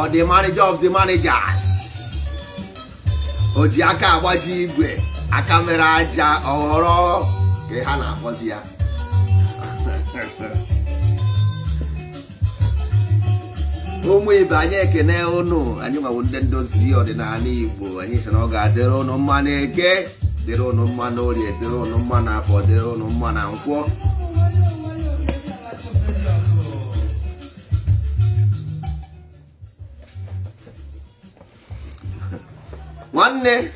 Ọ the manager of the managers. O ji aka agbaji igwe, aka mere aja ọghọrọ ka ha na-akpọzi ya. Ụmụ ibe, anyị ekene ụnụ. Anyị nwawo ndị ndozi ọdịnala Igbo. Anyị sị na ọ ga-adịrị ụnụ mma na eke, dịrị ụnụ mma na orie, dịrị ụnụ mma na afọ, dịrị ụnụ mma na nkwọ. Nwanne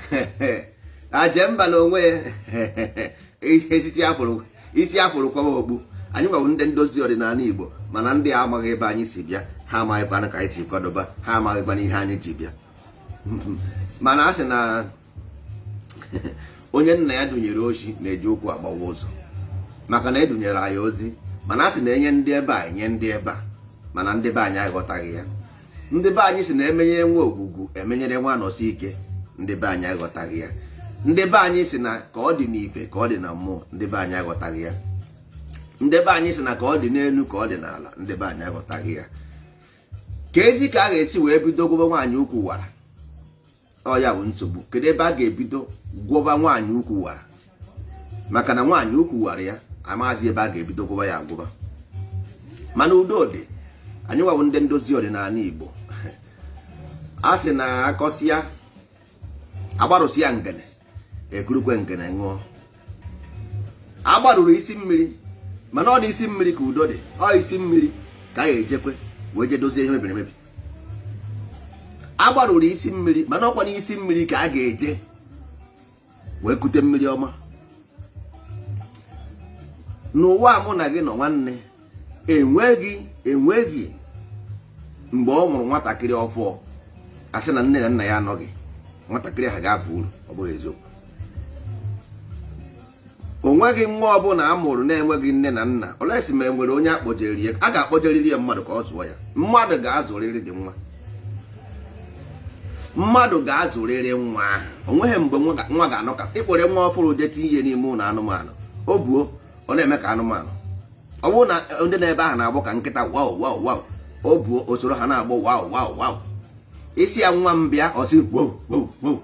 Ajemba na onwe ya isi afụrụ kwaba okpu. Anyị nwawo ndị ndozi ọdịnala Igbo, mana ndị amaghị ebe anyị si bịa, ha amaghịkwana ka anyị si kwadoba, ha amaghịkwana ihe anyị ji bịa. Mana a sị na onye nna ya dunyere ozi na-eji ụkwụ agbawa ụzọ, maka na edunyere anyị ozi. Mana a sị na enye ndị ebe a, enye ndị ebe a, mana ndị be anyị aghọtaghị ya. Ndị be anyị sị na emenyere nwa ogwugwu, emenyere nwa nọsi ike. Ndị be anyị aghọtaghị ya. Ndị be anyị sị na ka ọ dị n'ife ka ọ dị na mmụọ. Ndị be anyị aghọtaghị ya. Ndị be anyị sị na ka ọ dị n'elu ka ọ dị n'ala. Ndị be anyị aghọtaghị ya. Ka ezi ka a ga-esi wee bido gwọba nwaanyị ukwu wara, ọ ya bụ nsogbu. Kedu ebe a ga-ebido gwọba nwaanyị ukwu wara? Maka na nwaanyị ukwu wara ya, amaghịzi ebe a ga-ebido gwọba ya agwọba. Mana udo dị. Anyị nwawo ndị ndozi ọdịnala Igbo. A sị na akọsịa agbarụsịa ngene, ekurukwe ngene ṅụọ. Agbarụrụ isi mmiri, mana ọ dị isi mmiri ka udo dị. Ọ isi mmiri ka a ga-ejekwe wee je dozie ihe mebiri emebi. Agbarụrụ isi mmiri, mana ọkwa n'isi mmiri ka a ga-eje wee kute mmiri ọma. N'ụwa mụ na gị nọ, nwanne, enweghị mgbe ọ mụrụ nwatakịrị ọfụọ, asị na nne na nna ya anọghị, nwatakịrị ahụ ga-aba uru. Ọ bụghị eziokwu. O nweghị nwa ọbụla a mụrụ na-enweghị nne na nna, unless ma e nwere onye akpọjeri ya. A ga-akpọjeriri ya mmadụ ka ọ zụọ ya. Mmadụ ga-azụrịrị dị nwa, mmadụ ga-azụrịrị nwa ahụ. O nweghị mgbe nwa ga-anọ ka ịkpọrọ nwa ọfụrụ jee tinye ihe n'ime ụlọ anụmanụ, o buo ọ na-eme ka anụmanụ. Ọ bụrụ na ndị na-ebe ahụ na-agbọ ka nkịta, wow wow wow, o buo osoro ha na-agbọ wow wow wow. Isi ya, "Nwa m, bịa," ọ sị, "Wow wow wow."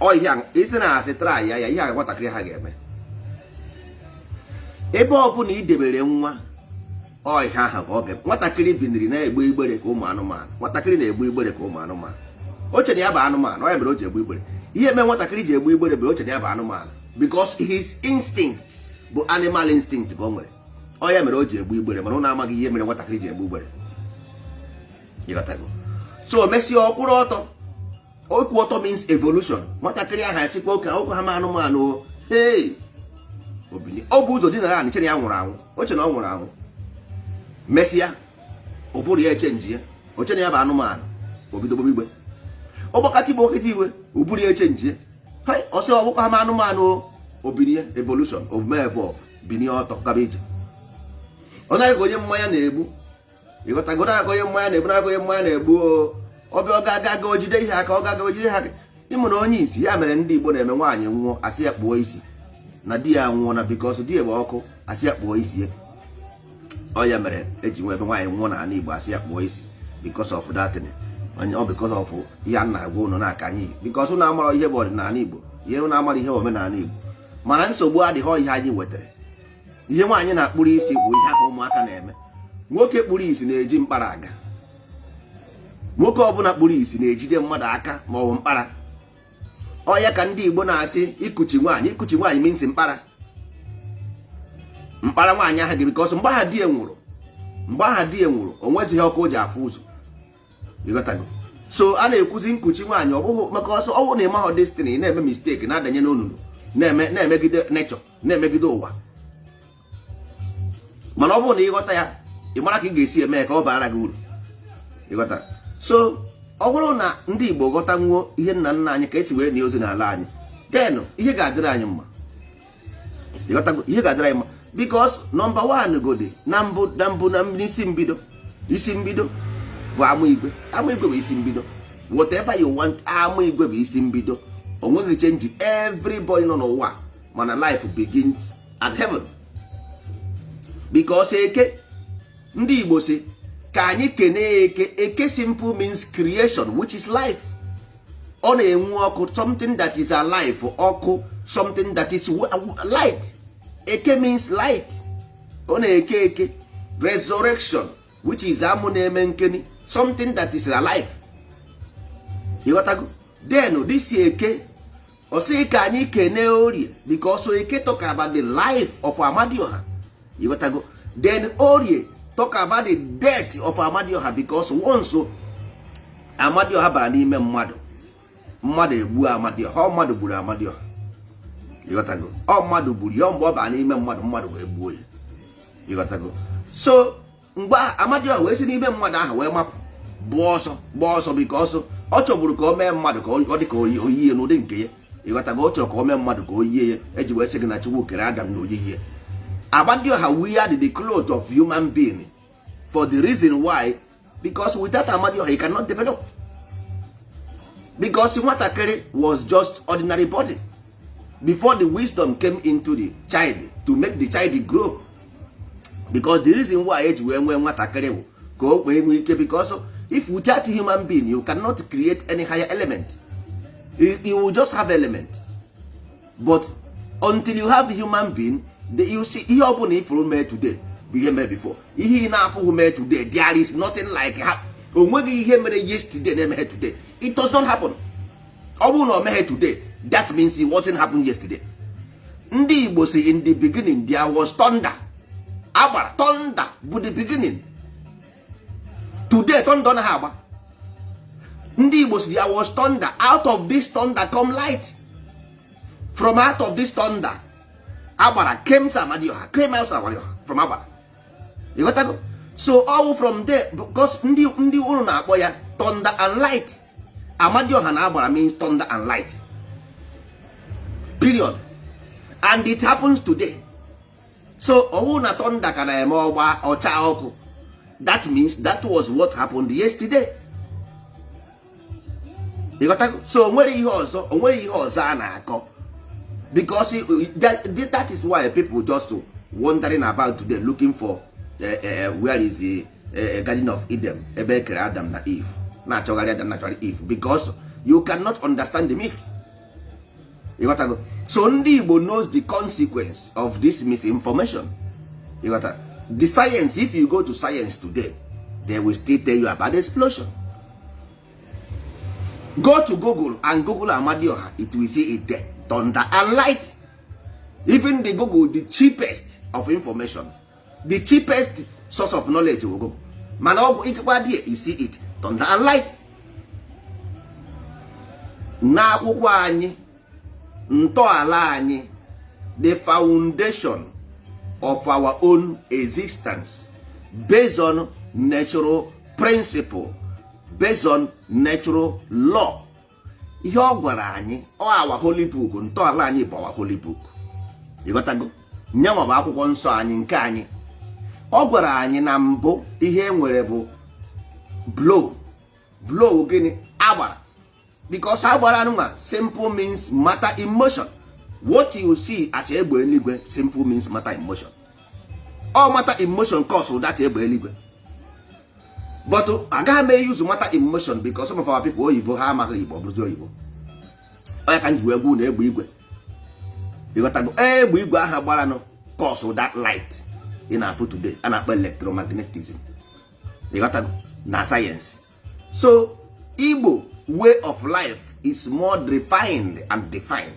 Ọ ihe isi na-asị try ya ya ihe a nwatakịrị ha ga-eme. Ebe ọ bụla ị debere nwa, ọ ihe ahụ ka ọ ga. Nwatakịrị biniri na-egbe igbere ka ụmụ anụmanụ. Nwatakịrị na-egbe igbere ka ụmụ anụmanụ. O chere ya bụ anụmanụ, ọ ya mere o ji egbe igbere. Ihe mee nwatakịrị ji egbe igbere bụ o chere ya bụ anụmanụ, because his instinct bụ animal instinct ka o nwere. Ọ ya mere o ji egbe igbere. Mana ụnụ amaghị ihe mere nwatakịrị ji egbe igbere. Ịghọtago? So mesie ọkwụrụ ọtọ. Okwu ọtọ means evolution. Nwatakịrị ahụ esikwa oke okwu ha ma anụmanụ. Hey, obili ọ bụ ụzọ dinara anị, chere ya nwụrụ anwụ. O chere na ọ nwụrụ anwụ. Mesịa ụbụrụ ya echange ya, o chere ya bụ anụmanụ, obido gbobe igbe, ọgbakọta igbe, okịta iwe, ụbụrụ ya echange ya, ọsị ọgbụkọ ha ma anụmanụ. Obinie, evolution, omume evolve, binie ọtọ gaba ije. Ọ naghị ka onye mmanya na-egbu. Ịghọtago? Na-aga onye mmanya na-egbu, na-aga onye mmanya na-egbu. Ọbịa, ọ ga-aga aga ojide ihe aka, ọ ga-aga ojide ihe aka. Ịmụ na onye isi ya mere ndị Igbo na-eme nwaanyị nwụọ, asị ya kpụọ isi na di ya nwụọ, na because di ya bụ ọkụ, asị ya kpụọ isi ya. Ọ ya mere eji nwe ebe nwaanyị nwụọ n'ala Igbo, asị ya kpụọ isi, because of that thing. Ọ because of ihe a na-agwa ụnụ na-aka anyị, because ụnụ amara ihe bụ ọdịnala Igbo, ihe ụnụ amara ihe bụ omenala Igbo. Mana nsogbu adịghị. Ihe anyị wetara, ihe nwaanyị na-akpụrụ isi bụ ihe ahụ ụmụaka na-eme. Nwoke kpụrụ isi na-eji mkpara aga. Nwoke ọbụla kpụrụ isi na-ejide mmadụ aka ma ọ bụ mkpara. Ọ ya ka ndị Igbo na-asị ikuchi nwaanyị. Ikuchi nwaanyị means mkpara, mkpara nwaanyị ahụ gị, because mgbe aha di ya nwụrụ, mgbe aha di ya nwụrụ, o nwezighị ọkụ o ji afụ ụzọ. Ịghọtago? So a na-ekwuzi nkuchi nwaanyị, ọ bụghị maka ọsọ. Ọ bụrụ na ịmahọ destiny, na-eme mistake, na-adanye n'olulu, na-eme na-emegide nature, na-emegide ụwa. Mana ọ bụrụ na ịghọta ya, ị mara ka ị ga-esi eme ya ka ọ baara gị uru. Ịghọtara? So ọ bụrụ na ndị Igbo ghọta nwuo ihe nna nna anyị ka esi wee nie ozi n'ala anyị, then ihe ga-adịrị anyị mma. Ịghọtago? Ihe ga-adịrị anyị mma, because number one godi na mbụ na mbụ na n'isi mbido, isi mbido bụ ama igwe. Ama igwe bụ isi mbido. Whatever you want, ama igwe bụ isi mbido. O nweghị change. Everybody nọ n'ụwa, mana life begins at heaven, because eke ndị Igbo si Ka anyị kene Eke. Eke simple means creation, which is life. Ọ na-enwu ọkụ, something that is alive, ọkụ, something that is light. Eke means light. Ọ na-eke eke, resurrection, which is amụ na-eme nkeni, something that is alive. Ịghọtago? Then this Eke, ọ sị ka anyị kene Orie, because Eke talk about the life of Amadioha. Ịghọtago? Then Orie talk about the death of Amadioha, because once Amadioha bara n'ime mmadụ, mmadụ egbuo Amadioha. Ọ mmadụ gburu Amadioha. Ịghọtago? Ọ mmadụ gburu ya. Mgbe ọ bara n'ime mmadụ, mmadụ wee gbuo ya. Ịghọtago? So mgbe Amadioha wee si n'ime mmadụ ahụ wee mapụ, gbaa ọsọ, gbaa ọsọ, because ọ chọburu ka o mee mmadụ ka ọ dị ka oyiye n'ụdị nke ya. Ịghọtago? Ọ chọrọ ka o mee mmadụ ka o yie ya. Eji wee sị gị na Chukwu kere Adam na oyiyi ya. Amadioha wear the cloth of human being for the reason why, because without Amadioha you cannot develop, because nwatakịrị was just ordinary body before the wisdom came into the child to make the child grow. Because the reason why eji wee nwee nwatakịrị bụ ka o wee nwee ike, because if without human being you cannot create any higher element. You will just have element, but until you have human being, you see, ihe ọ bụla ifuru mee today bụ ihe mere before. Ihe ị na-afụghị mee today, there is nothing like ha. O nweghị ihe mere yesterday na-emeghe today. It does not happen. Ọ bụrụ na o meghe today, that means it wasn't happen yesterday. Ndị Igbo si, "In the beginning there was thunder." Agbara thunder bụ the beginning. Today thunder naghị agba. Ndị Igbo si, "There was thunder. Out of this thunder come light." From out of this thunder, agbara, came Amadioha, came out Amadioha from agbara. Ịghọtago? So all from there, because ndị ụlọ na-akpọ ya thunder and light. Amadioha na agbara means thunder and light, period. And it happens today. So ọwụ na thunder ka na-eme ọgba ọcha ọkụ, that means that was what happened yesterday. Ịghọtago? So onwere ihe ọzọ, onwere ihe ọzọ a na-akọ, because that is why people just wondering about today, looking for where is the Garden of Eden, ebe e kere Adam na Eve, na-achọgharị Adam, na-achọgharị Eve, because you cannot understand the myth. Ịghọtago? So ndị Igbo knows the consequence of this misinformation. Ịghọtara? The science, if you go to science today, they will still tell you about the explosion. Go to Google and Google Amadioha, it will see it there, thunder and light. Even the Google, the cheapest of information, the cheapest source of knowledge will Google, mana ọ bụ ikekwa there you see it, thunder and light. N'akwụkwọ anyị, ntọala anyị, the foundation of our own existence, based on natural principle, based on natural law, ihe ọ gwara anyị, ọ our holy book. Ntọala anyị bụ our holy book. Ịghọtago? Nyanwa bụ akwụkwọ nsọ anyị nke anyị. Ọ gwara anyị na mbụ ihe e nwere bụ blow. Blow gịnị? Agbara. Because agbara nwa simple means matter in motion. What you see as egbe eluigwe simple means matter in motion. All matter in motion cause that egbe eluigwe. But agaghị m use matter in motion because some of our people, oyibo ha amaghị Igbo, ọ bụrụzi oyibo onye ka m ji wee gwu na egbe igwe. Ịghọtago? Egbe igwe ahụ gbaranụ cause that light ị na-afụ today a na-akpọ electromagnetism. Ịghọtago? Na sayensị. So Igbo way of life is more refined and defined,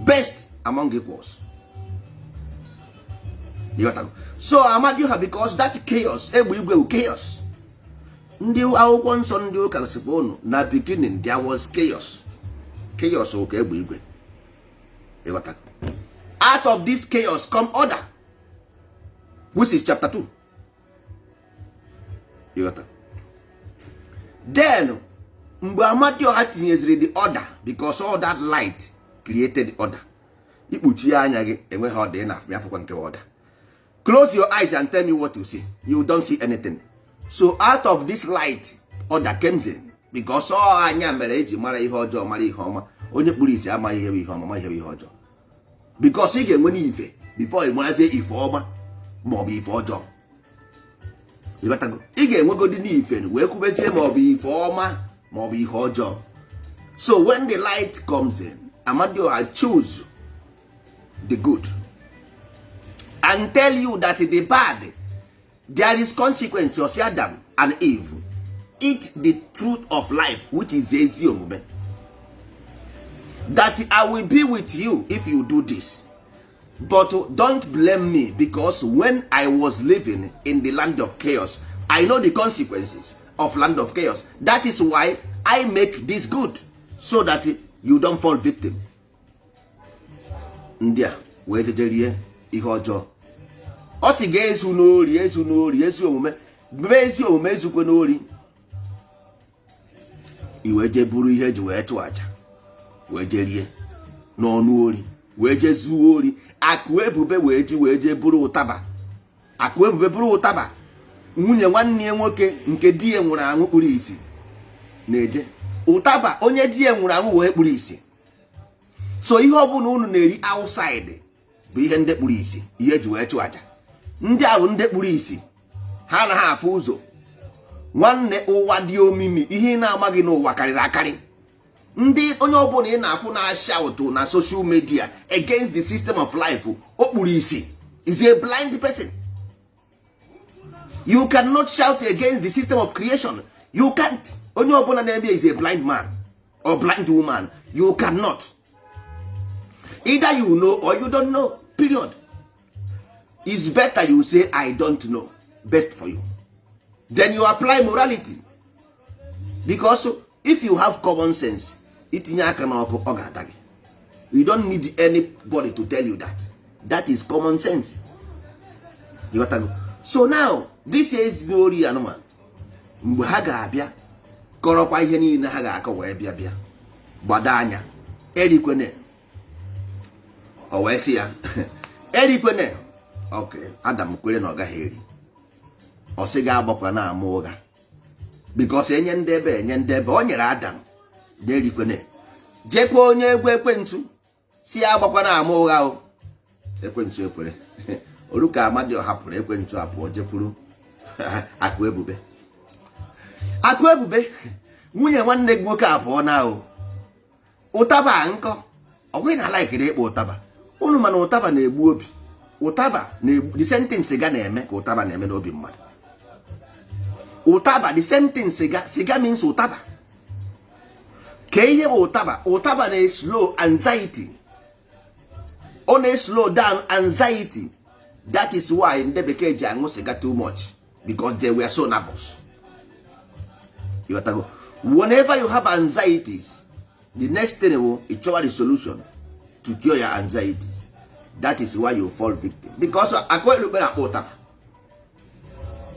best among equals. Ịghọtago? So Amadioha, because that chaos, egbe igwe bụ chaos. Ndị akwụkwọ nsọ, ndị ụka sikwa unu na beginning there was chaos. Chaos bụ ka egbe igwe. Ịghọtago? Out of this chaos come order, which is chapter 2. Ịghọta? Then mgbe Amadioha tinyeziri the order, because all that light created the order. Ikpuchi anya gị, enweghị ọda ị na-afụ afụkwa nke order. Close your eyes and tell me what you see. You don't see anything. So out of this light, order comes in, because ọ anya mere eji mara ihe ọjọọ, mara ihe ọma. Onye kpuru isi amaghị ihe bụ ihe ọma, ma ihe bụ ihe ọjọọ, because ị ga-enwe n'ife before ị marazie ife ọma ma ọ bụ ife ọjọọ. Ịghọtago? Ị ga-enwegodi n'ife wee kwubezie, ma ọ bụ ife ọma ma ọ bụ ihe ọjọọ. So when the light comes in, Amadioha choose the good and tell you that the bad, there is consequence. Of Adam and Eve eat the truth of life, which is ezi omume, that I will be with you if you do this, but don't blame me, because when I was living in the land of chaos, I know the consequences of land of chaos. That is why I make this good, so that you don't fall victim. Ndị a wee jeje rie ihe ọjọọ. Ọ sị ga-ezu n'ori, ezu n'ori, ezi omume mee, ezi omume, ezukwe n'ori. I wee jee buru ihe eji wee chụọ aja, wee jee rie n'ọnụ ori, wee jee zuo ori. Akụ ebube wee ji wee jee buru ụtaba. Akụ ebube buru ụtaba nwunye nwanne ya nwoke nke di ya nwụrụ anwụ, kpuru isi na-eje ụtaba onye di ya nwụrụ anwụ wee kpuru isi. So ihe ọbụla unu na-eri outside bụ ihe ndị kpuru isi, ihe eji wee chụọ aja. Ndị ahụ ndị kpuru isi, ha anaghị afụ ụzọ. Nwanne, ụwa dị omimi. Ihe ị na-amaghị n'ụwa karịrị akarị. Ndị onye ọbụla ị na-afụ na-asha ụtụ na social media against the system of life, o kpuru isi, is a blind person. You cannot shout against the system of creation. You can't. Onye ọbụla na-eme is a blind man or blind woman. You cannot. Either you know or you don't know, period. It's better you say, "I don't know," best for you. Then you apply morality, because if you have common sense, itinye aka n'ọkụ, ọ ga-ata gị. You don't need anybody to tell you that. That is common sense. You got to go. So now this is ori anụmanụ. Mgbe ha ga-abịa kọrọkwa ihe niile ha ga-akọ, wee bịa gbado anya, erikwene. O wee sị ya erikwene. Ok, Adam kwere na ọ gaghị eri. Ọ sị ga-agbakwa na ama ụgha, because enye ndị ebe, enye ndị ebe o nyere Adam na erikwene. Jekwa onye egwu ekwentụ si ya agbakwa na ama ụgha o. Ekwentụ ekwere oruka. Amadi hapụrụ ekwentụ apụọ, jekwuru Akụ Ebube. Akụ Ebube, nwunye nwanne gị nwoke abụọ na o ụtaba nkọ. Ọ bụghị na laikiri ịkpọ ụtaba unu, mana ụtaba na-egbu obi. Ụtaba na-egbu. The same thing siga na-eme ka ụtaba na-eme n'obi mmadụ. Ụtaba, the same thing siga. Siga means ụtaba. Ka ihe bụ ụtaba? Ụtaba na-eslow anxiety, ọ na-eslow down anxiety. That is why ndị bekee ji aṅụ siga too much, because they were so nervous. You got to go. Whenever you have anxieties, the next thing will ịchọwa the solution to cure your anxieties. That is why you fall victim, because akụ elukpe na-akpọ ụtaba,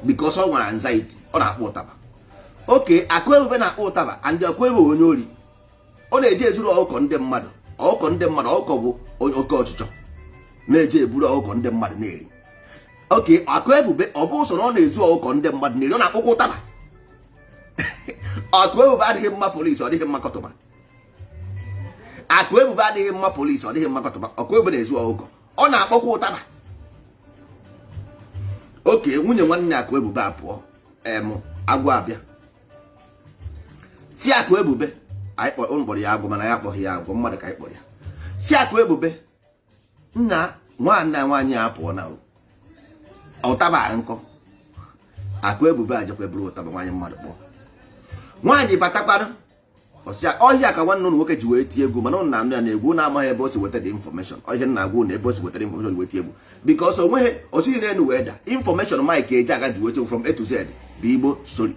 because ọ nwere anxiety, ọ na-akpọ ụtaba. Oke akụ ebube na-akpọ ụtaba, and akụ ebube onye ori, ọ na-eji ezuru ọkụkọ ndị mmadụ, ọkụkọ ndị mmadụ. Ọkụkọ bụ oke ọchịchọ, na-eji eburu ọkụkọ ndị mmadụ na-eri. Oke akụ ebube, ọ bụ sọ na ọ na-ezu ọkụkọ ndị mmadụ na-eri, ọ na-akpụkwa ụtaba. Akụ ebube adịghị mma polisi, ọ dịghị mma kọtụma. Akụ ebube adịghị mma polisi, ọ dịghị mma kọtụma. Ọkụ ebube na-ezu ọkụkọ, ọ na-akpọkwa ụtaba. Oke nwunye nwanne akụ ebube apụọ em agwọ abịa si Akụ Ebube, anyị kpọrọ ya agwọ, mana ya akpọghị ya agwọ mmadụ ka anyị kpọrọ ya. Si Akụ Ebube, nna nwanne nwaanyị a pụọ na ụtaba nkọ. Akụ Ebube ajekwa buru ụtaba nwaanyị mmadụ kpọọ. Nwaanyị batakwarụ, ọsịa ọhịa ka nwanne ụnụ nwoke ji wee tie egwu, mana ụnụ na-anụ ya na egwu na-amaghị ebe o si weta the information. Ọhịa nna agwa ụnụ ebe o si wetara information wee tie egwu, because o nweghị osighi n'elu wee da. Information Mike Ejeagha ji wee tie from A to Z bụ Igbo story.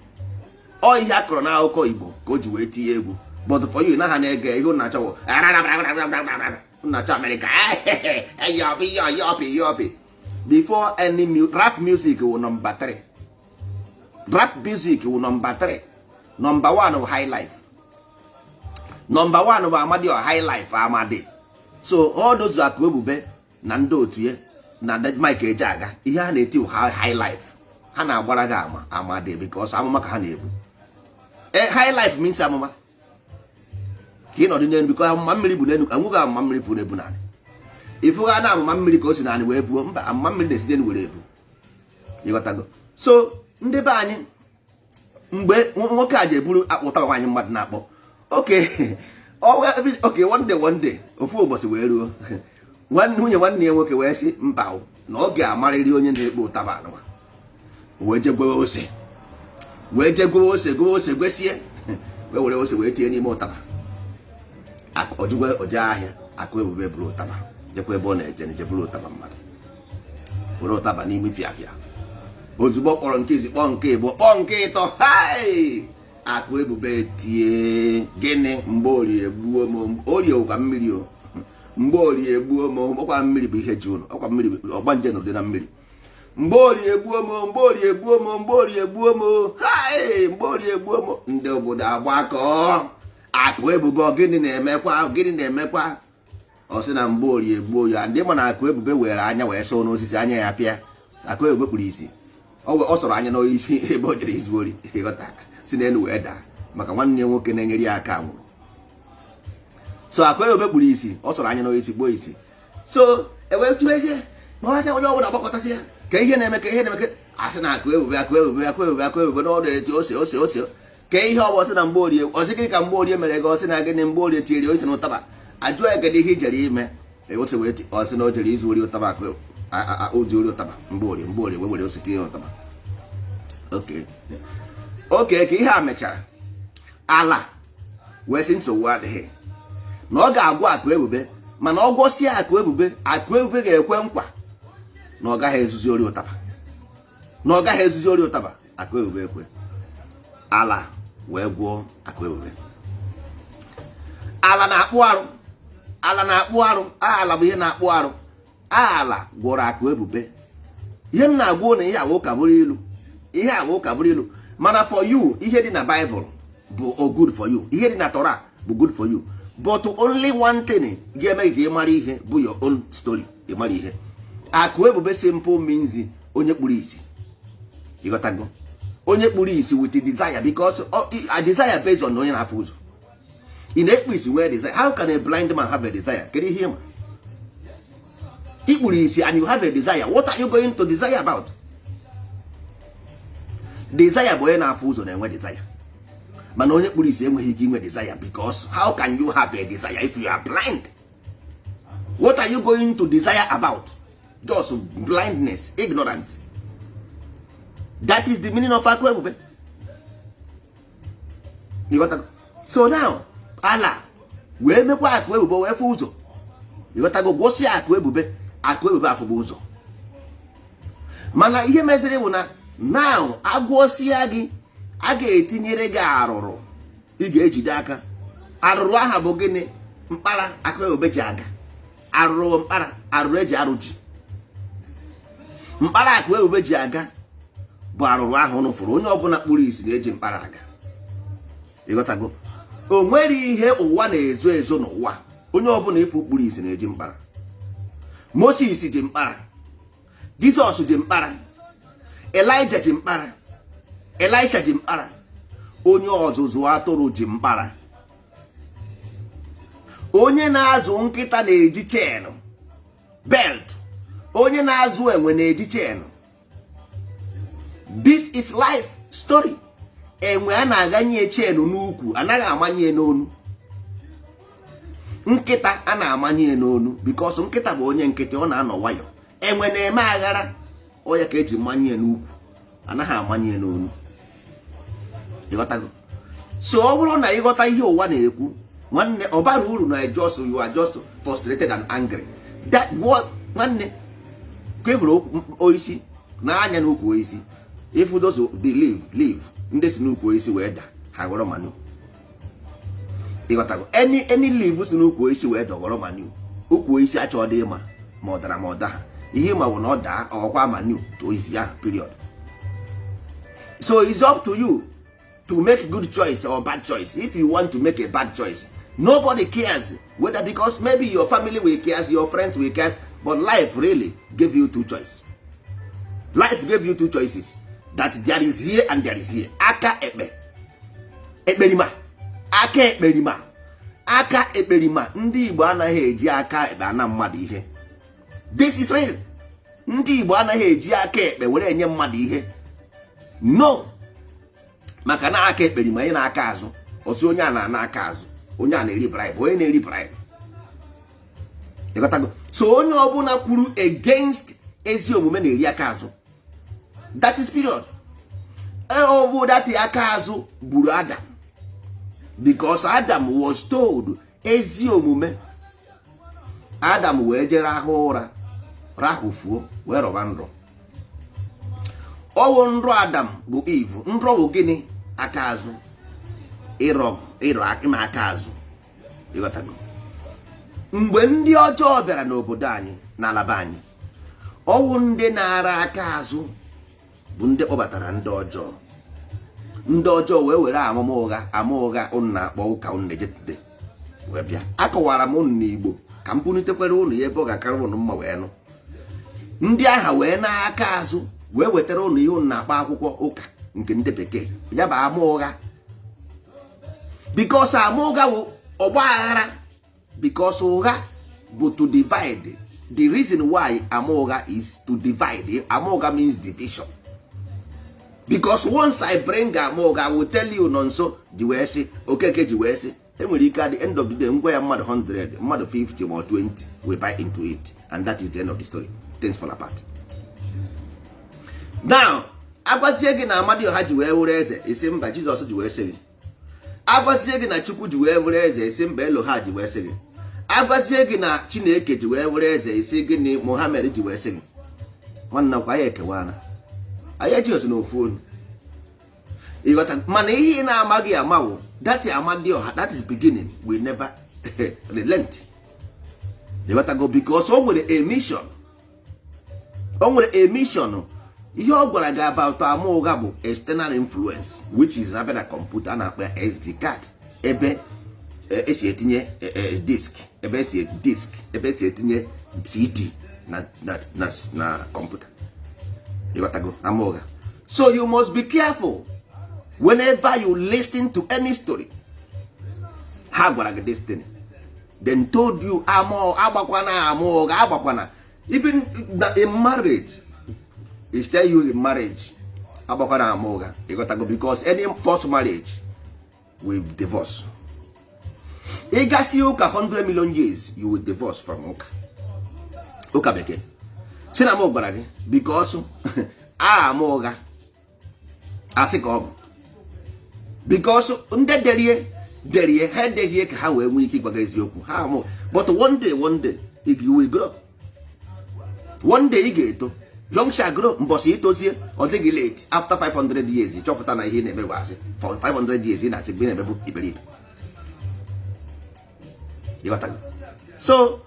Ọ ihe a kọrọ n'akụkọ Igbo ka o ji wee tinye egwu. But for you na ha na-ege ihe ụnụ na-achọ, na-achọ Amerịka yọpị yọpị yọpị. Before any rap music wụ number 3. Rap music wụ number 3. Number 1 wụ high life. Number 1 bụ Amadi or high life Amadi. So all those Akụ Ebube na ndị otu ya na Mike Ejeagha, ihe ha na-eti wụ high life. Ha na-agbara gị ama Amadi, because amụma ka ha na-ebu. High life means amụma ka ị nọdụ n'elu, because amụma mmiri bụ n'elu. Anwụghị amụma mmiri fụ na-ebu naanị ịfụgha na amụma mmiri ka o si naanị wee buo mba. Amụma mmiri na-esi n'elu were ebu. Ịghọtago? So Ndị be anyị, mgbe nwoke a ji eburu akpụta nwaanyị mmadụ na-akpọ oke one day, one day, ofu ụbọchị wee ruo, nwanne nwunye nwanne ya nwoke wee sị mba, na ọ ga-amarịrị onye na-ekpo ụtaba anụwa. Wee jee gwewe ose, wee jee gwewe ose, gwewe ose, gwesie, wee were ose wee tinye n'ime ụtaba. Ojugwe oje ahịa. Akụ ebube buru ụtaba jekwa ebe ọ na-eje, je buru ụtaba mmadụ, were ụtaba n'ime fịafịa. Ozugbo kpọrọ nke izi, kpọọ nke ịbụọ, kpọọ nke ịtọ, hai, akụ ebube tie, "Gịnị? Mgbe orie gbuo m, orie ụkwa mmiri o, mgbe orie gbuo m." Ọkwa mmiri bụ ihe ji ụlọ, ọkwa mmiri ọgbanje nọdị na mmiri. "Mgbe orie gbuo m, mgbe orie gbuo m, mgbe orie gbuo m, hai, mgbe orie gbuo m." Ndị obodo agbakọ. "Akụ ebube, gịnị na-emekwa? Gịnị na-emekwa?" Ọ sị na mgbe orie gbuo ya. Ndị ma na akụ ebube were anya wee sọọ n'osisi, anya ya pịa. Akụ ebube kpuru isi, ọ sọrọ anya n'isi ebe o jere izu ori, ịghọta, si n'elu wee daa, maka nwanne ya nwoke na-enyere ya aka nwụrụ. So akụ ebube kpuru isi, ọ sọrọ anya n'isi, kpuo isi. So ewee tụezie, kpọwazie onye ọbụla, gbakọtasị ya, ka ihe na-eme, ka ihe na-eme, ka asị na akụ ebube, akụ ebube, akụ ebube, akụ ebube n'ọdụ eti ose, ose, ose, ka ihe ọ bụ. Ọsị na mgbe orie, ọsị gịnị ka mgbe orie mere gị? Ọsị na gịnị, mgbe orie tinyere ose na ụtaba. Ajụọ ya, kedu ihe i jere ime? Ose wee ọsị na o jere izu ori ụtaba, akụ ozu ori ụtaba mgbe orie, mgbe orie wee were ose tinye ụtaba. Oke ka ihe a mechara, ala wee sị nsogbu adịghị, na ọ ga-agwọ akụ ebube, mana ọ gwọsie akụ ebube, akụ ebube ga-ekwe nkwa na ọ gaghị ezuzi ori ụtaba, na ọ gaghị ezuzi ori ụtaba. Akụ ebube ekwe. Ala wee gwọọ akụ ebube. Ala na-akpụ arụ, ala na-akpụ arụ, ala bụ ihe na-akpụ arụ. Ala gwọrọ akụ ebube. Ihe m na-agwa na ihe awụ ụka bụrụ ilu, ihe awụ ụka bụrụ ilu, mana for you, ihe dị na Bible bụ o good for you, ihe dị na Torah bụ good for you, but only one thing ga-eme ka ị mara ihe bụ your own story. Ị mara ihe akụ ebube simple means onye kpuru isi, ịghọtago, onye kpuru isi with the desire, because a desire based on onye na-afụ ụzọ. Ị na-ekpu isi nwee desire? How can a blind man have a desire? Kedu ihe ịma? Ikpuru isi and you have a desire, what are you going to desire about? Desire bụ onye na-afụ ụzọ na-enwe desire, mana onye kpuru isi enweghị ike inwe desire, because how can you have a desire if you are blind? What are you going to desire about? Just blindness, ignorance. That is the meaning of akụ ebube. Ịghọtago? So now ala wee mekwa akụ ebube wee fụ ụzọ, ịghọtago, gwụsịa akụ ebube, akụ ebube afụgba ụzọ. Mana ihe meziri bụ na now agwọsịa gị, a ga-etinyere gị arụrụ ị ga-ejide aka. Arụrụ aha bụ gịnị? Mkpara akụ ebube ji aga. Arụrụ mkpara, arụrụ eji arụ ji, mkpara akụ ebube ji aga bụ arụrụ ahụ ụnụ fụrụ. Onye ọbụla kpuru isi na-eji mkpara aga, ịghọtago? O nwere ihe ụwa na-ezo ezo n'ụwa. Onye ọbụla ịfụ kpuru isi na-eji mkpara. Moses ji mkpara, Jizọs ji mkpara, Elijah ji mkpara, Elisha ji mkpara, onye ọzụzụ atụrụ ji mkpara, onye na-azụ nkịta na-eji chain belt, onye na-azụ enwe na-eji chain. This is life story. Enwe a na-aganye chain n'ukwu, anaghị amanye n'onu. Nkịta a na-amanye n'onu, because nkịta bụ onye nkịtị, ọ na-anọ nwayọ. Enwe na-eme aghara, onye ka eji manye n'ukwu, anaghị amanye n'onu, ịghọtago? So ọ bụrụ na ịghọta ihe ụwa na-ekwu, nwanne, ọ bara uru na just you are just frustrated and angry that what, nwanne, ka e hụrụ oisi na-anya n'ukwu oisi, if those the leaf leaf ndị si n'ukwu oisi wee da, ha ghọrọ manure, ịghọtago? Any leaf si n'ukwu oisi wee da ghọrọ manure. Ukwu oisi achọ dị ịma ma ọ dara ma ọ daha. Ihe ịma bụ na ọ daa, ọkwa manure to osisi ahụ, period. So it's up to you to make good choice or bad choice. If you want to make a bad choice, nobody cares whether, because maybe your family will cares, your friends will cares, but life really gave you two choice. Life gave you two choices, that there is here and there is here. Aka ekpe ekperima, aka ekperima, aka ekperima. Ndị Igbo anaghị eji aka ekpe ana mmadụ ihe. This is real. Ndị Igbo anaghị eji aka ekpe were enye mmadụ ihe. No, maka na aka ekperi ma anyị na-aka azụ ọsị onye a na-ana aka azụ, onye a na-eri bribe, onye na-eri bribe. Ịghọtago? So onye ọbụla kwuru against ezi omume na-eri aka azụ. That is period. Ọ bụ that aka azụ gburu Adam, because Adam was told ezi omume. Adam wee jee rahụ ụra, rahụfuo, wee rọba nrọ. Ọwụ nrọ Adam bụ Eve. Nrọ bụ gịnị? Aka azụ, ịrọ ịrọ ịma aka azụ. Ịghọtago? Mgbe ndị ọjọọ bịara n'obodo anyị, n'ala be anyị, ọwụ ndị na-ara aka azụ bụ ndị kpọbatara ndị ọjọọ. Ndị ọjọọ wee were amụma ụgha, ama ụgha unu na-akpọ ụka, unu na-ejetụde wee bịa. Akọwara m unu n'Igbo ka m bunitekwere unu ya ebe ọ ga-akara unu mma wee nụ. Ndị agha wee n'aka azụ wee wetara unu ihe unu na-akpọ akwụkwọ ụka nke ndị bekee, ya bụ ama ụgha, because ama ụgha bụ ọgba aghara, because ụgha bụ to divide. The reason why ama ụgha is to divide. Ama ụgha means division, because once I bring ama ụgha, I will tell you nọ nso ji wee sị, Okeke ji wee sị, enwere ike at the end of the day ngwa ya mmadụ 100, mmadụ 50 ma 20 will buy into it, and that is the end of the story. Things fall apart. Now agwazie gị na Amadioha ji wee were eze, isi mba, Jizọs ji wee sị gị. Agwazie gị na Chukwu ji wee were eze, isi mba, Eloha ji wee sị gị. Agwazie gị na Chineke ji wee were eze, isi gịnị, Mohammed ji wee sị gị. Nwanna kwa, anyị ekewana, anyị ejighị otu n'ofu olu. Ịghọta? Mana ihe ị na-amaghị amawo that Amadioha, that is beginning, will never relent. Ịghọtago? Because o nwere a mission, o nwere a mission. Ihe ọ gwara gị about ama ụgha bụ external influence, which is abịa na kọmputa a na-akpọ ya SD card, ebe esi etinye disk, ebe esi disk, ebe esi etinye CD na kọmputa. Ịghọtago? Ama ụgha. So you must be careful whenever you listen to any story. Ha gwara gị destiny, then told you ama agbakwana, ama ụgha agbakwana. Even in marriage, you still use in marriage, agbakwana ama ụgha. Ịghọtago? Because any first marriage will divorce. Ị gasị ụka 100 million years, you will divorce from ụka, ụka bekee si na m gwara gị, because a ama ụgha asị ka ọ bụ, because ndị derie derie ha edeghie ka ha wee nwee ike ịgwa gị eziokwu ha amụ. But one day, one day you will grow. One day ị ga-eto. Young shall grow. Mbọsị itozie, ọ dịghị late. After 500 years, ị chọpụta na ihe ị na-eme bụ asị. For 500 years ị na-asị, mgbe ị na-emebu iberibe. Ịghọtago? So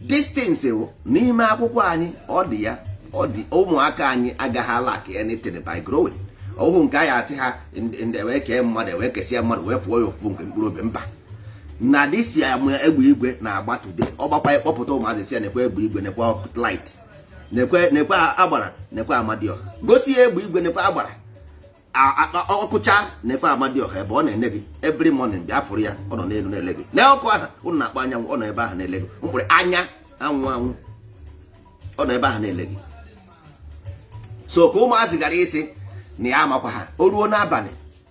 these things wụ n'ime akwụkwọ anyị. Ọ dị ya, ọ dị. Ụmụaka anyị agaghị alack anything by growing. Ọhụụ nke anyị atị ha ndị wee kee mmadụ, wee kesịa mmadụ, wee fụọ ya ofufu nke mkpụrụ obi mba na dịsi ama. Egbe igwe na-agba today, ọ gbakwa, ịkpọpụta ụmụazị si ya nekwe egbe igwe, nekwe light, nekwe, nekwe agbara, nekwe Amadioha. Gosi ya egbe igwe, nekwe agbara ọkụcha, nekwe Amadioha ebe ọ na-ene gị every morning. Bịa fụrụ ya, ọ nọ n'elu na-ele gị na ọkụ ahụ ụnụ na-akpọ anyanwụ. Ọ nọ ebe ahụ na-ele gị, mkpụrụ anya anwụ anwụ, ọ nọ ebe ahụ na-ele gị. So ka ụmụazị gara ịsị na ya amakwa ha, o ruo n'abalị,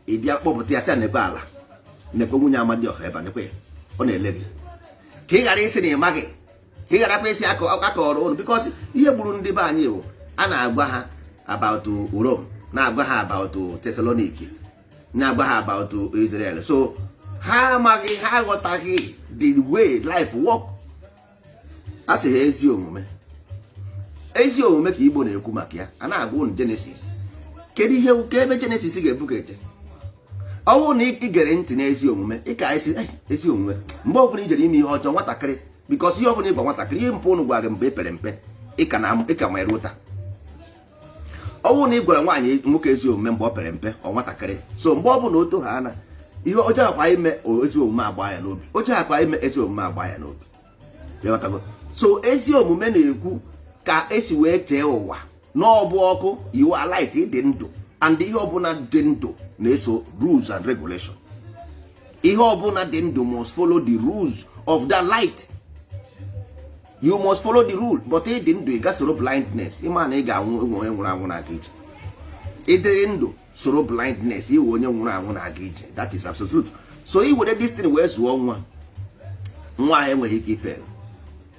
ị bịa kpọpụta ya sị ya nekwe ala, nekwe nwunye Amadioha ebe a, nekwe ya, ọ na-ele gị, ka ị ghara ịsị na ị maghị, ka ị gharakwa ịsị akọrọ ụnụ. Because ihe gburu ndị be anyị bụ a na-agwa ha about Rome, na-agwa ha about Thessaloniki, na-agwa ha about Israel, so ha amaghị, ha aghọtaghị the way life work. A sị ha ezi omume, ezi omume ka Igbo na-ekwu maka ya. A na-agwa unu Genesis. Kedu ihe ka ebe Genesis ga-ebu ka eje? Ọ bụrụ na ị gere ntị n'ezi omume, ị ka esi ezi omume mgbe ọbụla i jere ime ihe ọjọọ, nwatakịrị, because ihe ọbụla ị gwa nwatakịrị, ihe mpụ ụnụ gwa gị mgbe ị pere mpe, ị ka na ị ka nwere ụta. Ọ bụrụ na ị gwara nwaanyị nwoke ezi omume mgbe ọ pere mpe, ọ nwatakịrị, so mgbe ọ bụla o to ha na ihe ọjọọ akwa ime, ezi omume agba ya n'obi, oche akwa ime ezi omume agba ya n'obi. Ịghọtago? So ezi omume na-ekwu ka esi wee kee ụwa n'ọbụ ọkụ iwu light dị ndụ, and ihe ọbụla dị ndụ na-eso rules and regulation. Ihe ọbụla dị ndụ must follow the rules of the light. You must follow the rule. But ị dị ndụ, ị gasoro blindness, ịma na ị ga-anwụ. Enwe onye nwụrụ anwụ n'aka ije. Ịdịrị ndụ Soro blindness, iwe onye nwụrụ anwụ na-aga ije. That is absolute. So i were this thing wee zụọ nwa, nwa ahụ enweghị ike ife.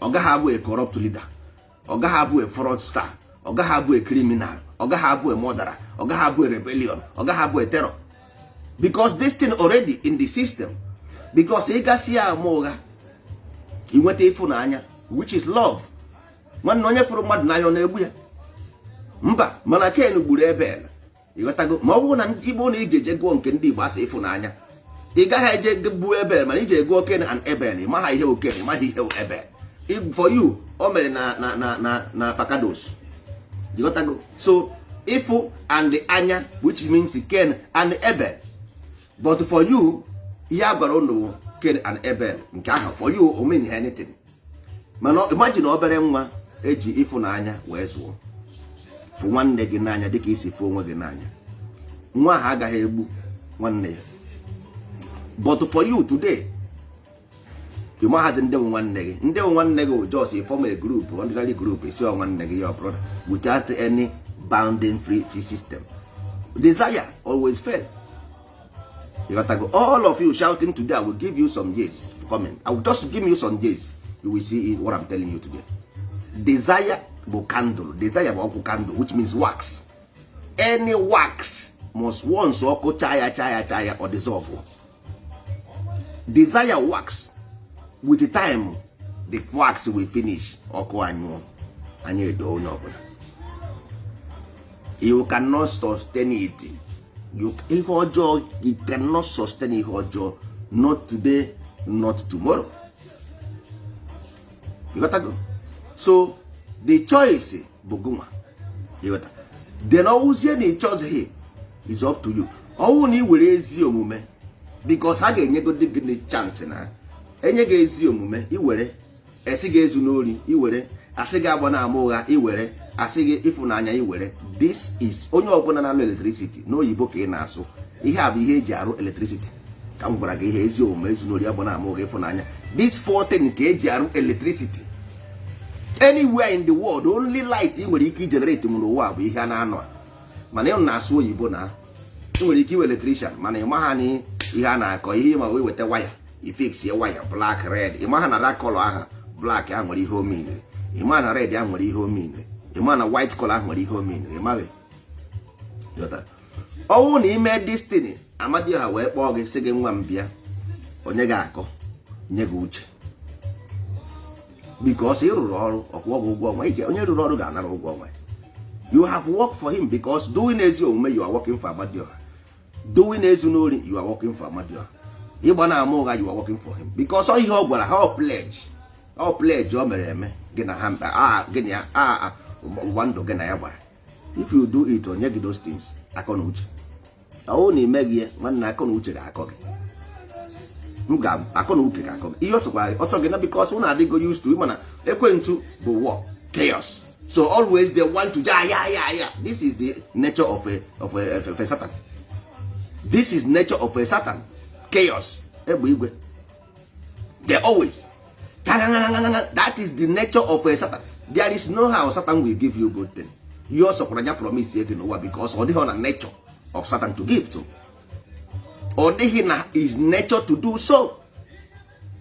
Ọ gaghị abụ a corrupt leader, ọ gaghị abụ a fraudster, ọ gaghị abụ a criminal, ọ gaghị abụ a murderer, ọ gaghị abụ a rebellion, ọ gaghị abụ a terror, because this thing already in the system. Because ị gasị ya ama ụgha, ị nweta ịfụnanya, which is love. Nwanne, onye fụrụ mmadụ n'anya, ọ na-egbu ya? Mba. Mana Ken gburu Ebel, ịghọtago? Ma ọ bụrụ na igbo na ije eje gụọ nke ndị Igbo asị ịfụnanya, ị gaghị eje gbuo Ebel, mana ije gụọ Ken and Ebel, ị maha ihe bụ Ken, ị maghị ihe bụ Ebel. For you, o mere na fakados, ịghọtago? So ịfụ and anya, which means Ken and Ebel. But for you, ihe a gwara unu bụ Ken and Ebel nke ahụ, for you o mean anything. Mana imagine obere nwa eji ịfụnanya wee zụọ, fụ nwanne gị n'anya dịka isi fụ onwe gị n'anya, nwa ahụ agaghị egbu nwanne ya. But for you today, you maghazi ndị bụ nwanne gị. Ndị bụ nwanne gị just form a group, ordinary group, isi ọ nwanne gị, your brother, without any bounding free system. Desire always fail. You got to go. All of you shouting today, I will give you some years for coming. I will just give you some years, you will see what I'm telling you today. Desire bụ candle. Desire bụ ọkụ, candle, which means wax. Any wax must once ọkụ chaa ya, chaa ya, chaa ya, or dissolve. Desire wax, with the time the wax will finish. Ọkụ anyụọ, anya edo onye ọbụla. You cannot sustain it. You, ihe ọjọọ, you cannot sustain ihe ọjọọ, not today, not tomorrow. You got to go. So the choice bụ gụnwa, you got. Then ọwụzie na ịchọzighị is up to you. Ọwụ na ị were ezi omume, because ha ga-enyegodi gị chance na enye gị ezi omume, iwere esi gị ezu n'ori, iwere asị gị agba na ama ụgha, iwere asị gị ịfụnanya, iwere. This is onye ọbụla na-alụ electricity n'oyibo ka ị na-asụ. Ihe a bụ ihe eji arụ electricity ka m gwara gị. Ihe ezi omume, ezu n'ori, agba na ama ụgha, ịfụnanya, this four thing ka eji arụ electricity anywhere in the world. Only light ị nwere ike igenerate n'ụwa bụ ihe a na-anọ. Mana ị na-asụ oyibo na ị nwere ike iwe electrician, mana ị maha na ihe a na-akọ. Ihe ma wee weta waya, ifixie waya black, red, ị maha na that color ahụ, black ahụ nwere ihe o meaniri. Ị maha na red ahụ nwere ihe o meaniri. Ị maha na white color ahụ nwere ihe o meaniri. Ị maghị. Ọnwụ na ime destiny, Amadioha wee kpọọ gị, sị gị, "Nwa m, bịa." Onye ga-akọ nye gị uche, because ị rụrụ ọrụ, ọkwụọ gị ụgwọ ọnwa. Onye rụrụ ọrụ ga-anara ụgwọ ọnwa. You have worked for him, because doing ezi omume, you are working for Amadioha. Doing ezu n'ori, you are working for Amadioha. Ịgba na ama ụgha, you are working for him, because ọ ihe ọ gwara ha, ọ pledge, ọ pledge o mere eme gị na ha mkpa gị na ya ọgbụgba ndụ gị na ya gbara. If you do it, onye gị those things, akọ na uche. Ọwụ na ime gị ya, nwanne, akọ na uche ga-akọ gị. M ga akọ na uche ga-akọ gị ihe ọ sọkwara ọsọ gị na, because ụnụ adịgo used to. Mana ekwensu bụ war, chaos, so always they want to ya ya ya ya. This is the nature of a Satan. This is nature of a Satan, chaos, egbe igwe. They always, that is the nature of a Satan. There is no how Satan will give you good thing. Ihe ọ sọkwara ya promise gị n'ụwa, because ọ dịghị na nature of Satan to give to. Ọ dịghị na is nature to do so.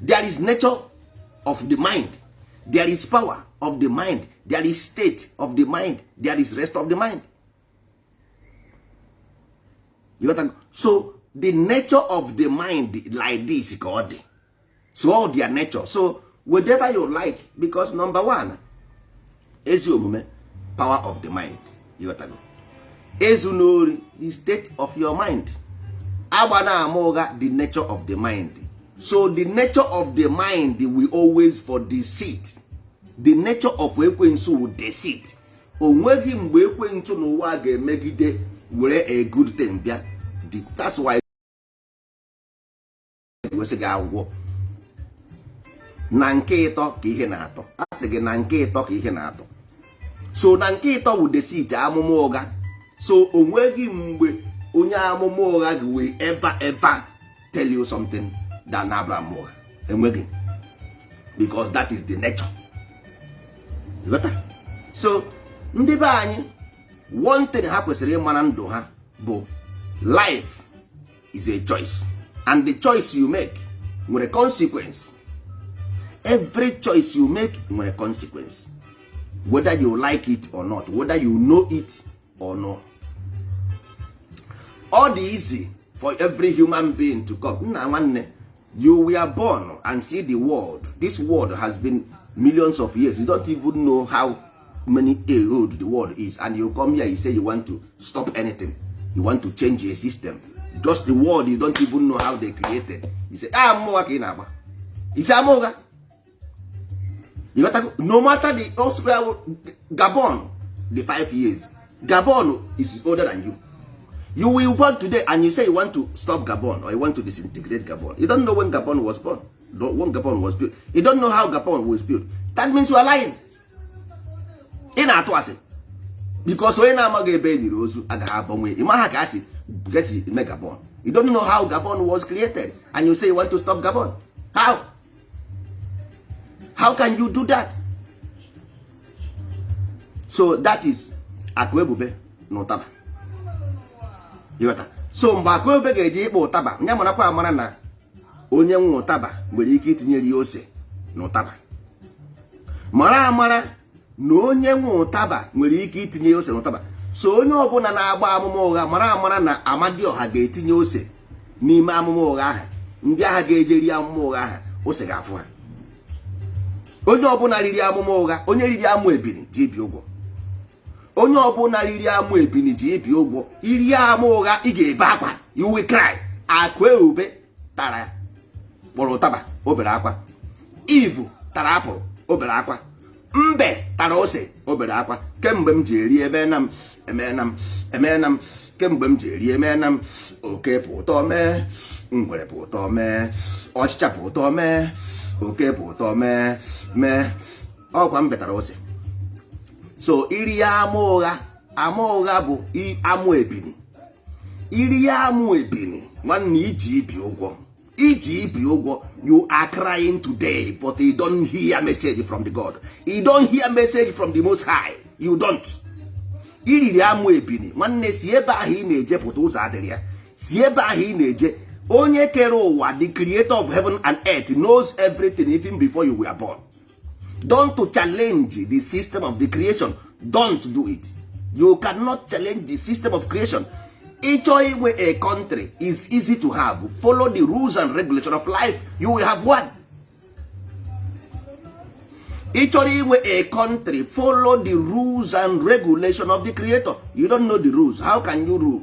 There is nature of the mind, there is power of the mind, there is state of the mind, there is rest of the mind. You got that? So the nature of the mind like this ka ọ dị. So all their nature, so whatever you like, because number one, ezi omume, power of the mind. You got that? Ezu n'ori, the state of your mind. Agba na ama ụgha, the nature of the mind. So the nature of the mind will always for deceit. The nature of ekwensu will deceit. O nweghị mgbe ekwensu n'ụwa ga-emegide were a good thing bịa. That's why wesị gị agwụgwọ na nke ịtọ ka ihe na-atọ. A sị gị na nke ịtọ ka ihe na-atọ. So na nke ịtọ wụ deceit, amụma ụgha. So o nweghị mgbe onye amụma ụgha gị will ever ever tell you something that na Abraham ụgha. Enweghị, because that is the nature. You got that? So ndị be anyị, one thing ha kwesịrị ịma na ndụ ha bụ Life is a choice, and the choice you make nwere consequence. Every choice you make nwere consequence, whether you like it or not, whether you know it or not. All the easy for every human being to come. Nna nwanne, you were born and see the world. This world has been millions of years. You don't even know how many old the world is, and you come here, you say you want to stop anything, you want to change a system, just the world you don't even know how they created. You say, ah, mmụọ ka ị na-agba isi ama ụgha. You got to, no matter the also Gabon, the 5 years Gabon is older than you. You will born today and you say you want to stop Gabon or you want to disintegrate Gabon. You don't know when Gabon was born, when Gabon was built. You don't know how Gabon was built. That means you are lying. Ị na-atụ asị because onye na-amaghị ebe e liri ozu agaghị agbanwe. Ị maha ka a si gesi eme Gabon. You don't know how Gabon was created and you say you want to stop Gabon. How can you do that? So that is akụ ebube na ụtaba. Ịghọta? So mgbe akụ ebube ga-eji ịkpọ ụtaba ya, marakwa amara na onye nwe ụtaba nwere ike itinyere ya ose na ụtaba. Mara amara na onye nwe ụtaba nwere ike itinye ose na ụtaba. So onye ọbụla na-agba amụma ụgha, mara amara na Amadioha ga-etinye ose n'ime amụma ụgha ahụ. Ndị agha ga-eje rie amụma ụgha ahụ, ose ga-afụ ha. Onye ọbụla riri amụma ụgha, onye riri amụ ebini ji ibi ụgwọ. Onye ọbụla riri amụ ebini ji ibi ụgwọ. Iri amụ ụgha, ị ga-ebe akwa. You will cry. Akụ ebube tara kpọrọ ụtaba, o bere akwa. Eve tara apụrụ, o bere akwa. Mbe tara ose, o bere akwa. Kemgbe m ji eri, emeela m, emeela m, emeela m. Kemgbe m ji eri, emeela m. Oke bụ ụtọ mee, ngwere bụ ụtọ mee, ọchịcha bụ ụtọ mee, oke bụ ụtọ mee mee. Ọkwa mbe tara ose. So iri ya ama ụgha, ama ụgha bụ amụ ebini. Iri ya amụ ebini, nwanne, iji ibi ụgwọ, iji ibi ụgwọ. You are crying today, but you don't hear message from the God. You don't hear message from the Most High. You don't. Iriri amụ ebini, nwanne, si ebe ahụ ị na-eje pụta. Ụzọ adịrị ya. Si ebe ahụ ị na-eje. Onye kere ụwa, the creator of heaven and earth, knows everything even before you were born. Don't to challenge the system of the creation. Don't do it. You cannot challenge the system of creation. Ịchọ inwe a country is easy to have. Follow the rules and regulation of life, you will have one. Ị chọrọ inwe a country, follow the rules and regulation of the creator. You don't know the rules, how can you rule?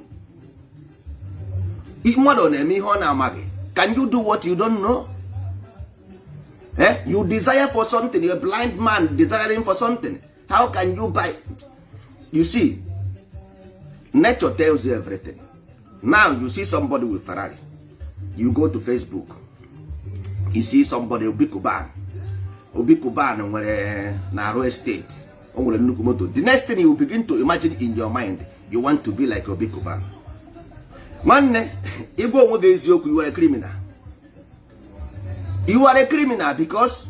Mmadụ ọ na-eme ihe ọ na-amaghị? Can you do what you don't know? Eh? You desire for something. You're a blind man desiring for something. How can you buy? You see, nature tells you everything. Now you see somebody with Ferrari, you go to Facebook, you see somebody, Obi Cubana. Obi Cubana nwere na-arụ estate, o nwere nnukwu moto. The next thing you begin to imagine in your mind, you want to be like Obi Cubana. Nwanne, ịgwa onwe gị eziokwu, you are a criminal. You are a criminal because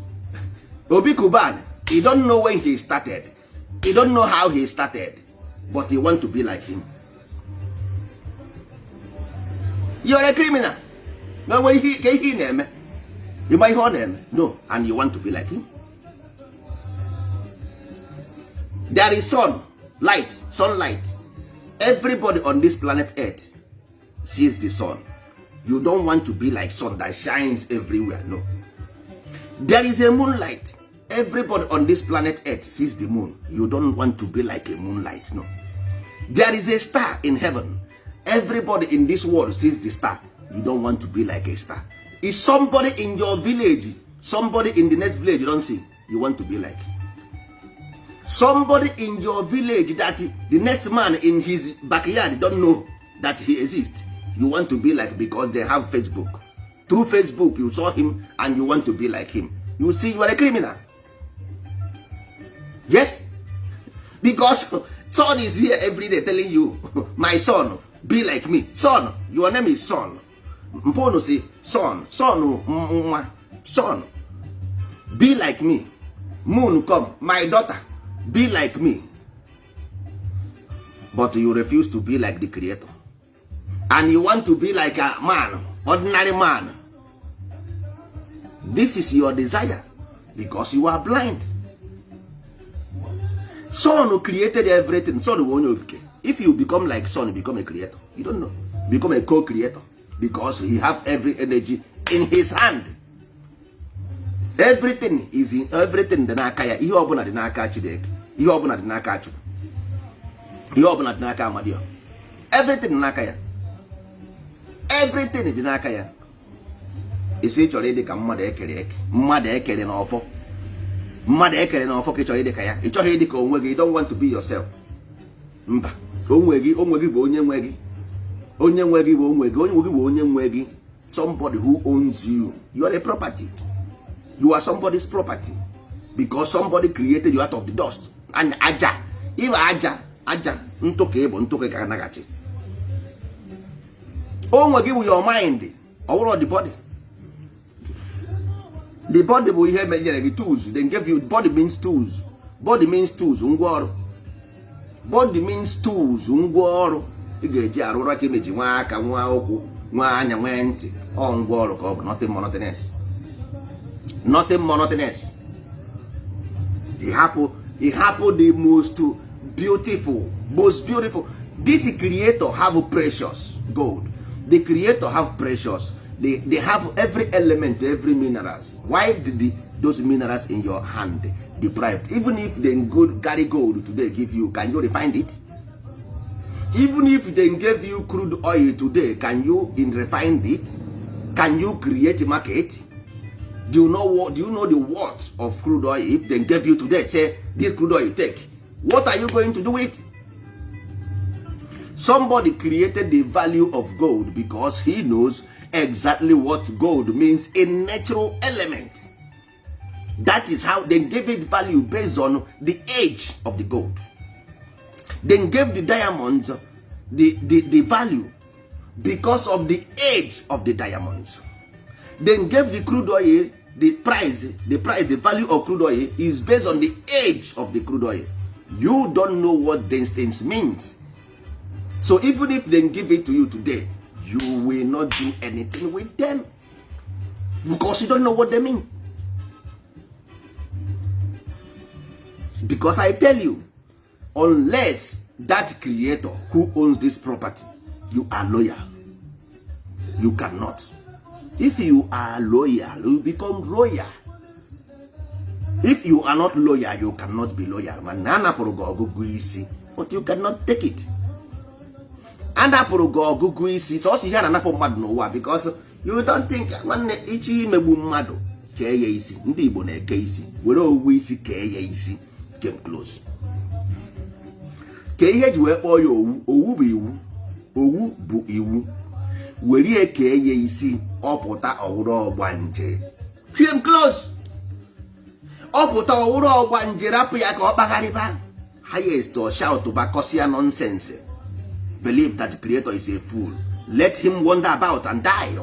Obi Cubana, you don't know when he started, you don't know how he started, but you want to be like him. You are a criminal. Na nwere ihe ka ihe ị na-eme, ịma ihe ọ na-eme? No. And you want to be like him. There is sun light, sunlight. Everybody on this planet Earth sees the sun. You don't want to be like sun that shines everywhere. No. There is a moonlight. Everybody on this planet Earth sees the moon. You don't want to be like a moonlight. No. There is a star in heaven. Everybody in this world sees the star. You don't want to be like a star. Is somebody in your village, somebody in the next village you don't see, you want to be like somebody in your village that the next man in his backyard don't know that he exists. You want to be like, because they have Facebook. Through Facebook you saw him and you want to be like him. You see, you are a criminal. Yes, because son is here every day telling you, "My son, be like me." Son, your name is Son. Mponu si son, son nwa son, be like me. Moon come, "My daughter, be like me." But you refuse to be like the creator. And you want to be like a man, ordinary man. This is your desire because you are blind. Sun created everything. Sun bụ onye okike. If you become like sun, you become a creator. You don't know. Become a co-creator because he have every energy in his hand. Everything is in everything dị n'aka ya. Ihe ọbụla dị n'aka Chineke, ihe ọbụla dị n'aka Chukwu, ihe ọbụla dị n'aka Amadioha. Everything dị n'aka ya. Everything dị n'aka ya. Isi ị chọrọ ịdị ka mmadụ ekere eke, mmadụ ekere n'ọfọ, mmadụ ekere n'ọfọ ka ị chọrọ ịdị ka ya. Ị chọghị ịdị ka onwe gị. You don't want to be yourself. Mba, onwe gị, onwe gị bụ onye nwe gị. Onye nwe gị bụ onwe gị. Onye nwe gị bụ onye nwe gị. Somebody who owns you. You are a property. You are somebody's property because somebody created you out of the dust. Anya aja ịbụ aja, aja ntụ ka ịbụ, ntụ ka ị ga-anaghachi. Onwe gị bụ your mind. Ọ bụrụ the body, the body bụ ihe menyere gị tools. They give you body means tools. Body means tools, ngwa ọrụ. Body means tools, ngwa ọrụ ị ga-eji arụ ọrụ aka. Imeji nwa aka, nwa ụkwụ, nwa anya, nwee ntị. Ọ ngwa ọrụ ka ọ bụ. Nothing more, nothing else. Nothing more, nothing else. Ịhapụ, ịhapụ the most beautiful, most beautiful. This creator have precious gold. The creator have precious, they have every element, every minerals. Why did those minerals in your hand deprived? Even if they go carry gold today give you, can you refine it? Even if they gave you crude oil today, can you in refine it? Can you create market? Do you know the worth of crude oil? If they gave you today, say this crude oil you take, what are you going to do with it? Somebody created the value of gold because he knows exactly what gold means in natural element. That is how they gave it value, based on the age of the gold. Then gave the diamonds the value because of the age of the diamonds. Then gave the crude oil the price. The value of crude oil is based on the age of the crude oil. You don't know what these things means. So even if they give it to you today, you will not do anything with them because you don't know what they mean. Because I tell you, unless that creator who owns this property, you are loyal, you cannot. If you are loyal, you become royal. If you are not loyal, you cannot be loyal. Mana anapụrụ gị ọgụgụ isi, but you cannot take it. Anapụrụ gị ọgụgụ isi. Sọsọ ihe a na-anapụ mmadụ n'ụwa, because you don't think. Nwanne, ichi imegbu mmadụ, kee ya isi. Ndị Igbo na-eke isi, were owuwe isi kee ya isi. Came close. Kee ihe eji wee kpọọ ya owu. Owu bụ iwu. Owu bụ iwu. Were ya kee ya isi, ọpụta ọwụrụ ọgbanje. Came close. Ọpụta ọwụrụ ọgbanje. Rapụ ya ka ọ kpagharịba. Highest or shout bakọsia nonsense. Believe that the creator is a fool. Let him wander about and die.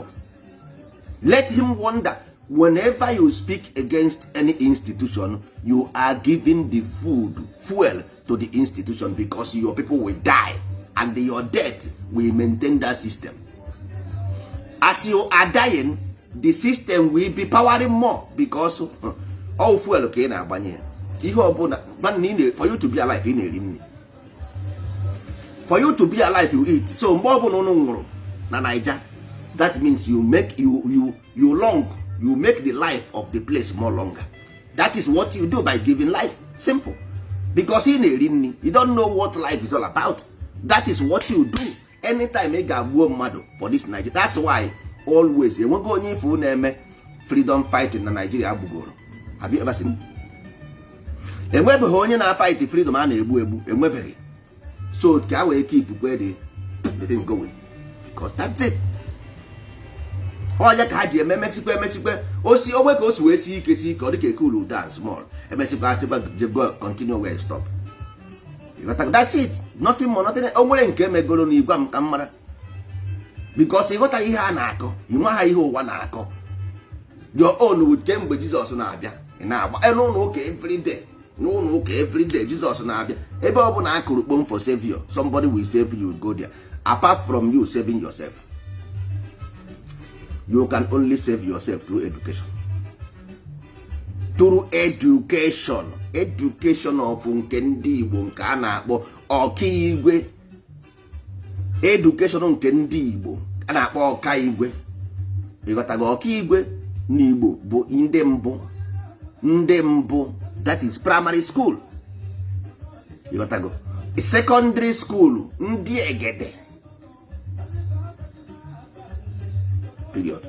Let him wonder. Whenever you speak against any institution, you are giving the food, fuel to the institution, because your people will die and your death will maintain that system. As you are dying, the system will be powering more because all fuel ka ị na-agbanye ya. Ihe ọbụla for you to be alive, ị na-eri nri. For you to be alive, you eat. So mgbe ọbụla unu nwụrụ na Naija, that means you make you you you long, you make the life of the place more longer. That is what you do by giving life. Simple. Because ị na-eri nri, you don't know what life is all about. That is what you do anytime ị ga-agbuo mmadụ for this Nigeria. That's why always enweghị onye ifu na-eme freedom fighting na Nigeria agbugoro. Have you ever seen? Enwebeghị onye na-fight freedom a na-egbu egbu. Enwebeghị. So ka a wee keep kwe the thing going, because that's it. Onye ka ha ji eme emechikwa emechikwa osi onwe ka o si wee sie ike, sie ike, ọ dịka cool down small, emechikwa asịkwa go continue where you stop. That's it. Nothing more, nothing. O nwere nke megoro n'igwe m ka m mara, because ịghọtaghị ihe a na-akọ. Ị ha ihe ụwa na-akọ. Your own with kemgbe Jizọs na-abịa, ị na-agba n'ụlọ ụka everyday, n'ụlọ ụka everyday. Jizọs na-abịa. Ebe ọ bụla a kụrụ kpom for savior, somebody will save you. Go there. apart from you saving yourself. You can only save yourself through education, through education, education of nke ndị Igbo nke a na-akpọ ọkaigwe, education nke ndị Igbo a na-akpọ ọkaigwe. Ịghọtago? Ọkaigwe n'Igbo bụ ndị mbụ, ndị mbụ, that is primary school. Ịghọtago? Secondary school, ndị egede, period.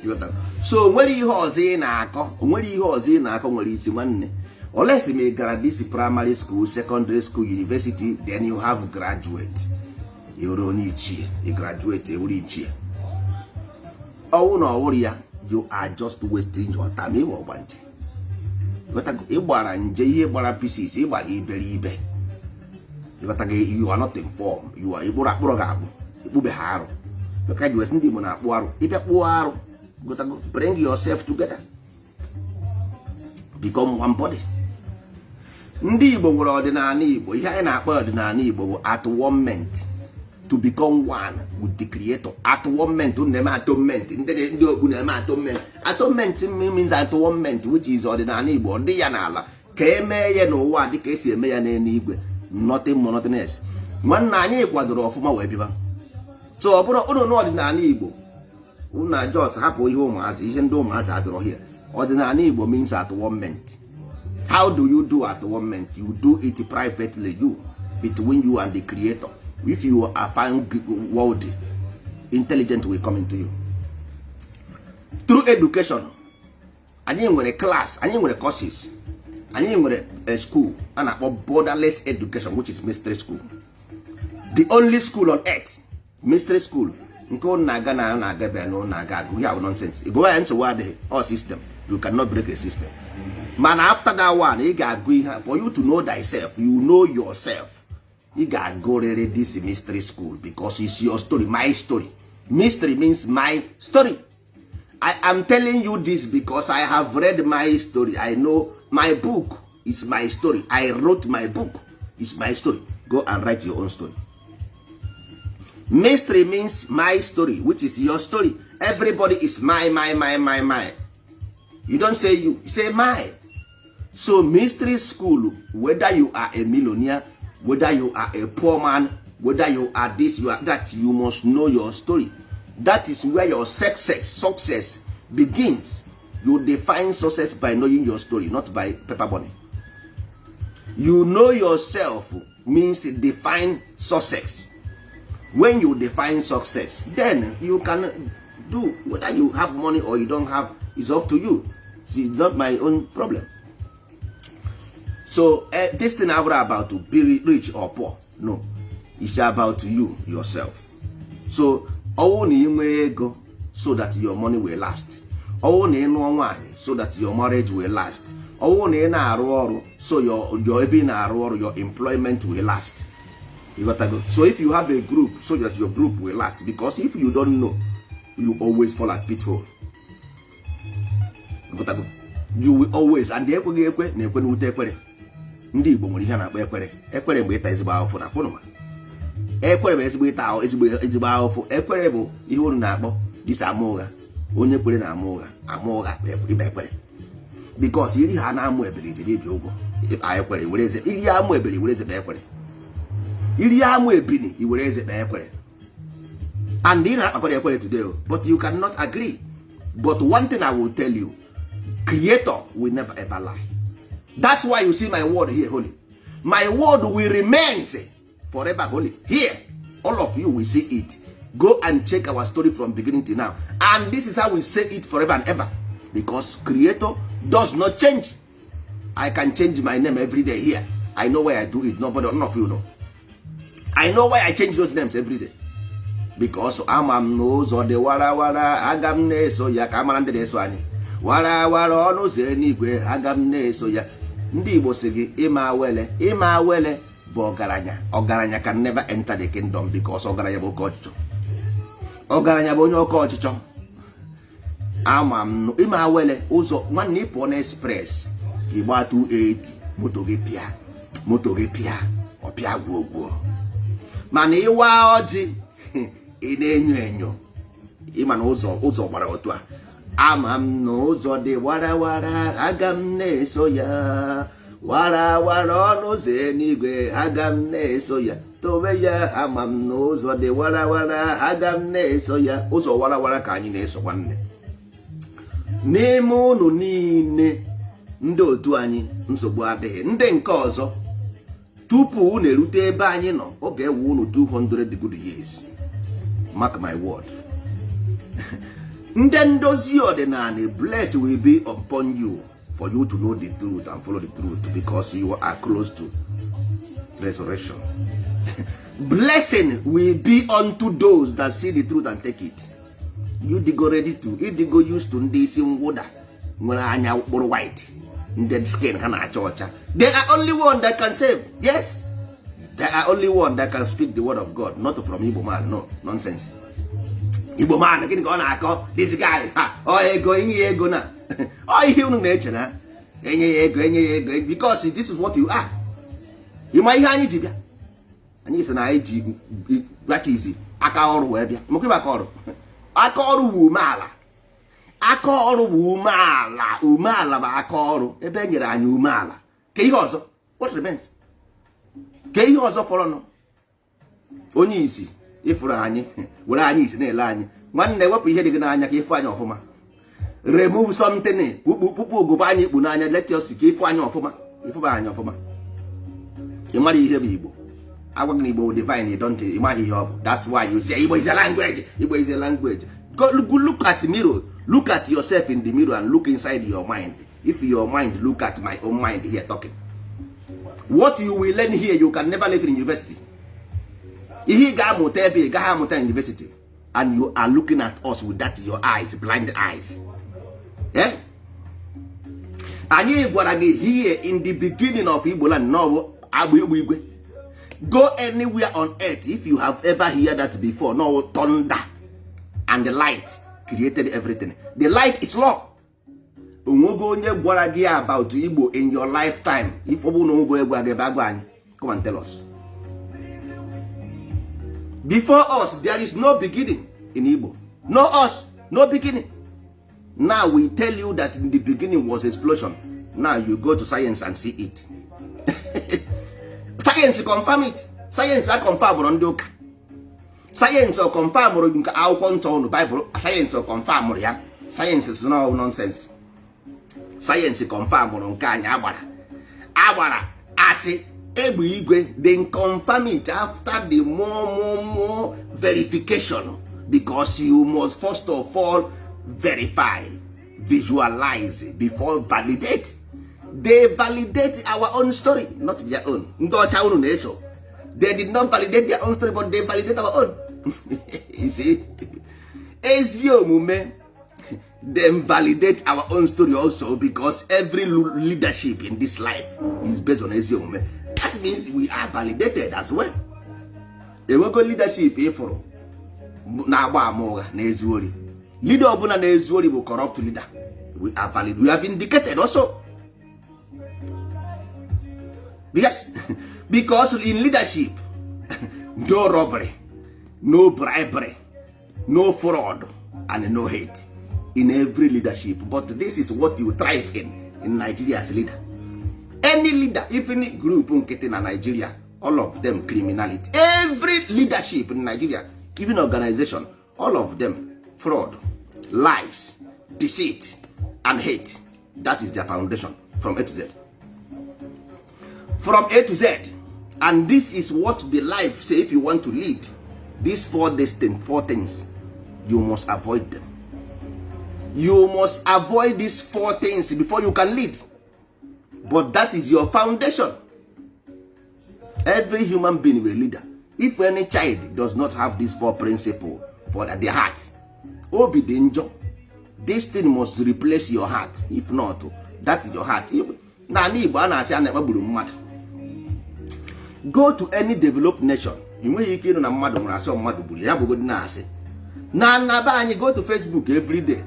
Ịghọtago? So nwere ihe ọzọ ị na-akọ, nwere ihe ọzọ ị na-akọ nwere isi, nwanne, unless ma ị gara this primary school, secondary school, university, then you have graduate, ewere onye ichie, ị graduate, ewere ichie. Ọwụ na ọwụrụ ya, you are just wasting your time. Ịwa ọgbanje, ịgbara nje, ihe gbara pieces, ịgbara iberibe. Ịghọtago? You are not informed. You are ịkpụrụ akpụrụ ga-akpụ, ikpube ha arụ, maka ji wesị ndị Igbo na-akpụ arụ. Ịbịa kpụọ arụ, gotago, bring yourself together, become one body. Ndị Igbo nwere ọdịnala Igbo. Ihe anyị na-akpọ ọdịnala Igbo bụ at one ment, to become one with the creator. At one ment. Unu na-eme atonement, ndị okpu na-eme atonement. Atonement means at one ment, which is ọdịnala Igbo. Ọ dị ya n'ala ka emee ya n'ụwa dị ka esi eme ya n'eluigwe. Nothing more, nothing else. Nwanne, anyị kwadoro ọfụma wee bịba. So ọ bụrụ unu n'ọdịnala Igbo, unu na just hapụ ihe ụmụazị, ihe ndị ụmụazị adọrọ here. Ọdịnala Igbo means at one ment. How do you do at one ment? You do it privately, you, between you and the creator. If you are found worthy, intelligent will come into you through education. Anyị nwere class, anyị nwere courses, anyị nwere a school a na-akpọ borderless education, which is mystery school, the only school on earth, mystery school. Nke ụnụ na-aga na na-aga ebe na ụnụ na-aga agụ ya bụ nonsense. Ịgụwa ya, nsogbu adịghị. All system, you cannot break a system. Mana after that one, ị ga-agụ ihe for you to know thyself. You know yourself. Ị ga-agụrịrị this mystery school because it's your story, my story. Mystery means my story. I am telling you this because I have read my story. I know my book is my story. I wrote my book, is my story. Go and write your own story. Mystery means my story, which is your story. Everybody is my, my, my, my, my. You don't say you, you say my. So mystery school, whether you are a millionaire, whether you are a poor man, whether you are this, you are that, you must know your story. That is where your success begins. You define success by knowing your story, not by paper money. You know yourself means define success. When you define success, then you can do. Whether you have money or you don't have is up to you. See, it's not my own problem. So this thing abụrụ about to be rich or poor. No, it's about you yourself. So ọwụ na ị nwee ego so that your money will last, ọwụ na ị nụọ nwaanyị so that your marriage will last, ọwụ na ị na-arụ ọrụ so your ebe ị na-arụ ọrụ, your employment will last. You got to go. So if you have a group, so that your group will last, because if you don't know, you always fall at pit hole. You got to go. You will always, and ekweghị ekwe na-ekwe n'ute ekwere. Ndị Igbo nwere ihe a na-akpọ ekwere. Ekwere mgbe ịta ezigbo ahụfụ na akwụnụma. Ekwere bụ ezigbo ịta ezigbo ezigbo ahụfụ. Ekwere bụ ihe unu na-akpọ disa ama ụgha. Onye kwere na ama ụgha, ama ụgha ịba ekwere, because iri ha na-amụ ebere ijere ibi ụgwọ ịkpa ekwere were eze iri amụ ebere were eze kpa ekwere, iri amụ ebini iwere eze kpa ekwere. And ị na-akpakwara ekwere today, but you cannot agree. But one thing I will tell you, creator will never ever lie. That's why you see my word here holy. My word will remain forever holy here. All of you will see it. Go and check our story from beginning to now, and this is how we say it forever and ever, because creator does not change. I can change my name every day here. I know why I do it. Nobody, none of you know. I know why I change those names every day, because ama m n'ụzọ dị warawara, aga m na-eso ya ka amara ndị na-eso anyị warawara ọnụ ụzọ eluigwe, aga m na-eso ya. Ndị Igbo si gị ịma wele, ịma wele bụ ọgaranya. Ọgaranya can never enter the kingdom, because ọgaranya bụ oke ọchịchọ. Ọgaranya bụ onye oke ọchịchọ. Ama m ịma wele ụzọ. Nwanne, ị pụọ na express, ịgba 280, moto gị pịa, moto gị pịa, ọ Ọpịa gwogwo, mana ịwa ọjị, ị na-enyo enyo, ịma na ụzọ ụzọ gbara otu a. Ama m na ụzọ dị warawara, aga m na-eso ya warawara, ọnụ ụzọ eluigwe, aga m na-eso ya tobe ya. Ama m na ụzọ dị warawara, aga m na-eso ya. Ụzọ warawara ka anyị na-eso. Nwanne, n'ime unu niile, ndị otu anyị, nsogbu adịghị. Ndị nke ọzọ, tupu unu erute ebe anyị nọ, ọ ga-ewe unu 200 good years, mark my word. Ndị ndozi ọdịnala, bless will be upon you for you to know the truth and follow the truth, because you are close to resurrection. Blessing will be unto those that see the truth and take it. You digo ready to ịdịgo used to ndị isi mwụda nwere anya mkpụrụ white, ndị skin ha na-acha ọcha. They are only one that can save. Yes, they are only one that can speak the word of God, not from Igbo man. No nonsense. Igbo man, gịnị ka ọ na-akọ? This guy, ha ọ ego, enye ya ego na ọ ihe unu na-eche na enye ya ego, enye ya ego, because this is what you are. Ịma ihe anyị ji bịa? Anyị sị na anyị ji, that is, aka ọrụ wee bịa. Maka aka ọrụ, aka ọrụ bụ umeala. Aka ọrụ bụ umeala. Umeala bụ aka ọrụ. Ebe e nyere anyị umeala, ka ihe ọzọ, what remains? Ka ihe ọzọ fọrọnụ? Onye isi ịfụrụ anyị, were anyị isi na-ele anyị. Nwanne, wepụ ihe dị gị n'anya ka ịfụ anyị ọfụma. Remove something, kpukpu kpukpu ugogbe anyị ikpu n'anya. Let us ka ịfụ anyị ọfụma, ịfụba anyị ọfụma. Ị mara ihe bụ Igbo? Agwa gị na Igbo divine, you don't, ị maghị ihe ọ bụ. That's why you say Igbo is a language. Igbo is a language. Go look at mirror, look at yourself in the mirror and look inside your mind. If your mind look at my own mind here talking, what you will learn here, you can never learn in university. Ihe ị ga-amụta ebe ị gaghị amụta in university, and you are looking at us with that your eyes, blind eyes, eh? Anyị gwara gị here in the beginning of Igbo land na ọ bụ agba igbo igwe. Go anywhere on earth, if you have ever heard that before. No, thunder and the light created everything. The light is law. Onwego onye gwara gị about Igbo in your lifetime? If ọ bụrụ na onwego onye gwara gị ebe agwa anyị, come and tell us. Before us, there is no beginning in Igbo. No us, no beginning. Now we tell you that in the beginning was explosion. Now you go to science and see it. Science confirm it. Science a confirm ndị ụka. Science ọ confirm nke akwụkwọ nsọ unu, Bible? Science ọ confirm ya? Science is no nonsense. Science confirm nke anyị agbara agbara asị egbe igwe. Then confirm it after the more verification, because you must first of all verify, visualize before validate. They validate our own story, not their own. Ndị ọcha unu na-eso, they did not validate their own story, but they validate our own. You see? Ezi omume, them validate our own story also, because every leadership in this life is based on ezi omume. That means we are validated as well. Enwego leadership ịfụrụ na-agba ama ụgha na ezu ori? Leader ọbụla na-ezu ori bụ corrupt leader. We are valid, we have indicated also. Because in leadership, no robbery, no bribery, no fraud and no hate in every leadership. But this is what you thrive in Nigeria as leader. Any leader, even group nkịtị na Nigeria, all of them criminality. Every leadership in Nigeria, even organization, all of them fraud, lies, deceit and hate. That is their foundation from A to Z, from A to Z. And this is what the life say. If you want to lead, these four distinct four things, you must avoid them. You must avoid these four things before you can lead. But that is your foundation. Every human being will leader. If any child does not have this four principle for the heart, obi dị njọ. This thing must replace your heart. If not, that is your heart. N'ala Igbo, a na-asị a na-ekpegburu mmadụ. Go to any developed nation, ị nweghị ike ịnụ na mmadụ nwere asị mmadụ gburu ya. Bụgodi na-asị na nnaba anyị. Go to Facebook every day,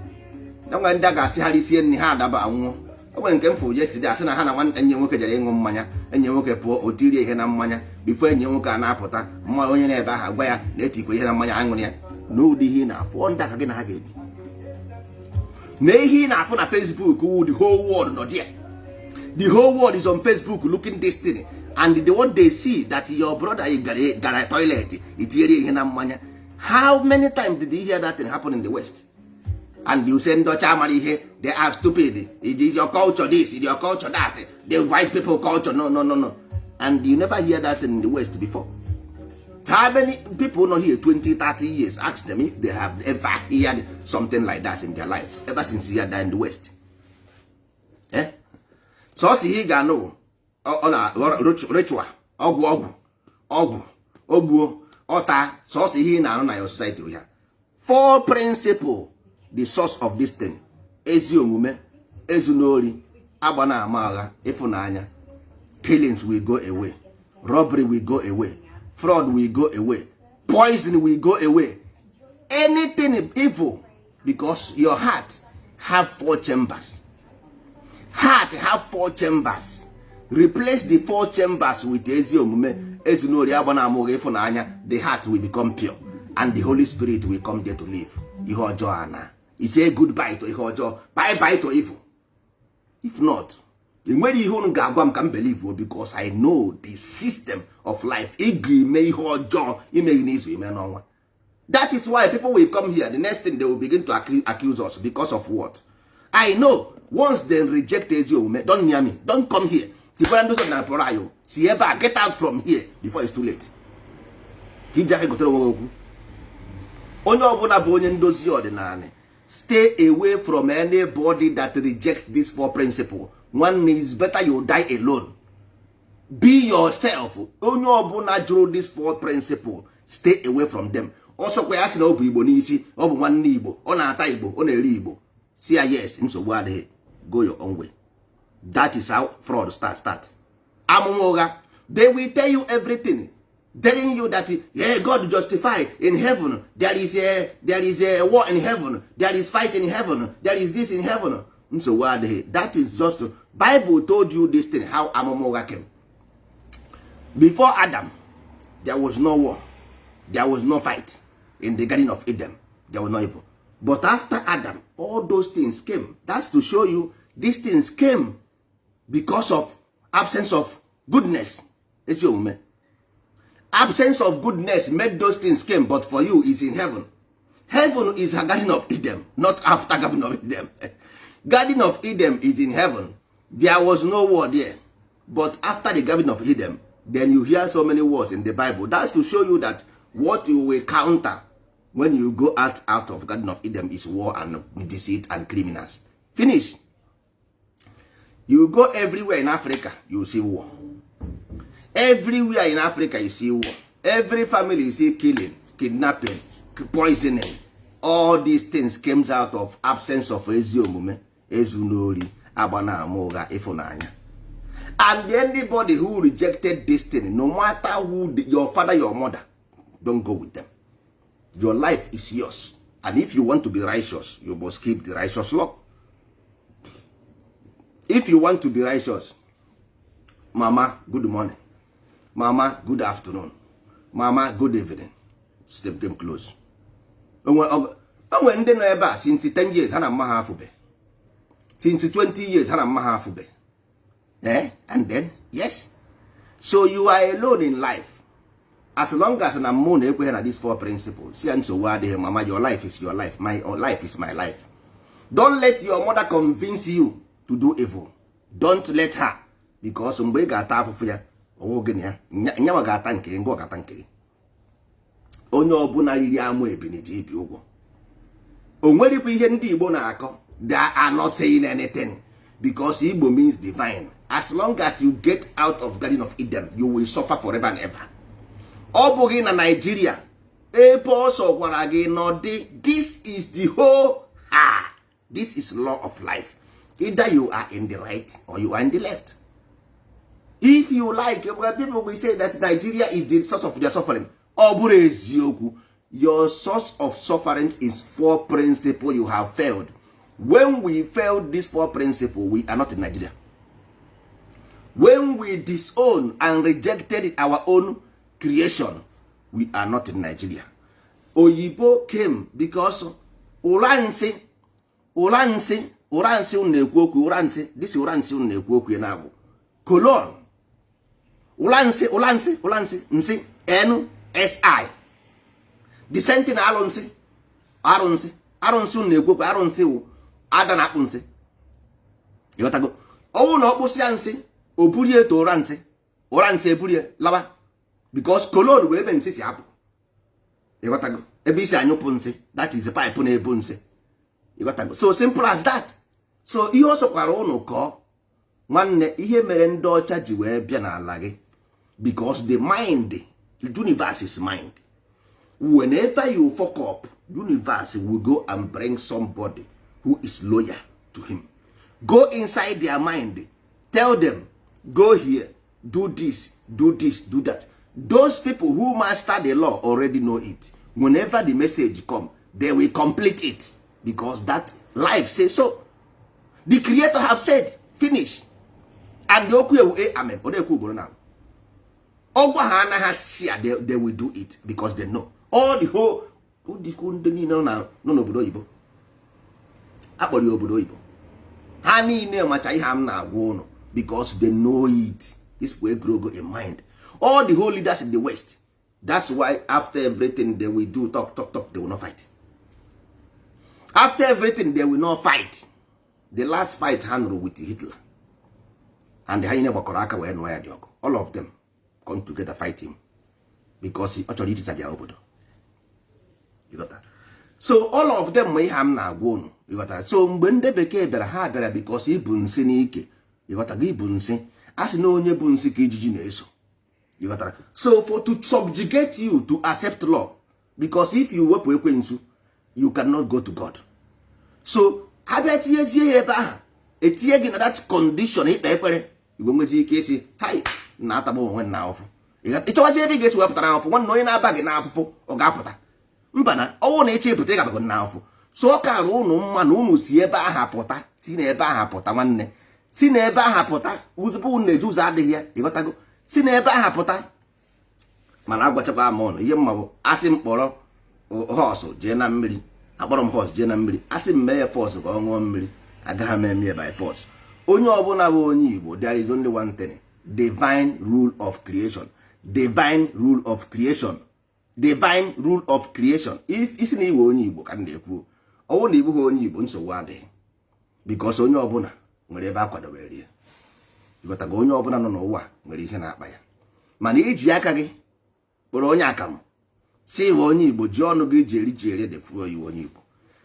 enwere ndị a ga-asị ha risie nri ha adaba anwụọ. O nwere nke m fụrụ yesterday, asị na ha na nwanne nye nwoke jere ịṅụ mmanya. Enyi nwoke pụọ, o tirie ihe na mmanya before enyi nwoke a na-apụta mma. Onye na-ebe ahụ agwa ya na etikwa ihe na mmanya, aṅụrụ ya n'ụdị ihe ị na-afụ ndị aka gị na ha ga-ebi na ihe ị na-afụ na Facebook wu the whole world nọ there. The whole world is on Facebook looking this thing, and the what they see, that your brother gara toilet, itinyere ihe na mmanya. How many times did you hear that thing happen in the West? And you say ndị ọcha amara ihe, they are stupid, it is your culture this, it is your culture that, the white people culture. No, no, no, no. And you never hear that in the West before. How many people know here 20 30 years? Ask them if they have ever heard something like that in their lives, ever since you are in the West, eh? Sọsọ ihe ị ga-anụ, ọ na ritual, ọgwụ, ọgwụ, ọgwụ, ogbuo ọta. Sọsọ ihe ị na-arụ na your society ya. Four principle, the source of this thing: ezi omume, ezu n'ori, agba na ama agha, ịfụnanya. Killings will go away, robbery will go away, fraud will go away, poison will go away, anything evil, because your heart have four chambers. Heart have four chambers. Replace the four chambers with ezi omume, ezinori, agba na amụghị, ịfụnanya. The heart will become pure and the Holy Spirit will come there to live. Ihe ọjọọ ana say goodbye to ihe ọjọọ, bye bye to evil. If not, enwere ihe unu ga-agwa m ka m believe o, because I know the system of life. Ị ga-eme ihe ọjọọ, imeghị n'izu, ime n'ọnwa. That is why people will come here, the next thing they will begin to accuse us. Because of what I know, once they reject ezi omume, don't near me, don't come here. Tikwara ndị na pụrụ anyị si ebe a, get out from here before it's too late. Ka iji aka gotere onwe gị okwu. Onye ọbụla bụ onye ndozi ọdịnala, stay away from anybody that reject this four principle. Nwanne, is better you die alone. Be yourself. Onye ọbụla jụrụ this four principle, stay away from them. Ọsọkwa ya sị na ọ bụ Igbo n'isi, ọ bụ nwanne Igbo, ọ na-ata Igbo, ọ na-eri Igbo, si ya yes, nsogbu adịghị, go your own way. That is how fraud start. Amụma ụgha, they will tell you everything, telling you that, yeah, God justify in heaven, there is a war in heaven, there is fight in heaven, there is this in heaven. Nsogbu adịghị. That is just Bible told you this thing, how amụma ụgha came. Before Adam, there was no war, there was no fight in the Garden of Eden, there was no evil. But after Adam, all those things came. That's to show you these things came because of absence of goodness, ezi omume. Absence of goodness made those things came. But for you is in heaven. Heaven is a Garden of Eden, not after Garden of Eden. Garden of Eden is in heaven. There was no war there. But after the Garden of Eden, then you hear so many words in the Bible. That's to show you that what you will counter when you go out of Garden of Eden is war and deceit and criminals. Finish. You go everywhere in Africa, you see war. Everywhere in Africa, you see war. Every family, you see killing, kidnapping, poisoning. All these things comes out of absence of ezi omume, ezu n'ori, agba na ama ụgha, ịfụnanya. And anybody who rejected this thing, no matter who your father, your mother, don't go with them. Your life is yours, and if you want to be righteous, you must keep the righteous law. If you want to be righteous, mama, good morning, mama, good afternoon, mama, good evening, step them close. Onwe ndị nọ ebe a since 10 years, ha na mma ha afụbe. Since 20 years, ha na mma ha afụbe, eh? And then, yes, so you are alone in life. As long as na mmụ na-ekweghị na these four principles, si ya nsogbu adịghị, mama. Your life is your life, my life is my life. Don't let your mother convince you to do evil. Don't let her, because mgbe ị ga-ata afụfụ ya, ọwụ gịnị ya nyanwa ga-ata nke ngwa ga-ata nke gị. Onye ọbụla riri amụ ebini ji ibi ụgwọ. O nwerikwa ihe ndị Igbo na-akọ. They are not saying anything, because Igbo means divine. As long as you get out of Garden of Eden, you will suffer forever and ever. Ọ bụghị na Nigeria ebe ọsọ gwara gị nọdị. This is the whole, ah, this is law of life. Either you are in the right or you are in the left. If you like, people will say that Nigeria is the source of their suffering. Ọ bụrụ eziokwu, your source of suffering is four principle you have failed. When we failed this four principle, we are not in Nigeria. When we disown and rejected our own creation, we are not in Nigeria. Oyibo came because ụra nsị, ụra nsị, ụra nsị unu na-ekwu okwu, ụra nsị, this ụra nsị unu na-ekwu okwu na abụ colon ụra nsị, ụra nsị, ụra nsị, nsị nsi, the same thing, arụnsị, arụnsị, arụnsị unu na-ekwu okwu, arụnsị wụ ada na akpụ nsị. Ịghọtago? Ọnwụ na ọ kpụsịa nsị, o burie to ụra nsị, ụra nsị eburie lawa, because colon bụ ebe nsị si apụ. Ịghọtago? Ebe isi anyụpụ nsị, that is the pipe na-ebu nsị. Ịghọtago? So simple as that. So ihe ọ sọkwara ụnụ kọọ, nwanne, ihe mere ndị ọcha ji wee bịa n'ala gị, because the mind, the universe is mind. Whenever you fuck up, universe will go and bring somebody who is loyal to him, go inside their mind, tell them, "Go here, do this, do this, do that." Those people who master the law already know it. Whenever the message come, they will complete it, because that life say so. The creator have said finish, and okwu ewu amen. Ọ na-ekwu ugboro na ọgwa ha anaghị si ya, they will do it because they know all the whole ndị niile nọ n'obodo oyibo, akpọrọ ya obodo oyibo, ha niile macha ihe m na-agwa ụnụ, because they know it. This way grow go in mind, all the whole leaders in the West. That's why after everything they will do talk, talk, talk, they will not fight. After everything, they will not fight. The last fight ha nụrụ with Hitler, and ha niile gbakọrọ aka wee nụọ ya dị ọgụ. All of them come together, fight him, because ọ chọrọ itisa their obodo. So all of them ma ihe m na-agwa ụnụ. Ịghọtara? So mgbe ndị bekee bịara, ha bịara because ibu nsị n'ike. Ịghọtara? Ibu nsị, a sị na onye bụ nsị ka ijiji na-eso. Ịghọtara? So for to subjugate you to accept law, because if you wepụ ekwensu, you cannot go to God. So ha bịa tinyezie ya ebe ahụ, etinye gị na that condition, ikpe ekpere igwe nwezi ike isi hai na atagba onwe na ahụfụ. Ịchọwazi ebe ị ga-esi wepụta na ahụfụ. Nwanne, onye na-aba gị n'afụfụ, ọ ga-apụta? Mba, na ọnwụ na ịchọ ịpụta, ị gabago na ahụfụ. So ọ kara ụnụ mma na ụnụ si ebe ahụ pụta, si na ebe ahụ pụta. Nwanne, si na ebe ahụ pụta. Ebe ụnụ na-eji ụzọ adịghị ya. Ịghọtago? Si na ebe ahụ pụta. Mana agwachakwa m ụnụ ihe mma bụ, asị m kpọrọ horse jee na mmiri, akpọrọ m horse jee na mmiri. Asị m mee ya force ka ọ ṅụọ mmiri, agaghị m eme ya by force. Onye ọbụla bụ onye Igbo, there is only one thing: divine rule of creation, divine rule of creation, divine rule of creation. If isi na iwe onye Igbo ka m na-ekwu, ọwụ na ịbụghị onye Igbo, nsogbu adịghị, because onye ọbụla nwere ebe a kwadobere ya. Ịghọtago? Onye ọbụla nọ n'ụwa nwere ihe na-akpa ya. Mana iji aka gị kpọrọ onye akamụ si iwe onye Igbo, ji ọnụ gị ji eri ji eri defuo iwe onye Igbo.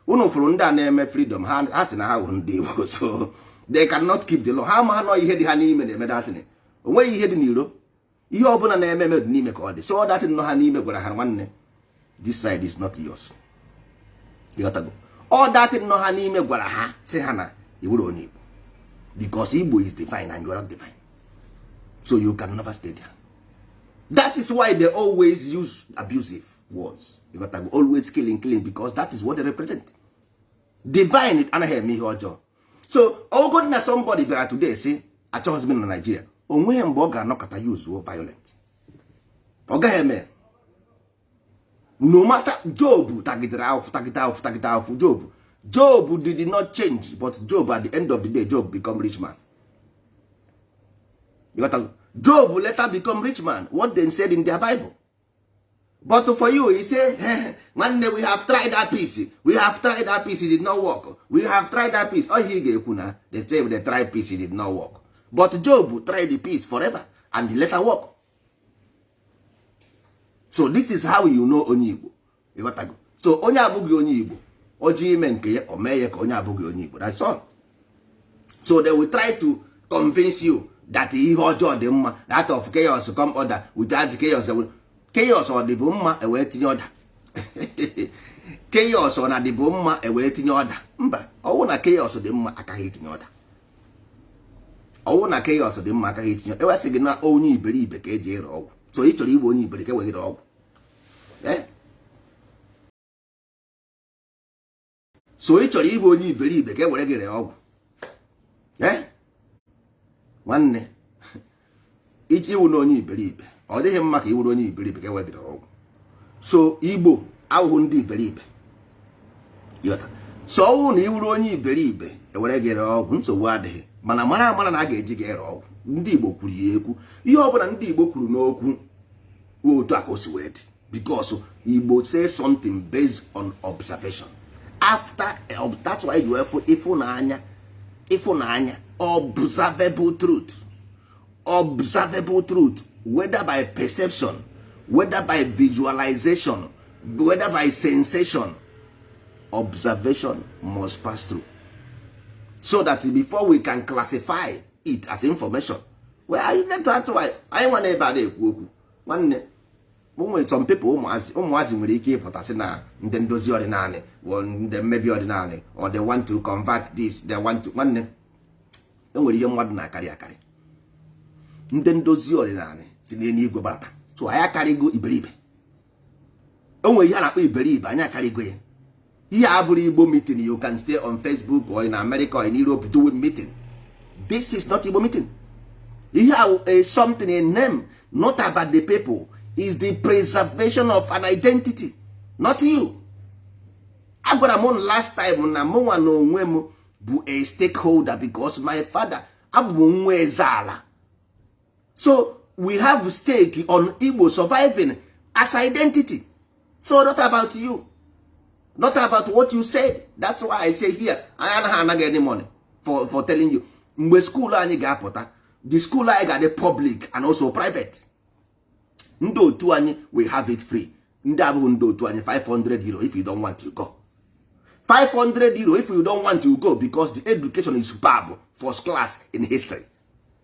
Unu fụrụ ndị a na-eme freedom, ha sị na ha bụ ndị Igbo, so they cannot keep the law. Ha ma nọ ihe dị ha n'ime na-eme datin. O nweghị ihe dị n'iro. Ihe ọbụla na-eme eme dị n'ime ka ọ dị. So datin nọ ha n'ime gwara ha, "Nwanne, this side is not yours." Ịghọtago? All datin nọ ha n'ime gwara ha, si ha na iwere onye Igbo, because Igbo is divine and you are not divine, so you can never stay there. That is why they always use abusive words. Ịghọtago? Always killing, killing, because that is what they represent. Divine anaghị eme ihe ọjọọ. So ọgụgụ na somebody bịara today si achọghịzi m na Nigeria, onweghị mgbe ọ ga-anọkọta use violent. Ọ gaghị eme. No matter Job tagidere ahụfụ, tagide ahụfụ, tagide ahụfụ, Job did not change, but Job, at the end of the day, Job become rich man. You got to, Job later become rich man, what they said in their Bible. But for you, he say, "Eh, nwanne, we have tried that peace, we have tried that peace, it did not work. We have tried that peace." Ọ ihe ị ga-ekwu na they say they tried peace, it did not work. But Job tried the peace forever and the later work. So this is how you know onye Igbo. Ịghọtago? So onye abụghị onye Igbo, o ji ime nke ya, o mee ya ka onye abụghị onye Igbo. That's all. So they will try to convince you that ihe ọjọọ dị mma, that of chaos come order. Without chaos they will... chaos ọ dịbụ mma ewee tinye order? Chaos ọ na dịbụ mma ewee tinye order? Mba. Ọwụ na chaos dị mma, akaghị etinye order. Ọwụ na chaos dị mma, akaghị etinye. Ewesị gị na onye iberibe ka eji ere ọgwụ. So ị chọrọ igbe onye iberibe ka ewegịrị ọgwụ? Eh? So ị chọrọ ịbụ onye iberibe ka e were gị ree ọgwụ? Eh? Nwanne, Iwu na onye iberibe, ọ dịghị mma ka iwuru onye iberibe ka ewedịrị ọgwụ. So Igbo ahụhụ ndị iberibe. Ịghọta? So ọwụ na iwuru onye iberibe, ewere gị ree ọgwụ, nsogbu adịghị, mana mara amara na a ga-eji gị ere ọgwụ. Ndị Igbo kwuru ya ekwu. Ihe ọbụla ndị Igbo kwuru n'okwu, otu a ka o si wee dị, because Igbo say something based on observation. After, that's why you have ịfụnanya, ịfụnanya, observable truth, observable truth, whether by perception, whether by visualization, whether by sensation, observation must pass through so that before we can classify it as information. Well, that's why anyị nwa ebe a na-ekwu okwu. Nwanne, nwere some people, ụmụazị, ụmụazị nwere ike ịpụta sị na ndị ndozi ọdịnala bụ ndị mmebi ọdịnala, or they want to convert this, they want to. Nwanne, enwere ihe mmadụ na-akarị akarị. Ndị ndozi ọdịnala si n'eluigwe gbata, so anyị akarịgo iberibe. O nwere ihe a na-akpọ iberibe, anyị akarịgo ya. Ihe a bụrụ Igbo meeting, you can stay on Facebook or in America or in Europe doing meeting. This is not Igbo meeting. Ihe a something in name, not about the people, is the preservation of an identity, not you. Agwara m last time na mụnwa na onwe m bụ a stakeholder because my father, abụ m nwa eze ala. So we have stake on Igbo surviving as identity. So not about you, not about what you said. That's why I say here, anyị anaghị anaghị any money for telling you. Mgbe school anyị ga-apụta, the school anyị ga-adị public and also private. Ndị otu anyị, we have it free. Ndị abụghị ndị otu anyị, €500. If you don't want, you go. €500, if you don't want, you go, because the education is superb, first class in history,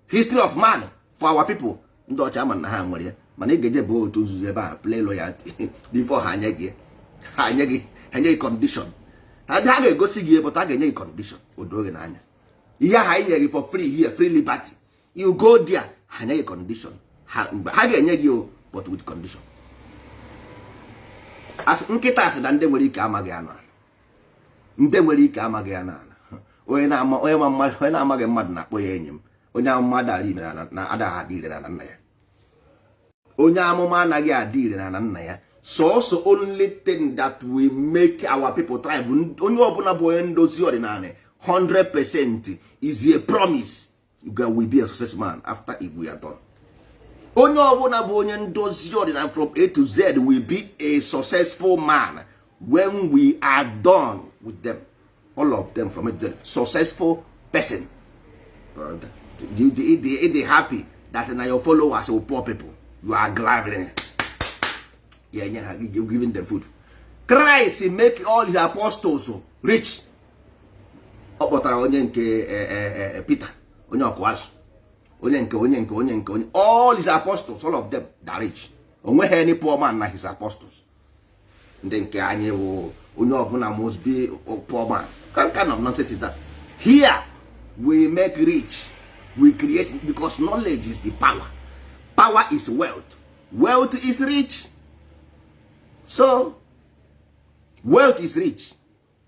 history of man for our people. Ndị ọcha ama na ha nwere ya, mana ị ga-eje bụ otu nzuzo ebe a, play loyalty before ha nye gị, ha nye gị, ha nye gị condition. Ha ga-egosi gị, but ha ga-enye gị condition. O doo gị n'anya, ihe ahụ anyị nyere gị for free here, free liberty, you go there, ha nye gị condition. Ha ga-enye gị o, but with condition. Nkịta asị na ndị nwere ike amaghị anụ ala, ndị nwere ike amaghị anụ ala. Onye na-ama, onye ma mmadụ, onye na-amaghị mmadụ na-akpọ ya enyi m. Onye amụma adara ire na adaghị adị ire na nna ya. Onye amụma anaghị adị ire na nna ya. Sọọsọ only thing that will make our people thrive, onye ọbụla bụ onye ndozi ọdịnala 100% is a promise, you will be a success man after if we are done. Onye ọbụla bụ onye ndozi ọdịnala from A to Z will be a successful man when we are done with them, all of them, from A to Z, successful person. You dey happy that na your followers will poor people, you are glad, yeah, yeah, giving them food. Christ make all his apostles rich. Ọ kpọtara onye nke Peter, onye ọkụ azụ, onye nke, onye nke, onye nke, onye, all his apostles, all of them are rich. Onweghị any poor man na his apostles. Ndị nke anyị wụ onye ọbụla must be a poor man. What kind of nonsense is that? Here we make rich, we create, because knowledge is the power, power is wealth, wealth is rich. So wealth is rich.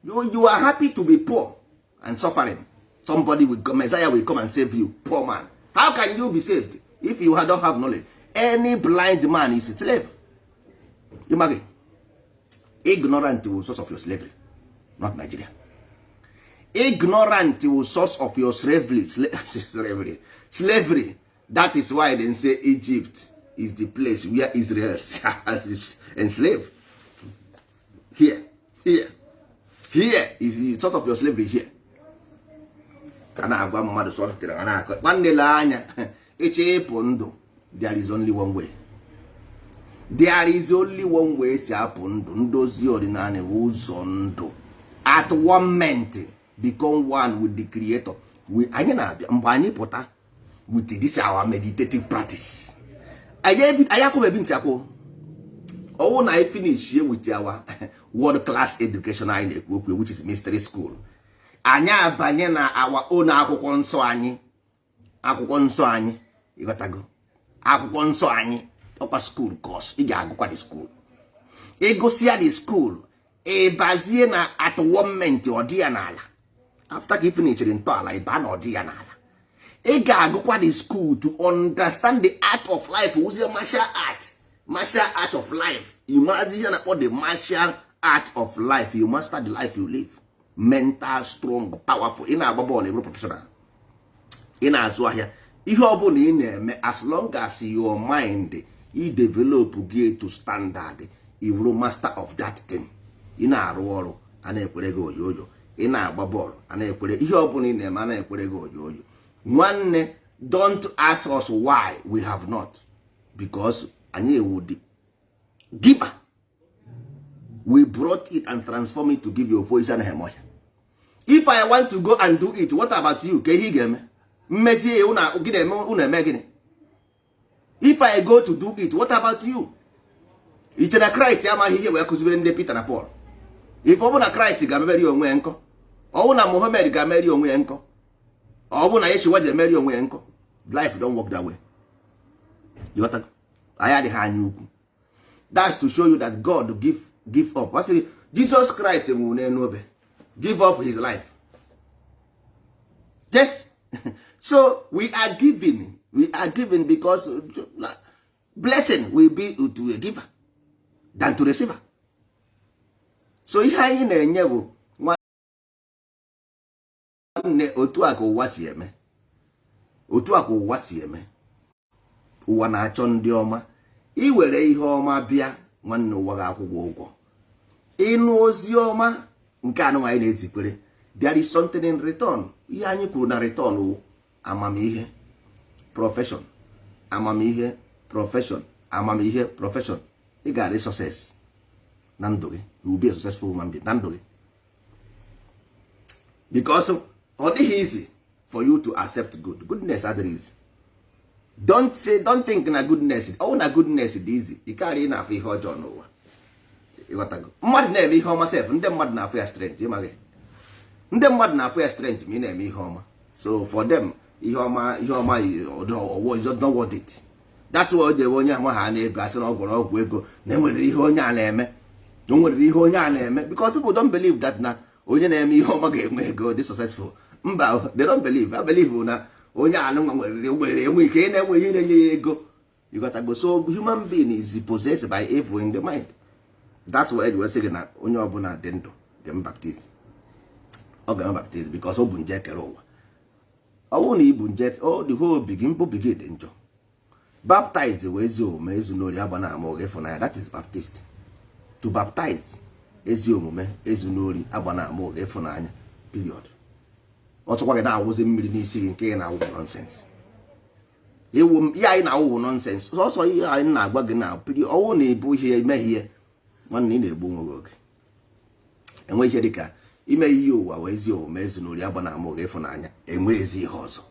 You are happy to be poor and suffering. Somebody will come, Messiah will come and save you, poor man. How can you be saved if you don't have knowledge? Any blind man is a slave. You marry ignorant will source of your slavery, not Nigeria. Ignorant will source of your slavery, slavery, slavery. That is why they say Egypt is the place where Israel is enslaved. Here, here, here is the source of your slavery. Here ka na-agwa mmadụ sọtịrị a na-akọ. Nwanne, lee anya, ịchọ ịpụ ndụ, there is only one way, there is only one way si apụ ndụ. Ndozi ọdịnala bụ ụzọ ndụ. At one moment, become one with the creator. We, anyị na-abịa mgbe anyị pụta with this our meditative practice. Anyị akwụbebi ntị akwụ ọwụ na anyị finish with our world class education anyị na-ekwu okwu, which is mystery school. Anyị abanye na our own akwụkwọ nsọ anyị, akwụkwọ nsọ anyị, ịghọtago? Akwụkwọ nsọ anyị ọkwa school course. Ị ga-agụkwa the school, ịgụsịa the school, ịbazie na at one moment ọ dị ya n'ala. After ka ị finishiri ntọala, ịba na ọ dị ya n'ala. Ị ga-agụkwa the school to understand the art of life, wụzie martial art, martial art of life. You marazi ihe na-akpọ the martial art of life. You master the life you live, mental, strong, powerful. Ị na-agba bọọlụ, ịbụrụ professional. Ị na-azụ ahịa, ihe ọ bụla ị na-eme, as long as your mind i develop gị to standard, ị bụrụ master of that thing. Ị na-arụ ọrụ, a na-ekwere gị oyoyo. Ị na-agba bọọlụ, a na-ekwere. Ihe ọ bụla ị na-eme, a na-ekwere gị oyoyo. Nwanne, don't ask us why we have not, because anyị ewu the giver. We brought it and transform it to give you voice. Anaghị eme ọhịa. If I want to go and do it, what about you? Ka ihe ị ga-eme mmezie gị na-eme, unu eme gịnị? If I go to do it, what about you? Iche na Kraịst amaghị ihe wee kụzibere ndị Peter na Paul? If ọ bụ na Kraịst ga-emeri onwe ya nkọ, ọ bụ na Mohammed ga-emeri onwe ya nkọ, ọ bụ na Yeshua ji emeri onwe ya nkọ? Life don't work that way. You got? Anyị adịghị anya ukwu. That's to show you that God give up. Ọ sị Jesus Christ nwụrụ n'elu obe, give up his life. Yes, so we are giving, we are giving, because blessing will be to a giver than to receiver. So ihe anyị na-enye bụ, nwanne, otu a ka ụwa si eme, otu a ka ụwa si eme. Ụwa na-achọ ndị ọma. Iwere ihe ọma bịa, nwanne, ụwa ga-akwụ gị ụgwọ. Ịnụ ozi ọma nke anụ anyị na-ezikwere, there is something in return. Ihe anyị kwuru na return wụ amamihe, profession, amamihe, profession, amamihe, profession. Ị ga-adị success na ndụ gị. You will be a successful human being na ndụ gị, because ọ dịghị easy for you to accept good. Goodness adịghị easy. Don't say, don't think na goodness, ọ na goodness dị easy. Ị karịa ị na-afụ ihe ọjọọ n'ụwa. Ịghọtago? Mmadụ na-eme ihe ọma sef, ndị mmadụ na-afụ ya strange. Ịmaghị, ndị mmadụ na-afụ ya strange ma ị na-eme ihe ọma. So for them, ihe ọma, ihe ọma ọwụ is not worth it. That's why o ji ebe onye ama ha na-ego, asị na ọ gwọrọ ọgwụ ego, na enwerere ihe onye a na-eme, na o nwerere ihe onye a na-eme, because people don't believe that na onye na-eme ihe ọma ga-enwe ego, dị successful. Mba, they don't believe. I believe na onye anụ nwa nwere enwe ike ị na-enwe ihe na-enye ya ego. You got to go. So human being is possessed by evil in the mind. That's why eji wee sị gị na onye ọbụla dị ndụ ga-eme baptism. Ọ ga-eme baptism because ọ bụ nje kere ụwa. Ọ bụrụ na ị bụ nje, ọ dị ha obi gị, obi gị dị njọ. Baptize wee ezi omume, ezu n'ori, agba na ama, oge ịfụnanya. That is baptist. To baptize, ezi omume, ezu n'ori, agba na ama, oge ịfụnanya, period. Ọtụkwa gị na-awụzi mmiri n'isi gị, nke ị na-awụ nonsense. Iwu ihe anyị na-awụ nonsense. Sọsọ ihe anyị na-agwa gị na period. Ọwụ na ịbụ ihe ime ihe, nwanne, ị na-egbu onwe gị oge. Enwe ihe dịka ime ihe ụwa wee ezi omume, ezu n'ori, agba na ama, oge ịfụnanya. Enwe ezi ihe ọzọ.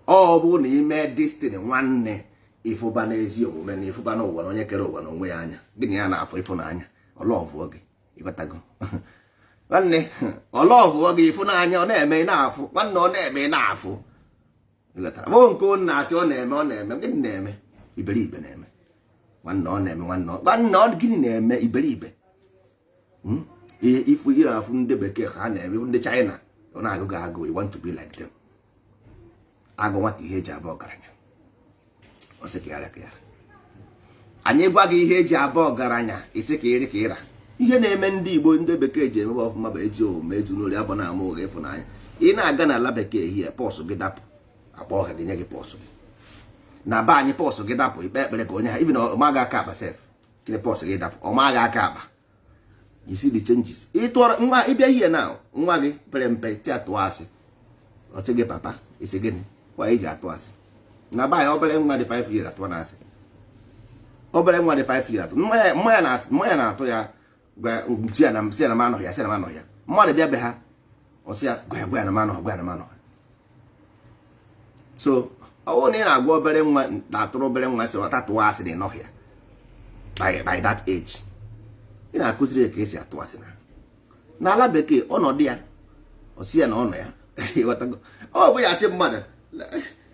Ọ bụrụ na ime destiny, nwanne, ịfụba n'ezi omume na ịfụba n'ụwa na onye kere ụwa na onwe ya anya, gịnị ya na-afụ ịfụnanya ọlọvụọ gị. Ịghọtago, nwanne? Ọlọvụọ gị, ịfụnanya ọ na-eme, ị na-afụ. Nwanne, ọ na-eme, ị na-afụ. Ịghọtara bụ nke ọ na-asị ọ na-eme, ọ na-eme. Gịnị na-eme? Iberibe na-eme, nwanne. Ọ na-eme, nwanne, nwanne, ọ gịnị na-eme? Iberibe. Ihe ifu ị na-afụ ndị bekee ka ha na-eme, ndị China, ọ na-agụ gị agụ. You want to be like them. Agụ nwata ihe eji abụ ọgaranya, ọ sị ka ya ka ya. Anyị gwa gị ihe eji abụ ọgaranya, isi ka ịrị ka ịra. Ihe na-eme ndị Igbo, ndị bekee ji emebe ọfụma bụ ezi omume, ezu n'ori, agbọ na ama, ụgha, ịfụnanya. Ị na-aga n'ala bekee hie, purse gị dapụ, akpọ ọha gị, nye gị purse gị. Na be anyị, purse gị dapụ, ikpe ekpere ka onye ha ibi na ọ maghị aka akpa sef. Gịnị? Purse gị dapụ, ọ maghị aka akpa. You see the changes? Ị tụọrọ nwa ịbịa hie na nwa gị pere mpe ti atụ asị, ọ sị gị, "Papa, isi gịnị kwa iji atụ asị?" Na be anyị, obere nwa dị 5 years atụọ na asị. Obere nwa dị 5 years atụ mmanya na-atụ ya. Gwa si ya na si ya na m anọghị ya, si ya na m anọghị ya. Mmadụ bịa be ha, ọ sị ya, "Gwa ya, gwa ya na m anọghị, gwa ya na m anọghị." So ọ bụrụ na ị na-agwa obere nwa, na-atụrụ obere nwa sị ọ tatụọ asị na ịnọghị ya, by that age ị na-akụziri ya ka esi atụ asị. Na n'ala bekee, ọnọdụ ya, ọ sị ya na ọ nọ ya. Ịghọtago? Ọ bụ ya asị mmadụ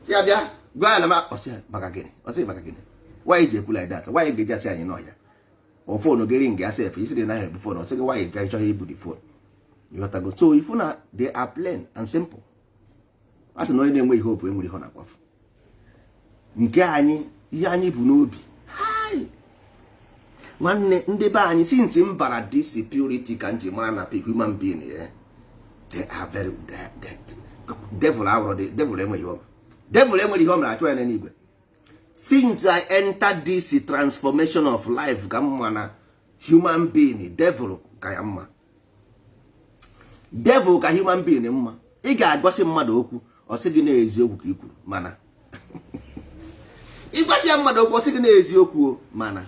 si ya bịa gwa ya na ma ọ sị ya maka gịnị? Ọ sị maka gịnị? Why ji ekwu like that? Why ga-eji asị anyị n'ọhịa? Ọ phone gị ring ya sef, isi dị naghị ebu phone, ọ sị gị why ga ịchọghị ibu the phone. Ịghọtago? So ifu na they are plain and simple. A sị na onye na-enweghị hope enwere ihe ọ na-akwafu. Nke anyị, ihe anyị bụ n'obi. Hai! Nwanne, ndị be anyị, since m bara this purity ka m ji mara na human being, yeah, they are very devil awụrụ the devil. Enweghị ihe devil enwere, ihe ọ mere achụ ya n'eluigwe. Since I entered this transformation of life ka m ma na human being, devil ka ya mma, devil ka human being mma. Ị ga-agwasị mmadụ okwu, ọ sị gị na eziokwu ka i kwuru, mana ịgwasị ya mmadụ okwu, ọ sị gị na eziokwu o, mana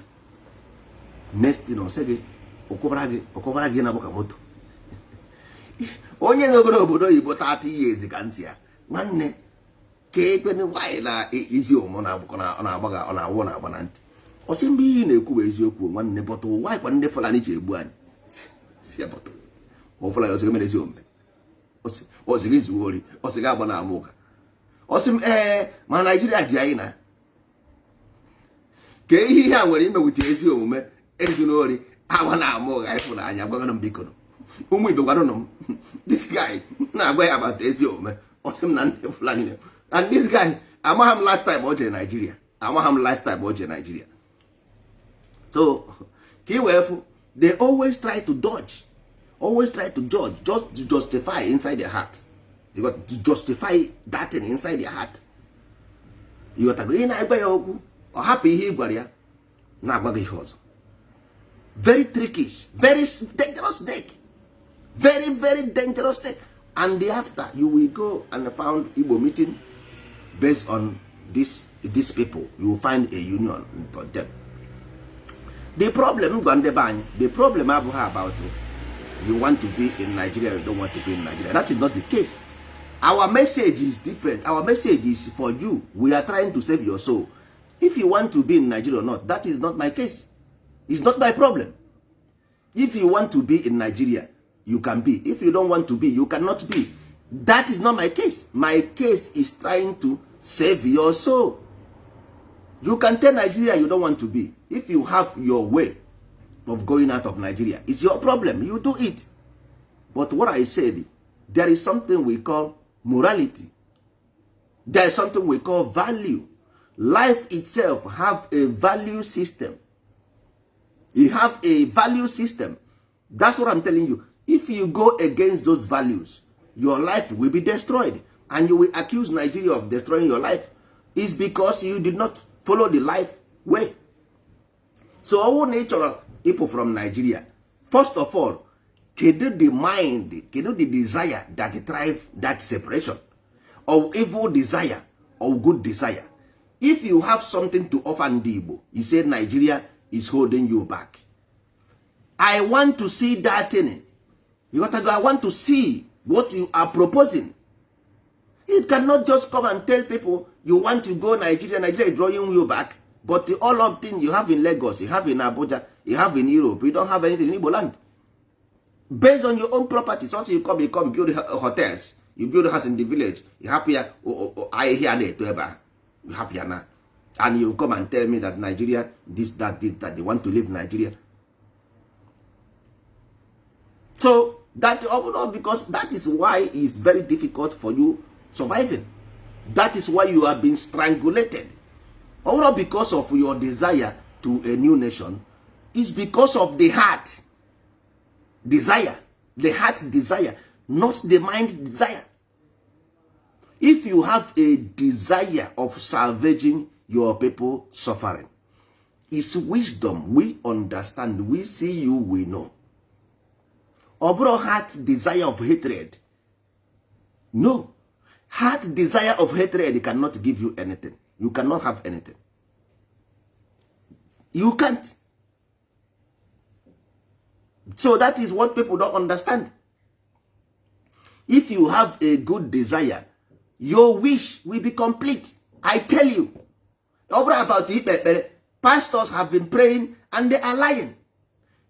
next thing ọ sị gị ụkwụbara gị, ụkwụbara gị na-agbụ ka moto. Onye nọgoro obodo oyibo 30 years ka ntị ya, nwanne, ka ekwe nwaanyị na isi omume ọ na-agba ọ na-awụ na-agba na ntị. Ọ sị mgbe ihe na-ekwu bụ eziokwu, nwanne, but nwaanyị kwa ndị Fulani ji egbu anyị si ya, but Fulani ọsị gị mere ezi omume, ọsị gị zuo ori, ọsị gị agba na ama ụka. Ọ sị m ee, ma Naijiria ji anyị na ka ihe a nwere imewute ezi omume, ezuna ori, agba na ama ụgha, ịfụnanya gwagoro m. Biko, ụmụ ibe, gwaranụ m, this guy na-agwa ya about ezi omume, ọ sị m na ndị Fulani. And this guy, amagha m last time o jere Naijiria, amagha m last time o jere Naijiria. So ka ị wee fụ, they always try to dodge, always try to judge just to justify inside their heart. You got to justify that thing inside their heart. You got to ị na-agwa ya okwu, ọ hapụ ihe ị gwara ya, na-agwa gị ihe ọzọ. Very trickish, very dangerous snake, very very dangerous snake. And after you will go and found Igbo meeting based on this, these people, you will find a union for them. The problem gwa ndị be anyị, the problem abụghị about you want to be in Nigeria, you don't want to be in Nigeria. That is not the case. Our message is different. Our message is for you. We are trying to save your soul. If you want to be in Nigeria or not, that is not my case. It's not my problem. If you want to be in Nigeria, you can be. If you don't want to be, you cannot be. That is not my case. My case is trying to save your soul. You can tell Nigeria you don't want to be. If you have your way of going out of Nigeria, it's your problem, you do it. But what I said, there is something we call morality, there is something we call value. Life itself have a value system. You have a value system. That's what I'm telling you. If you go against those values, your life will be destroyed, and you will accuse Nigeria of destroying your life. Is because you did not follow the life way. So ọ bụrụ na ị chọrọ ịpụ from Nigeria, first of all, kedu the mind, kedu the desire that drive that separation of evil desire or good desire? If you have something to offer ndị Igbo, you say Nigeria is holding you back. I want to see that thing. You got to go. I want to see what you are proposing. You cannot just come and tell people you want to go Nigeria, Nigeria is drawing you back, but the all of thing you have in Lagos, you have in Abuja, you have in Europe, you don't have anything in Igbo land based on your own properties. Also you come build hotels, you build house in the village, you hapụ ya ahịhịa na-eto ebe a, you hapụ ya na, and you come and tell me that Nigeria this, that, this, that, they want to leave Nigeria. So that ọ because that is why it's very difficult for you surviving. That is why you have been strangulated. Ọ because of your desire to a new nation is because of the heart desire, the heart desire, not the mind desire. If you have a desire of salvaging your people suffering, is wisdom. We understand, we see you, we know. Ọ bụrụ heart desire of hatred, no. Heart desire of hatred cannot give you anything. You cannot have anything. You can't. So that is what people don't understand. If you have a good desire, your wish will be complete. I tell you, ọ bụrụ about ikpe ekpere, pastors have been praying and they are lying.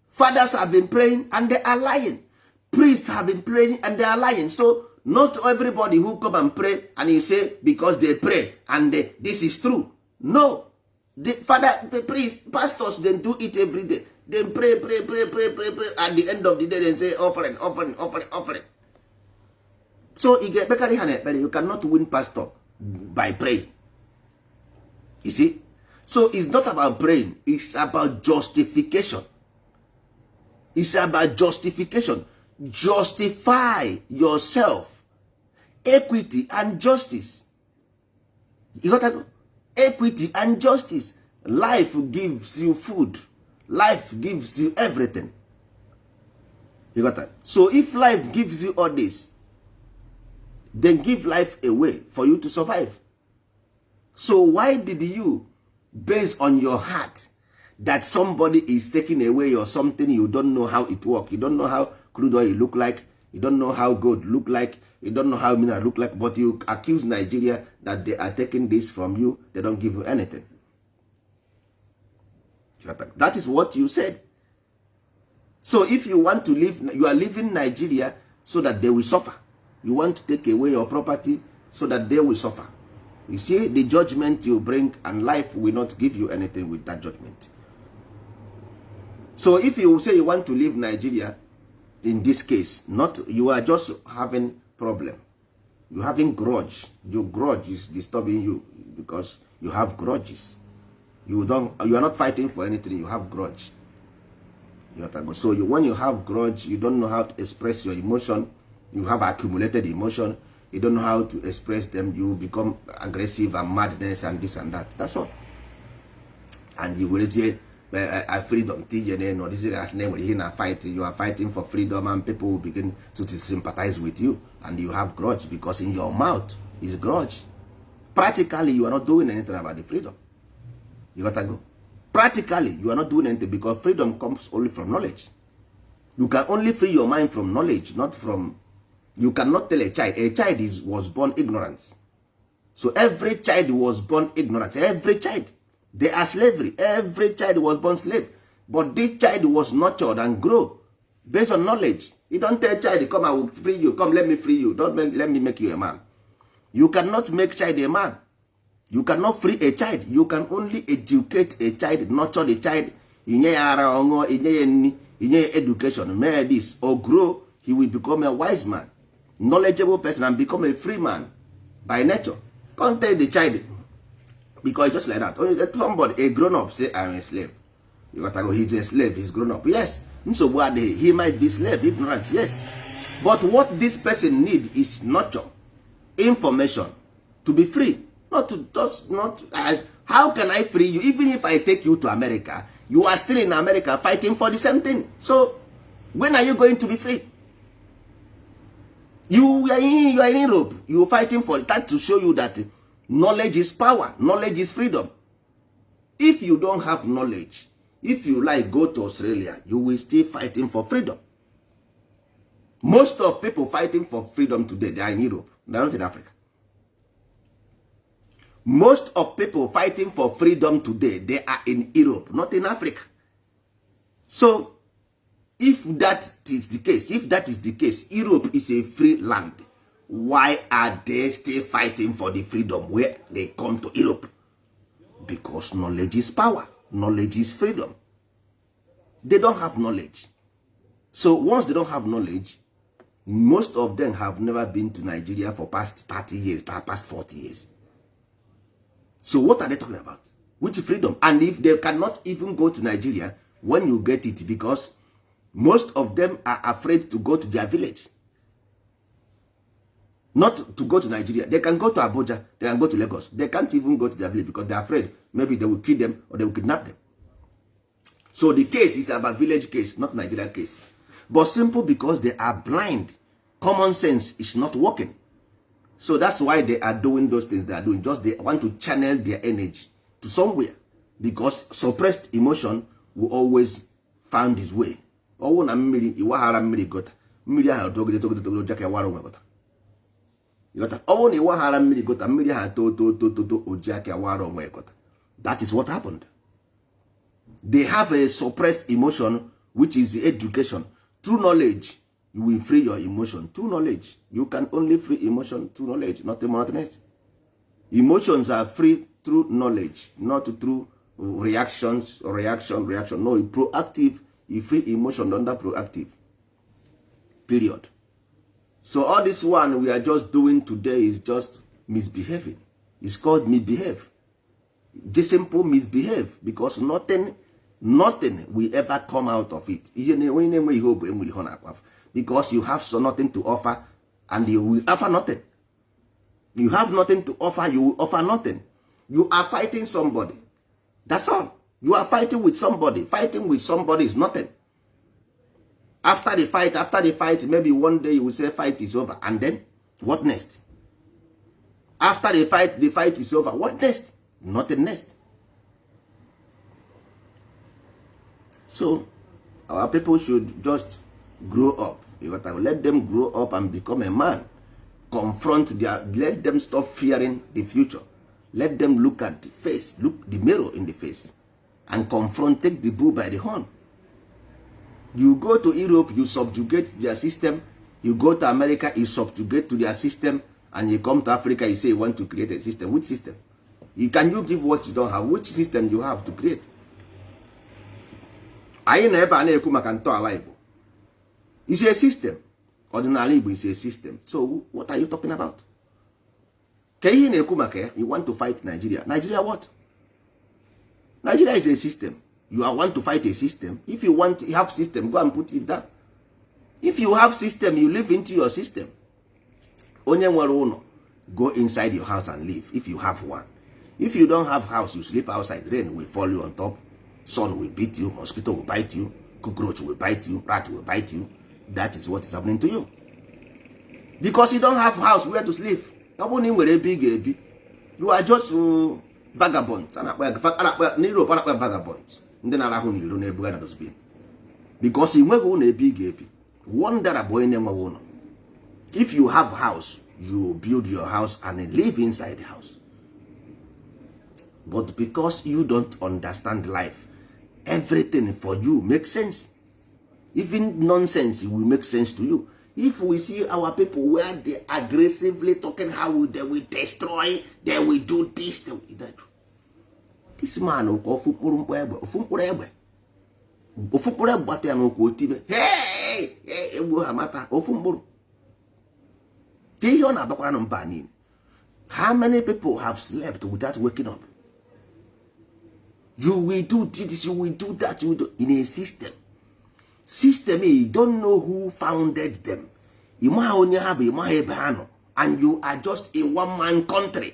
Fathers have been praying and they are lying. Priests have been praying and they are lying. So not everybody who come and pray and you say because they pray and this is true. No. The father, the priest, pastors, they do it every day. They pray, pray, pray, pray, pray, pray. At the end of the day, they say offering, offering, offering, offering. So ị ga-ekpekarị ha n'ekpere. You cannot win pastor by praying, you see. So it's not about praying, it's about justification. It's about justification. Justify yourself, equity and justice. You got to equity and justice. Life gives you food, life gives you everything. You got that? So if life gives you all this, then give life a way for you to survive. So why did you base on your heart that somebody is taking away your something? You don't know how it work. You don't know how crude oil look like. You don't know how gold look like. You don't know how mineral look like, but you accuse Nigeria that they are taking this from you. They don't give you anything. That is what you said. So if you want to live, you are leaving Nigeria so that they will suffer. You want to take away your property so that they will suffer. You see the judgment you bring, and life will not give you anything with that judgment. So if you say you want to leave Nigeria, in this case, not you are just having problem. You having grudge. Your grudge is disturbing you because you have grudges. You don't, you are not fighting for anything. You have grudge. You go. So you, when you have grudge, you don't know how to express your emotion. You have accumulated emotion. You don't know how to express them. You become aggressive and madness and this and that. That's all. And you will say freedom tinye n'elu this is na enwere ihe na fight. You are fighting for freedom, and people will begin to sympathize with you, and you have grudge because in your mouth is grudge. Practically, you are not doing anything about the freedom. You gotta go. Practically, you are not doing anything because freedom comes only from knowledge. You can only free your mind from knowledge, not from, you cannot tell a child. A child is was born ignorance. So every child was born ignorant. Every child, they are slavery. Every child was born slave, but this child was nurtured and grow based on knowledge. You don't tell child, "Come, I will free you. Come, let me free you. Don't make, let me make you a man." You cannot make child a man. You cannot free a child. You can only educate a child, nurture the child. Inye ya ara ọṅụọ, inye ya nri, inye ya education, mee this or grow, he will become a wise man, knowledgeable person, and become a free man by nature. Come tell the child, because just like that, only somebody, a grown up, say, "I'm a slave." You got to go. He's a slave. He's grown up. Yes, nsogbu adịghị. He might be slave, ignorant, yes, but what this person need is nurture, information to be free, not to just not as, how can I free you? Even if I take you to America, you are still in America fighting for the same thing. So when are you going to be free? You are in Europe, you fighting for that, to show you that knowledge is power, knowledge is freedom. If you don't have knowledge, if you like go to Australia, you will still fighting for freedom. Most of people fighting for freedom today, they are in Europe. They are not in Africa. Most of people fighting for freedom today, they are in Europe, not in Africa. So if that is the case, if that is the case, Europe is a free land. Why are they still fighting for the freedom where they come to Europe? Because knowledge is power, knowledge is freedom. They don't have knowledge. So once they don't have knowledge, most of them have never been to Nigeria for past 30 years, past 40 years. So what are they talking about? Which freedom? And if they cannot even go to Nigeria, when you get it, because most of them are afraid to go to their village, not to go to Nigeria. They can go to Abuja, they can go to Lagos. They can't even go to their village because they're afraid maybe they will kill them or they will kidnap them. So the case is about village case, not Nigeria case. But simple, because they are blind. Common sense is not working. So that's why they are doing those things they are doing. Just they want to channel their energy to somewhere, because suppressed emotion will always find its way. Ọwụ na mmiri iwaghara mmiri gota, mmiri ahụ togide togide togide jaka wara onwe gota. Ịghọta? Ọ bụrụ na ịwaghara mmiri gota, mmiri ahụ too too too too too, oji aka wara onwe gota. That is what happened. They have a suppressed emotion, which is education. Through knowledge, you will free your emotion. Through knowledge, you can only free emotion through knowledge, nothing more, nothing else. Emotions are free through knowledge, not through reactions, reaction, reaction. No, proactive. You free emotion under proactive, period. So all this one we are just doing today is just misbehaving. It's called misbehave, the simple misbehave, because nothing will ever come out of it. Ihe onye na-enwe ihe obu enwere ihe ọ na-akwafu, because you have so nothing to offer and you will offer nothing. You have nothing to offer, you will offer nothing. You are fighting somebody, that's all. You are fighting with somebody. Fighting with somebody is nothing. After the fight, maybe one day you will say fight is over, and then what next? After the fight is over, what next? Nothing next. So our people should just grow up. You got to let them grow up and become a man. Confront their, let them stop fearing the future. Let them look at the face, look the mirror in the face and confront, take the bull by the horn. You go to Europe, you subjugate their system. You go to America, you subjugate to their system. And you come to Africa, you say you want to create a system. Which system? You can you give what you don't have? Which system you have to create? Anyị na ebe a na-ekwu maka ntọala Igbo is a system. Ọdịnala Igbo is a system. So what are you talking about? Ka ihe na-ekwu maka ya, you want to fight Nigeria. Nigeria what? Nigeria is a system. You are want to fight a system. If you want to have system, go and put it down. If you have system, you live into your system. Onye nwere ụlọ, go inside your house and live, if you have one. If you don't have house, you sleep outside. Rain will fall you on top, sun will beat you, mosquito will bite you, cockroach will bite you, rat will bite you. That is what is happening to you, because you don't have house where to sleep. Ọ bụrụ na ị nwere ebe ị ga-ebi, you are just vagabond. A na-akpọ ya n'Europe, a na-akpọ ya vagabond, ndị na-arahụ n'iro na-ebugha na dustbin, because ị nweghị ụlọ ebe ị ga-ebi. Wanderer bụ onye na-enweghị ụlọ. If you have house, you build your house and live inside the house. But because you don't understand life, everything for you makes sense. Even nonsense will make sense to you. If we see our people where they aggressively talking how they will destroy, they will do this, they will do that. This man ka ofu mkpụrụ mkpụ egbe, ofu mkpụrụ egbe, ofu mkpụrụ egbe gbata ya n'ụkwụ, otibe, "Hey!" Egbuo ha mata ofu mkpụrụ ka ihe ọ na-abakwara na mba niile. How many people have slept without waking up? You will do this, you will do that, you will do in a system. System, you don't know who founded them. Ị maha onye ha bụ, ị maha ebe ha nọ, and you are just a one man country,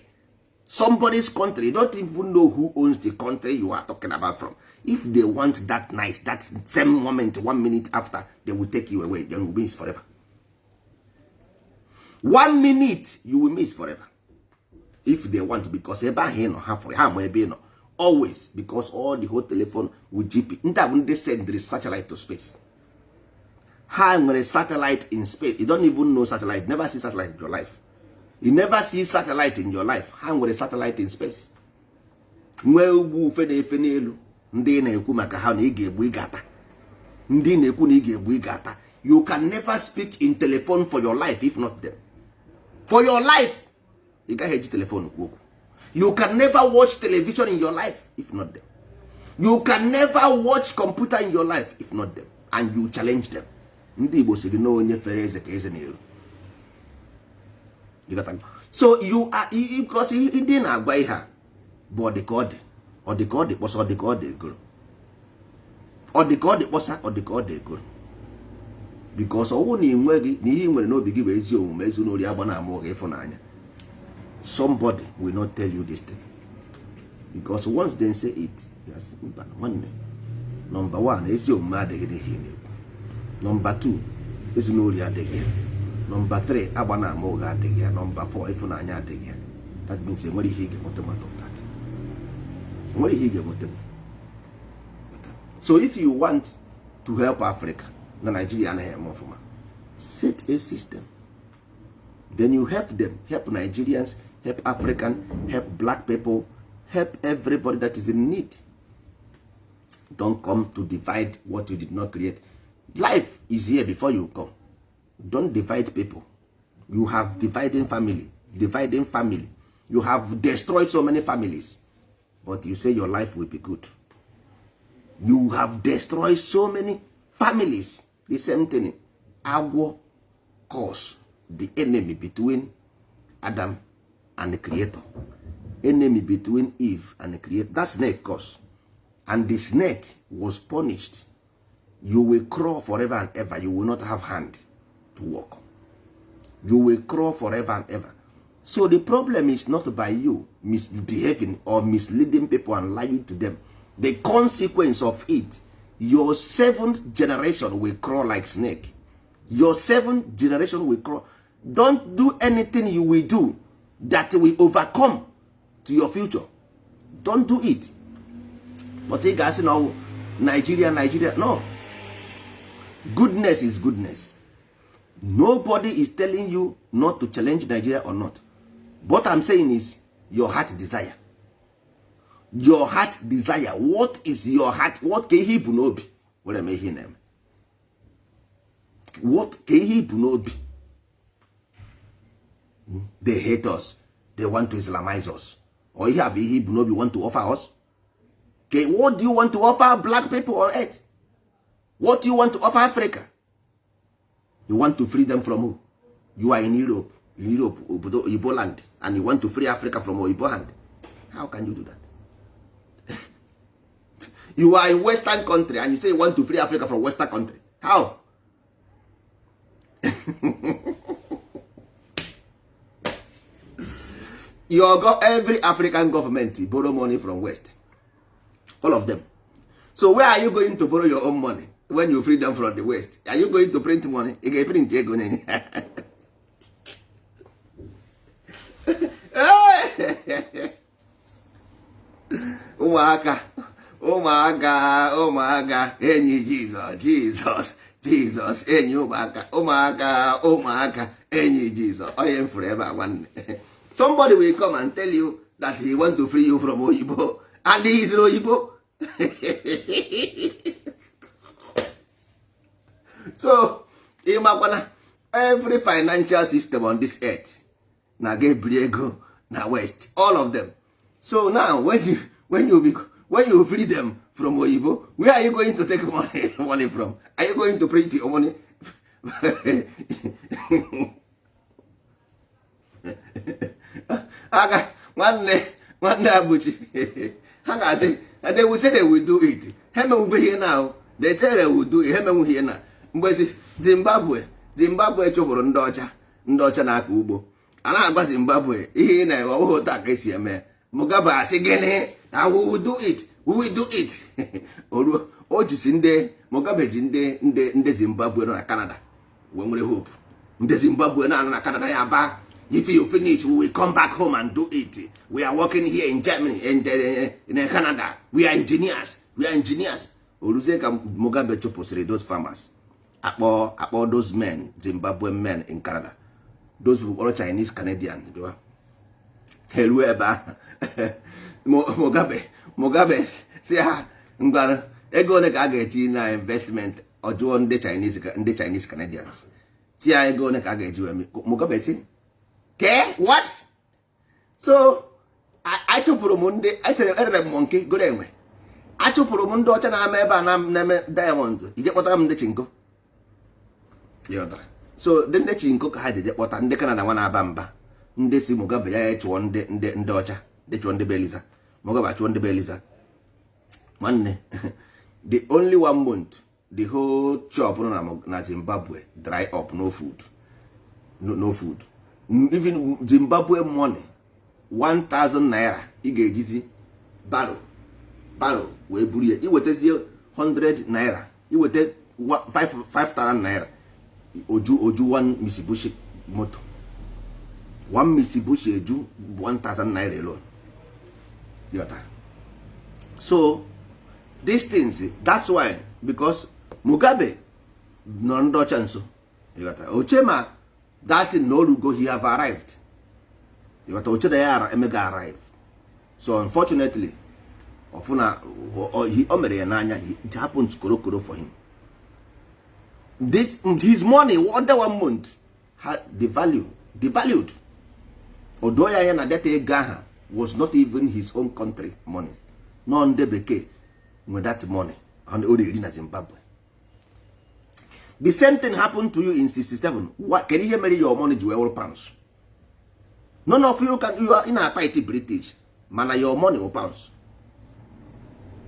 somebody's country. You don't even know who owns the country you are talking about from. If they want that night, that same moment, one minute after, they will take you away. Then you will miss forever. One minute, you will miss forever if they want, because ebe ahụ ị nọ, ha fụrụ ha ma ebe ị nọ always, because all the whole telephone with GP ndị a bụ ndị send the satellite to space. Ha nwere satellite in space. You don't even know satellite. Never see satellite in your life. You never see satellite in your life. Ha nwere satellite in space, nwee ugwu ufe na-efe n'elu. Ndị na-ekwu maka ha na ị ga-egbu, ị ga-ata. Ndị na-ekwu na ị ga-egbu, ị ga-ata. You can never speak in telephone for your life if not them. For your life, ị gaghị eji telephone kwu okwu. You can never watch television in your life if not them. You can never watch computer in your life if not them. And you challenge them. Ndị Igbo si gị na onye fere eze ka eze na-eru. You got that? So you are, because ndị na-agwa ihe a bụ ọ dị ka ọ dị, ọ dị ka ọ dị kpọsa, ọ dị ka ọ dị egoro, ọ dị ka ọ dị kpọsa, ọ dị ka ọ dị egoro, because ọnwụ na ị nweghị na ihe ị nwere n'obi gị bụ ezi omume, ezi n'ori agba na ama ụgha ịfụnanya, somebody will not tell you this thing, because once they say it, yes, mba nwanne. Number one, ezi omume adịghị n'ihe ị na-ekwu. Number two, ezinụlọ adịghị ya. Number three, agba na ama ụgha adịghị ya. Number four, ịfụnanya adịghị ya. That means enwere ihe ị ga-enweta out of that. Enwere ihe ị ga-enweta. So if you want to help Africa, na Nigeria anaghị eme ọfụma, set a system, then you help them, help Nigerians, help African, help black people, help everybody that is in need. Don't come to divide what you did not create. Life is here before you come. Don't divide people. You have dividing family, dividing family. You have destroyed so many families, but you say your life will be good. You have destroyed so many families. The same thing, agwọ cause The enemy between Adam and the creator, enemy between Eve and the creator, that snake curse, and the snake was punished. You will crawl forever and ever. You will not have hand to work. You will crawl forever and ever. So the problem is not by you misbehaving or misleading people and lying to them. The consequence of it, your seventh generation will crawl like snake. Your seventh generation will crawl. Don't do anything you will do that will overcome to your future. Don't do it. But ị ga-asị na ọwụ Nigeria, Nigeria. No, goodness is goodness. Nobody is telling you not to challenge Nigeria or not. What I'm saying is your heart desire, your heart desire. What is your heart? What ka ihe ibu n'obi were eme ihe ị na-eme? What ka ihe ibu n'obi? They hate us, they want to Islamize us, or ihe a bụ ihe ibu n'obi want to offer us? Okay, what do you want to offer black people on earth? What do you want to offer Africa? You want to free them from who? You are in Europe, in Europe, obodo Igbo land, and you want to free Africa from Oyibo hand. How can you do that? You are in Western country and you say you want to free Africa from Western country. How? Your go every African government borrow money from West, all of them. So where are you going to borrow your own money when you free them from the West? Are you going to print money? Ị ga-print ego nye? Ụmụaka, ụmụaka, ụmụaka, enyi Jizọs, Jizọs, Jizọs, enyi ụmụaka, ụmụaka, ụmụaka, enyi Jizọs. Onye m fụrụ ebe a, nwanne, somebody will come and tell you that he want to free you from oyibo, and he is oyibo. So ịmakwana every financial system on this earth na-aga ebiri ego na West, all of them. So now when you free them from oyibo, where are you going to take money from? Are you going to print your money? Aga nwanne, nwanne Abuchi, ha ga-asị, they will say they will do it. Ha emenwubeghị ihe na they say they will do it. Ha emenwughị ihe na mgbe si Zimbabwe, Zimbabwe chụpụrụ ndị ọcha, ndị ọcha na-akọ ugbo. A na-agwa Zimbabwe ihe ị na-eme ọbụghị otu a ka esi eme. Mugabe asị gịnị? We will do it, we will do it. Oruo o jisi ndị Mugabe ji ndị Zimbabwe nọ na Canada wee nwere hope. Ndị Zimbabwe na-anọ na Canada ya ba, if you finish, we will come back home and do it. We are working here in Germany and in Canada. We are engineers, we are engineers. Oruzie ka Mugabe chụpụsịrị those farmers, akpọ those men, Zimbabwe men in Canada, those people kpọrọ Chinese Canadians bịawa. Ha eruo ebe ahụ, Mugabe si ha ngwara ego ole ka a ga-etinye na investment? Ọ jụọ ndị Chinese, ndị Chinese Canadians si ya ego ole ka a ga-eji wee. Mugabe si ke what? So achụpụrụ m ndị erere m monkey goro enwe. Achụpụrụ m ndị ọcha na-ama ebe a na-eme diamond, ije kpọtara m ndị chinko. So ndị chinko ka ha jeje kpọta ndị Canada nwa na-aba mba. Ndị si Mugabe ya chụọ ndị ọcha, ndị chụọ ndị Beliza. Mugabe achụọ ndị Beliza, nwanne, the only one month, the whole shop nọ na Zimbabwe dry up. No food, no, no food. Even Zimbabwe money, 1000 naira, ị ga-ejizi barrow barrow wee buru ya. Iwetazie 100 naira, iweta 5000 naira, oju one Mitsubishi moto, one Mitsubishi eju 1000 naira alone. Yọta? So these things, that's why, because Mugabe nọ ndị ọcha nso. Ịghọta? Oche ma that thing na orugo, he have arrived. Ịghọta? Oche na ya emega arrive. So unfortunately, ọfụna o mere ya n'anya. It happened korokoro for him. This his money under one month ha the value devalued. O doo ya anya na data ego aha was not even his own country money. Nọ ndị bekee nwe that money ọ na-eri na Zimbabwe. The same thing happened to you in 67. Kedu ihe mere your money ji wee wụrụ pounds? None of you can. You are in a fight British, mana your money wụ pounds.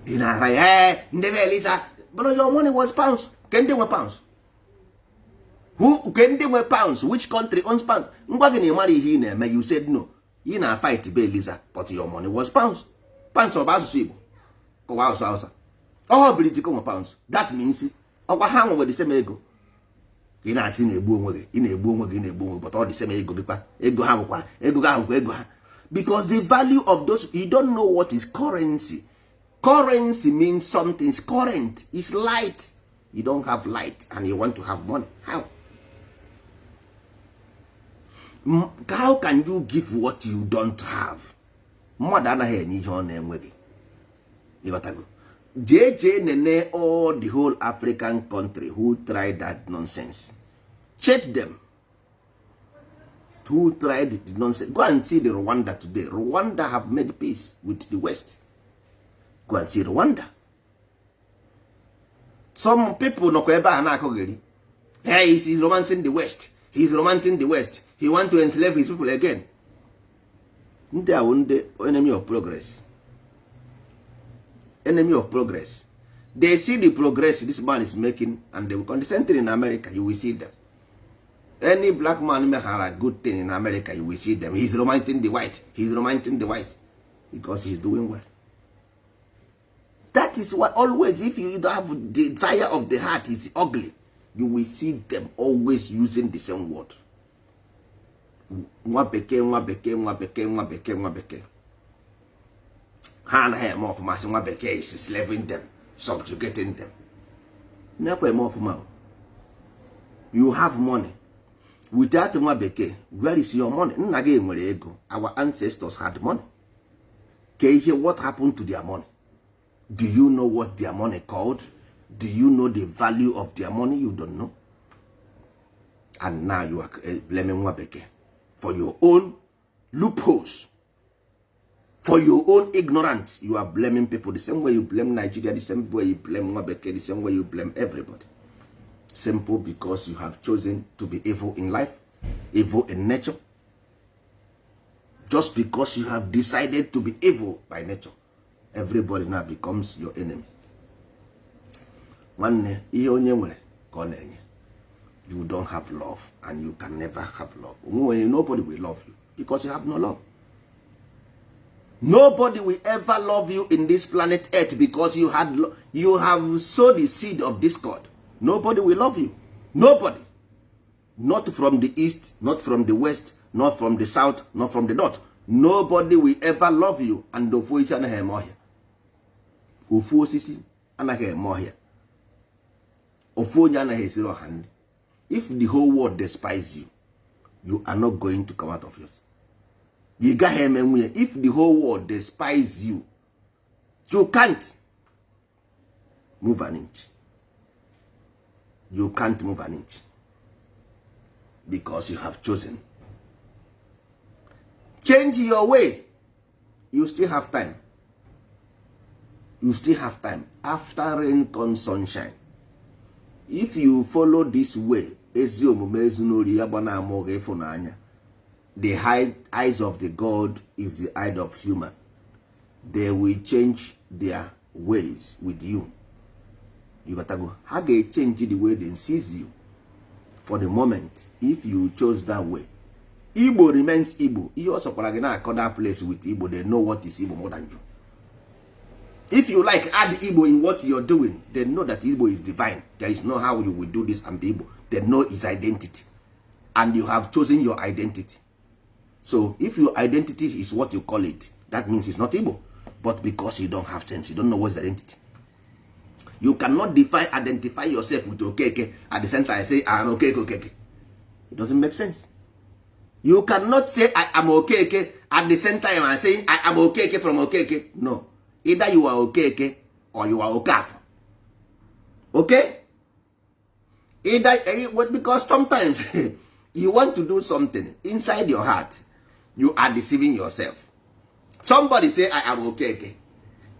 Ị na-ara ya ndị be Elisa, but your money was pounds. Ke ndị nwe pounds? Who, ke ndị nwe pounds? Which country owns pounds? Ngwa gị na ị mara ihe ị na-eme. You said no, ị na fight be Eliza, but your money was pounds. Pounds ọ bụ asụsụ Igbo kọwa asụsụ Hausa? Ọhọ British nwe pounds. That means ọkwa ha nwere the same ego. Ị na-achị na-egbu onwe gị, ị na-egbu onwe gị, ị na-egbu onwe gị, but ọ the same ego gị kwa. Ego ha bụkwa ego gị, ahụ bụkwa ego ha, because the value of those, you don't know what is currency. Currency means something is current, is light. You don't have light and you want to have money. How? How can you give what you don't have? Mmadụ anaghị enye ihe ọ na-enweghị. Ịghọtago? Jee jee nene all the whole African country who tried that nonsense. Check them who tried the nonsense. Go and see the Rwanda today. Rwanda have made peace with the West. Go and see Rwanda. Some people nọkwa ebe a na-akọgheri, "Hey, he's romancing the West, he's romancing the West, he want to enslave his people again." Ndị a bụ ndị enemy of progress, enemy of progress. They see the progress this man is making and they will condescend. In America, you will see them. Any black man meghara good thing in America, you will see them, "He's romancing the white, he's romancing the white," because he's doing well. That is why always, if you don't have the desire of the heart is ugly, you will see them always using the same word: nwa bekee, nwa bekee, nwa bekee, nwa bekee, nwa bekee. Ha anaghị eme ọfụma, sị nwa bekee is slaving them, subjugating them. Nekwa eme ọfụma o. You have money without nwa bekee. Where is your money? Nna gị nwere ego. Our ancestors had money. Ke ihe, what happened to their money? Do you know what their money called? Do you know the value of their money? You don't know, and now you are blaming nwa bekee for your own loopholes, for your own ignorance. You are blaming people the same way you blame Nigeria, the same way you blame nwa bekee, the same way you blame everybody. Simple, because you have chosen to be evil in life, evil in nature. Just because you have decided to be evil by nature, everybody now becomes your enemy. Nwanne, ihe onye nwere ka ọ na-enye. You don't have love and you can never have love. Onwe, nobody will love you because you have no love. Nobody will ever love you in this planet Earth because you have sowed the seed of discord. Nobody will love you. Nobody, not from the east, not from the west, not from the south, not from the north. Nobody will ever love you. And ofu osisi anaghị eme ọhịa. Ofu osisi anaghị eme ọhịa. Ofu onye anaghị esiri ọha nri. If the whole world despise you, you are not going to come out of yours. You gaghị eme nwunye. If the whole world despise you, you can't move an inch. You can't move an inch because you have chosen. Change your way. You still have time. You still have time. After rain comes sunshine. If you follow this way, ezi omume, ezinori ya gbana ama ụgha, ịfụnanya, the high eyes of the God is the eye of human. They will change their ways with you. You got to go. Ha ga-echange the way they sees you for the moment if you chose that way. Igbo remains Igbo. Ihe ọ sọkwara gị na-akọ that place with Igbo, they know what is Igbo more than you. If you like add Igbo in what you're doing, they know that Igbo is divine. There is no how you will do this and be Igbo. They know his identity, and you have chosen your identity. So if your identity is what you call it, that means it's not Igbo. But because you don't have sense, you don't know what's identity. You cannot define, identify yourself with Okeke at the same time say, "I am Okeke." Okeke, it doesn't make sense. You cannot say, "I am Okeke," at the same time and saying, "I am Okeke from Okeke." No. Either you are Okeke or you are Okafo. Okay, either, because sometimes you want to do something inside your heart, you are deceiving yourself. Somebody say, "I am Okeke."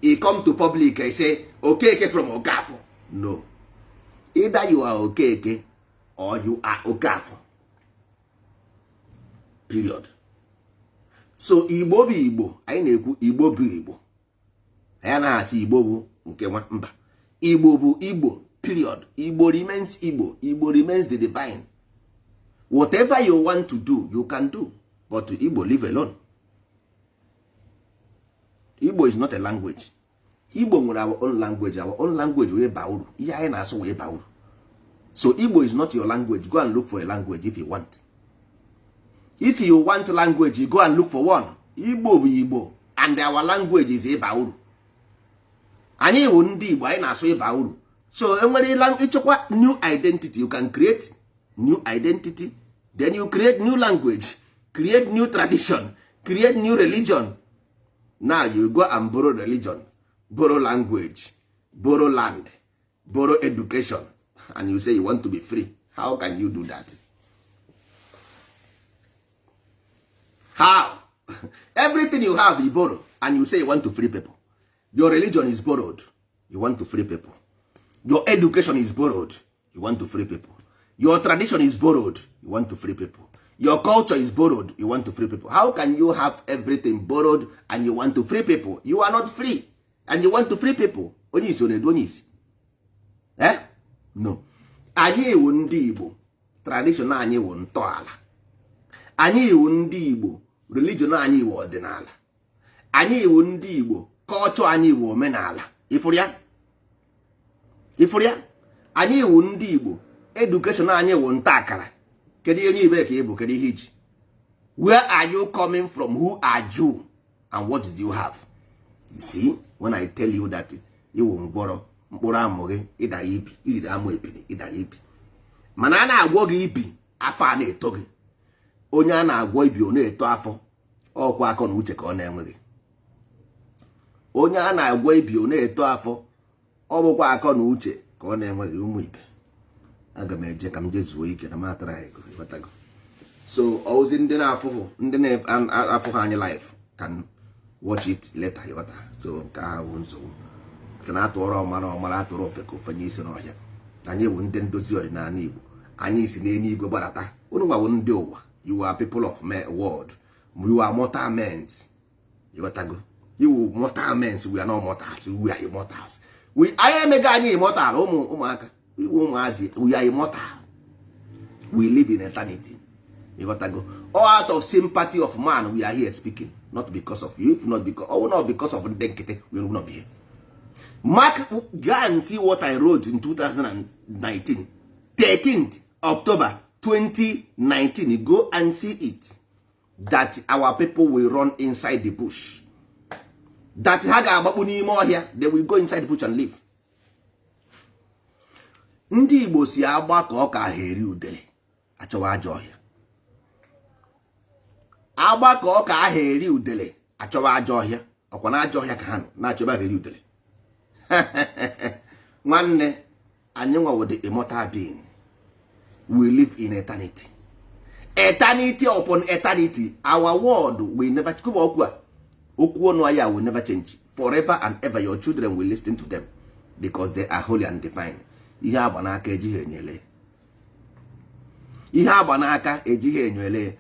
He come to public and say, "Okeke from Okafo." No. Either you are Okeke or you are Okafọ, period. So Igbo bụ Igbo. Anyị na-ekwu Igbo bụ Igbo. Anyị anaghị asị Igbo bụ nke nwa mba. Igbo bụ Igbo, period. Igbo remains Igbo. Igbo remains the divine. Whatever you want to do, you can do, but Igbo, live alone. Igbo is not a language. Igbo nwere our own language. Our own language wee baa uru. Ihe anyị na-asụ wee baa uru. So Igbo is not your language. Go and look for a language if you want. If you want language, go and look for one. Igbo bụ Igbo, and our language is ịba uru. Anyị bụ ndị Igbo, anyị na-asụ ịba uru. So enwere ịchọkwa new identity, you can create new identity, then you create new language, create new tradition, create new religion. Now you go and borrow religion, borrow language, borrow land, borrow education, and you say you want to be free. How can you do that? How? Everything you have, you borrow, and you say you want to free people. Your religion is borrowed, you want to free people. Your education is borrowed, you want to free people. Your tradition is borrowed, you want to free people. Your culture is borrowed, you want to free people. How can you have everything borrowed and you want to free people? You are not free and you want to free people. Onye isi ọ na-edu onye isi? Eh, no. Anyị wụ ndị Igbo. Tradition anyị wụ ntọala. Anyị wụ ndị Igbo. Religion anyị wụ ọdịnala. Anyị wụ ndị Igbo. Culture anyị wụ omenala. Ifụrụ ya? Ifụrụ ya? Anyị wụ ndị Igbo. Education anyị wụ nta akara. Kedu ihe onye ibe ka ị bụ? Kedu ihe iji? Where are you coming from? Who are you and what did you have? You see, when I tell you that iwu ngwọrọ mkpụrụ amụ gị, ịdara ibi, iriri amụ ebili, ịdara ibi. Mana a na-agwọ gị ibi, afọ a na-eto gị. Onye a na-agwọ ibi, ọ na-eto afọ. Ọkwa akọ na uche ka ọ na-enweghị. Onye a na-agwọ ibi, ọ na-eto afọ, ọ bụkwa akọ na uche ka ọ na-enweghị. Ụmụ ibe, aga m eje ka m jee zuo ike na m atara ego, ịghọtago? So ozi ndị na-afụfụ, ndị na-afụghị anyị live can watch it later, ịghọta? So nke ahụ bụ nsogbu. Sị na atụọrọ ọmara, ọmara; atụrụ ofe, ka ofe nye isi n'ọhịa. Anyị bụ ndị ndozi ọdịnala Igbo. Anyị si n'eluigwe gbadata. Unu gwawo ndị ụwa. You are people of world. You are mortal men, ịghọtago? You mortal men. We are not mortals, we are immortals. We, anyị emego anyị immortal. Ụmụ ụmụaka iwu, ụmụazị, we are immortal. We live in eternity, ịghọtago? All out of sympathy of man we are here speaking, not because of you. If not because, oh, not because of ndị nkịtị, we will not be here. Mark, go and see what I wrote in 2019, 13th October 2019. Go and see it, that our people will run inside the bush, that ha ga-agbakpu n'ime ọhịa. They will go inside the bush and live. Ndị Igbo si agba ka ọ ka ha eri udele achọwa ajọ ọhịa. Agba ka ọ ka aha eri udele achọwa ajọ ọhịa. Ọkwa na ajọ ọhịa ka ha nọ na-achọba ha eri udele. Nwanne, anyị nwawo the immortal being. We live in eternity, eternity upon eternity. Our word will never cover. Okwu a, okwu ọnụ anyị will never change forever and ever. Your children will listen to them because they are holy and divine. Ihe agba n'aka ejighị enyele. Ihe agba n'aka ejighị enyele.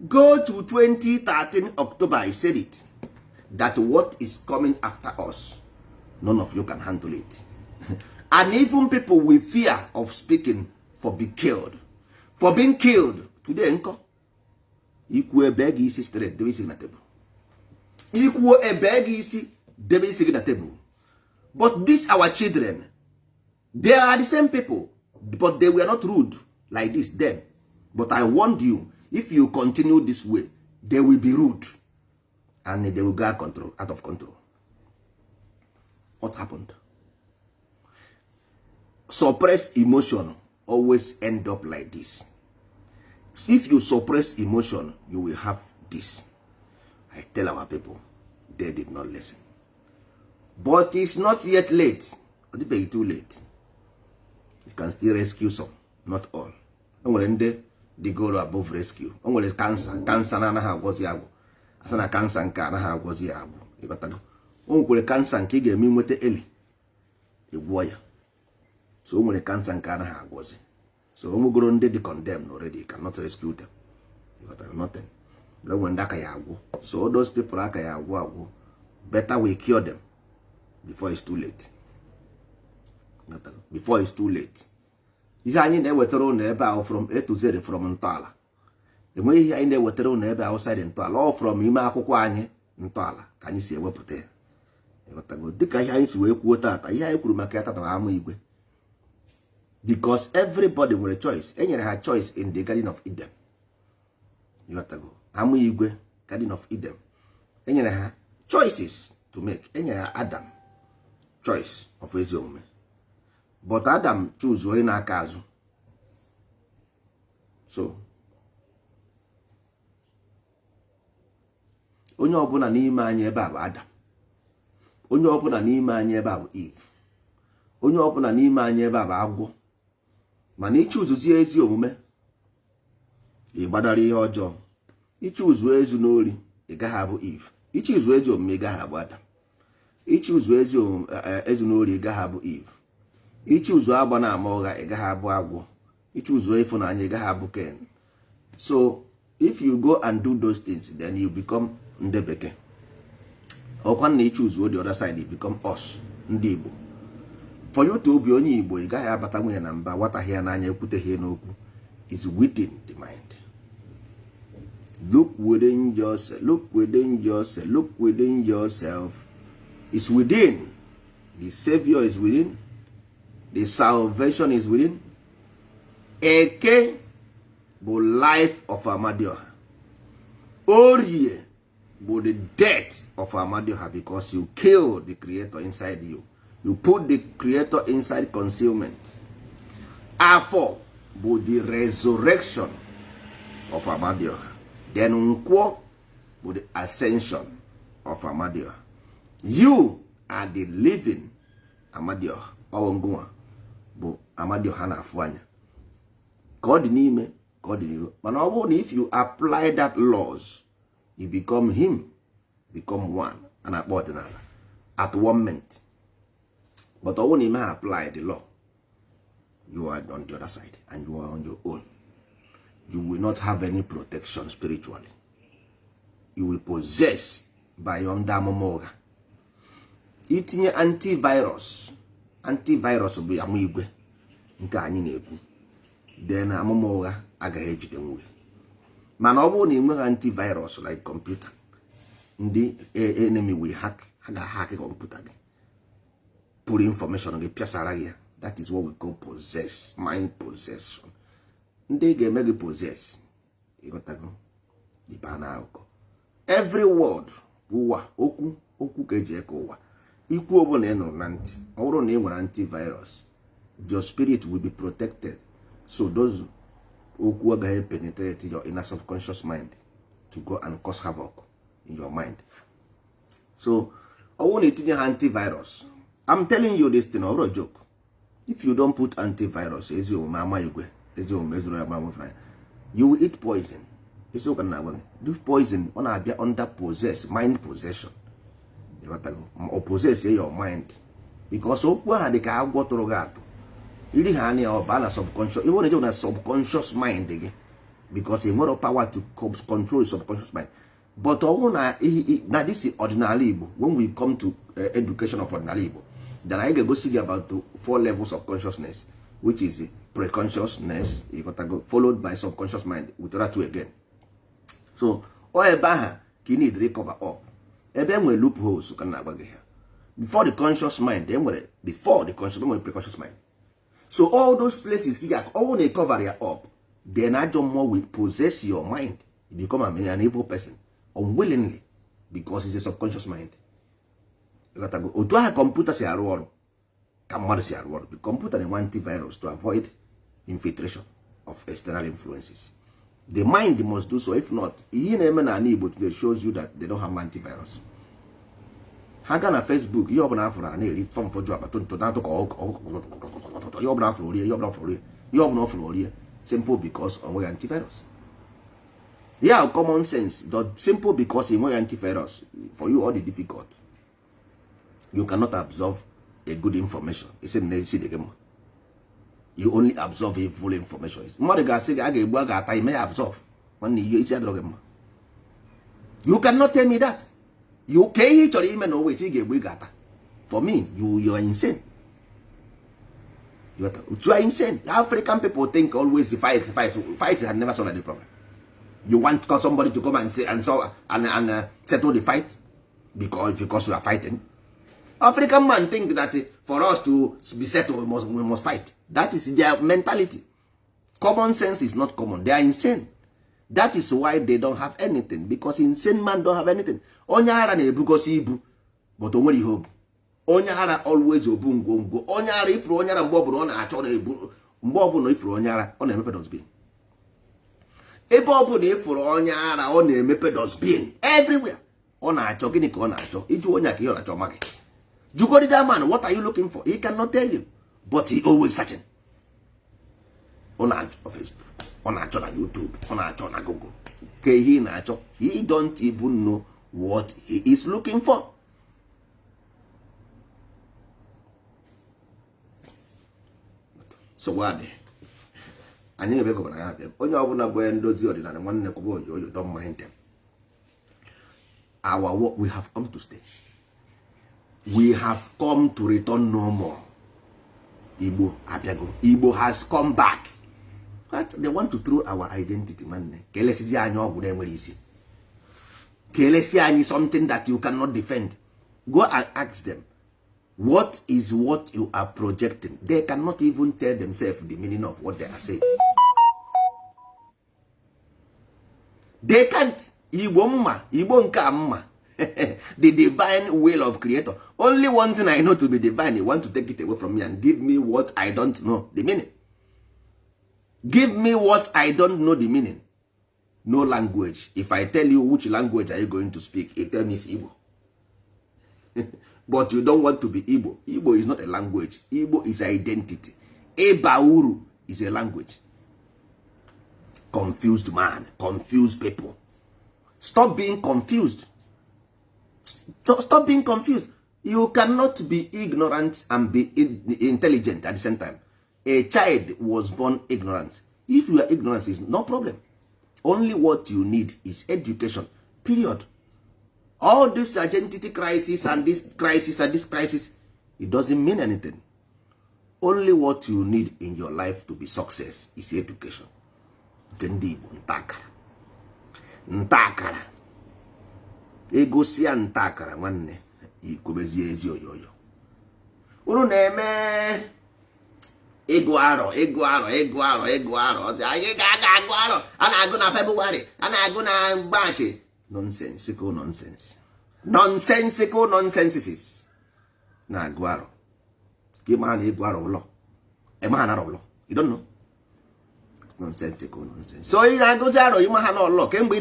Go to 2013 October. I said it, that what is coming after us, none of you can handle it, and even people with fear of speaking for be killed, for being killed today. Nkọ ikwu ebe gị isi straight, debe isi gị na tebụl. Ikwuo ebe gị isi, debe isi gị na tebụl. But this our children, they are the same people, but they were not rude like this then. But I warned you, if you continue this way, they will be rude and they will go out of control. What happened? Suppress emotion always end up like this. If you suppress emotion, you will have this. I tell our people, they did not listen, but it's not yet late. Ọ dịbeghị too late. You can still rescue some, not all. O nwere ndị dị above rescue. O nwere cancer, cancer na-anaghị agwọzi agwụ. Asa na cancer nke anaghị agwọzi ya agwụ, ịghọtago? O nwekwere cancer nke ị ga-eme nweta eli, ịgwọ ya. So o nwere cancer nke anaghị agwọzi. So o nwegoro ndị dị condemned already, you cannot rescue them. You got nothing. But nwere ndị aka ya agwụ. So all those people aka ya agwụ agwụ, better we cure them before it's too late. Before it's too late. Ihe anyị na-ewetara ụnụ ebe ahụ from A to Z, from ntọala, enweghị ihe anyị na-ewetara ụnụ ebe outside ntọala. Ọ from ime akwụkwọ anyị, ntọala, ka anyị si ewepụta ya. Ịghọtago? Dịka ihe anyị si wee kwuo tata, ihe anyị kwuru maka ya tata bụ ama igwe, because everybody nwere choice. E nyere ha choice in the Garden of Eden. Ịghọtago? Ama igwe, Garden of Eden, e nyere ha choices to make. E nyere ha Adam choice of ezi omume, but Adam choose onye na-aka azụ. So onye ọbụla n'ime anyị ebe a bụ Adam, onye ọbụla n'ime anyị ebe a bụ Eve, onye ọbụla n'ime anyị ebe a bụ agwọ. Mana ichoosezie ezi omume, ị gbadara ihe ọjọọ. Ichoose ezu n'ori, ị gaghị abụ Eve. Ichoose ezi omume, ị gaghị abụ Adam. Ichoose ezi ezu n'ori, ị gaghị abụ Eve. Ichoose agba na ama ụgha, ị gaghị abụ agwọ. Ichoose ịfụnanya, ị gaghị abụ Ken. So if you go and do those things, then you become ndị bekee. Ọkwa na ichoose the other side, you become us, ndị Igbo. For you to be onye Igbo, ị gaghị abata nwunye na mba wataghị ya n'anya, ekwuteghị n'okwu. Is within the mind. Look within yourself, look within yourself, look within yourself. Is within. The savior is within, the salvation is within. Eke bụ life of Amadioha, Orie bụ the death of Amadioha, because you kill the creator inside you. You put the creator inside concealment. Afọ bụ the resurrection of Amadioha. Then Nkwọ bụ the ascension of Amadioha. You are the living Amadioha. Ọ ngụnwa bụ Amadioha na-afụ anya, ka ọ dị n'ime, ka ọ dị n'ihu. Mana ọ bụrụ na if you apply that laws, you become him, become one. A na-akpọ ọdịnala at one moment. But ọ bụrụ na ime ha apply the law, you are on the other side and you are on your own. You will not have any protection spiritually. You will possess by ndị amụma ụgha. Itinye antivirus, antivirus bụ ama igwe nke anyị na-ekwu, then amụma ụgha agaghị ejide nwunye. Mana ọ bụrụ na ị nweghị antivirus, like computer, ndị enemy will hack. Ha ga-hack kọmputa gị, pụrụ information gị, pịasara gị ya. That is what we call possess, mind possession. Ndị ga-eme gị possess, ịghọtago? Ịba na akụkọ every word, ụwa okwu, okwu ka eji eke ụwa. Ikwu ọbụla ị nụrụ na ntị, ọ bụrụ na ị nwere antivirus, your spirit will be protected. So those okwu agaghị penetrate your inner subconscious mind to go and cause havoc in your mind. So ọ bụrụ na itinye ha antivirus, I'm telling you this thing, ọ bụrụ joke. If you don't put antivirus, ezi omume, ama igwe, ezi omume ezuru ya gbara, you will eat poison. Isiokwu na agwa gị, this poison ọ na-abịa under possess, mind possession. Ịghọtago? O possess your mind, because okwu ahụ dị ka agwọ tụrụ gị atụ iri ha anya, ọ baa na subconscious. Ihe ọ na-eje na subconscious mind gị, because ị nwere power to control subconscious mind. But ọ bụrụ na na this ọdịnala Igbo, when we come to education of ọdịnala Igbo, then anyị ga-egosi gị about the four levels of consciousness, which is preconsciousness, ịghọtago, followed by subconscious mind with other two again. So ọ ebe ahụ ka ị need cover up ebe e nwere loopholes ka na-agba gị ha. Before the conscious mind e nwere, before the conscious nwere preconscious mind. So all those places ka ị ga ọwụ na cover ya up, then ajọ mmụọ will possess your mind. You become an evil person unwillingly, because it's a subconscious mind. Ịghọtago? Otu ahụ kọmputa si arụ ọrụ ka mmadụ si arụ ọrụ. The computer na-enwe antivirus to avoid infiltration of external influences. The mind must do so. If not, ihe na-eme n'ala Igbo today shows you that they don't have antivirus. Ha gaa na Facebook, ihe ọbụla afụrụ a na-eri fọmfọju akpa ntụ na-atụ ka ọkụ, ihe ọbụla afụrụ orie, ihe ọbụla afụrụ orie, ihe ọbụla ọ fụrụ orie, simple because ọ nweghị antivirus. Ya common sense dot simple, because ị nweghị antivirus, for you all the difficult, you cannot absorb a good information. Isi m na isi dị gị mma. You only absorb evil information. Mmadụ ga-asị gị a ga-egbu, a ga-ata, ime ya absorb. Nwanne, ihe isi adịrọ gị mma. You cannot tell me that you ka ihe ị chọrọ ime n'ụwa isi ị ga-egbu, ị ga-ata. For me, you are insane. You are insane. African people think always fight, fight, fight has never solved the problem. You want somebody to come and say and so and settle the fight because we are fighting. African man think that for us to be settled, we must fight. That is their mentality. Common sense is not common. They are insane. That is why they don't have anything, because insane man don't have anything. Onye ara na-ebugosi ibu, but o nwere ihe obu. Onye ara always obu ngwongwo. Onye ara, ifuru onye ara, mgbe ọbụla ọ na-achọ na-ebu, mgbe ọbụla ifuru onye ara, ọ na-emepe dustbin. Ebe ọbụla ifuru onye ara, ọ na-emepe dustbin everywhere. Ọ na-achọ gịnị ka ọ na-achọ? Iju onye a ka ihe ọ na-achọ ma gị jugodi that man, "What are you looking for?" He cannot tell you, but he always searching. Ọ na-achọ Facebook, ọ na-achọ na YouTube, ọ na-achọ na Google. Ka ihe ị na-achọ? He don't even know what he is looking for. So what? Anyị ebekọbara ya abịa. Onye ọbụla bụ onye ndozi ọdịnala, nwanne, kwụba oyo oyo. Don't mind them. Our work, we have come to stay. We have come to return no more. Igbo abịago. Igbo has come back. But they want to throw our identity. Nwanne, ka elesizi anyị ọgwụ na-enwere isi, ka elesi anyị something that you cannot defend. Go and ask them what is what you are projecting. They cannot even tell themselves the meaning of what they are saying. They can't. Igbo mma, Igbo nke a mma. The divine will of creator. Only one thing I know to be divine, you want to take it away from me and give me what I don't know the meaning. Give me what I don't know the meaning. No language. If I tell you, "Which language are you going to speak?" You tell me it's Igbo, but you don't want to be Igbo. Igbo is not a language. Igbo is identity. Ịba uru is a language. Confused man, confused people. Stop being confused. Stop being confused. You cannot be ignorant and be intelligent at the same time. A child was born ignorant. If you are ignorant, is no problem. Only what you need is education, period. All this identity crisis and this crisis and this crisis, it doesn't mean anything. Only what you need in your life to be success is education. Nke ndị Igbo, ntakara, ntakara, egosia ntakara. Nwanne, ikwobezie ezi oyoyo unu na-eme ịgụ arọ, ịgụ arọ, ịgụ arọ, ịgụ arọ. Ọsị anyị ga-aga agụ arọ, a na-agụ na Febụwarị, a na-agụ na Maachị. Nonsensical nonsense, nonsensical nonsenses. Na-agụ arọ ka ịma na ịgụ arọ ụlọ ịma ha nara ụlọ. You don't know. Nonsensical nonsense. So ị na-agụzi arọ, ịma ha n'ụlọ kemgbe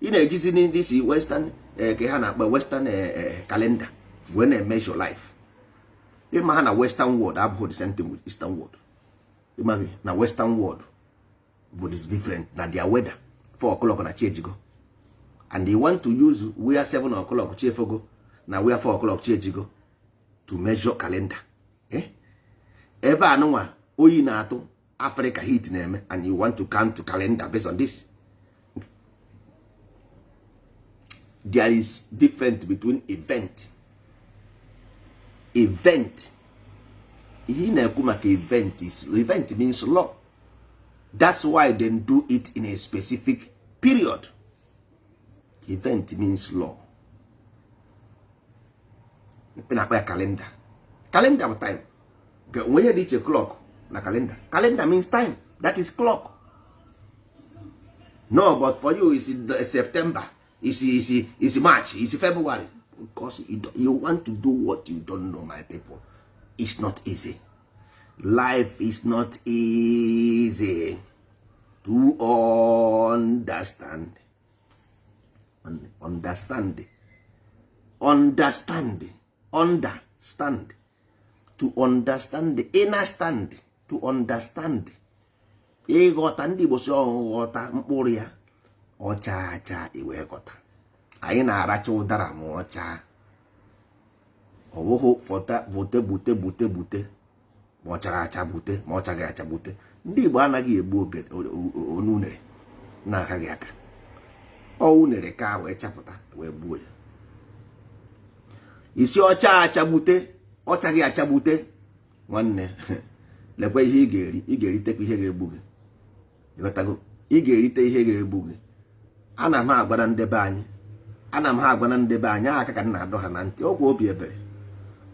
ị na-ejizi ndị si western, ka ha na-akpọ western calendar wee na-measure life. Ịma ha na western world abụghị the same thing with eastern world. Ịma gị na western world bụ is different na their weather. 4 o'clock na chi ejigo, and they want to use where 7 o'clock chi efogo na where 4 o'clock chi ejigo to measure calendar, eh? Ebe a nụnwa oyi na-atụ Africa, heat na-eme, and you want to count to calendar based on this. There is difference between event. Event, ihe ị na-ekwu maka event is event means law. That's why they do it in a specific period. Event means law. Na-akpa ya calendar. Calendar bụ time. Onwe ihe dị iche clock na calendar. Calendar means time. That is clock. No, but for you is September, is March, is February, because you want to do what you don't know. My people, it's not easy. Life is not easy to understand. Understand, understand, understand. To understand the inner stand, to understand, ịghọta. Ndị Igbo si ọghọta mkpụrụ ya ọcha acha, iwee ghọta. Anyị na-aracha ụdara ma ọcha, ọ bụghị fọta, bute, bute, bute, bute. Ma ọ chara acha, gbute. Ma ọ chaghị acha, gbute. Ndị Igbo anaghị egbu oge onu unere na-akaghị aka. Ọ unere ka wee chapụta, wee gbuo ya. Isi ọcha achagbute, ọ chaghị achagbute. Nwanne, lekwa ihe ị ga-eri. Ị ga-eritekwa ihe ga-egbu gị. Ịghọtago? Ị ga-erite ihe ga-egbu gị. Ana m agwara ndebe anyị, ana m ha agwara ndebe anyị aka ka m na-adọ ha na ntị. Ọkwa obi ebere,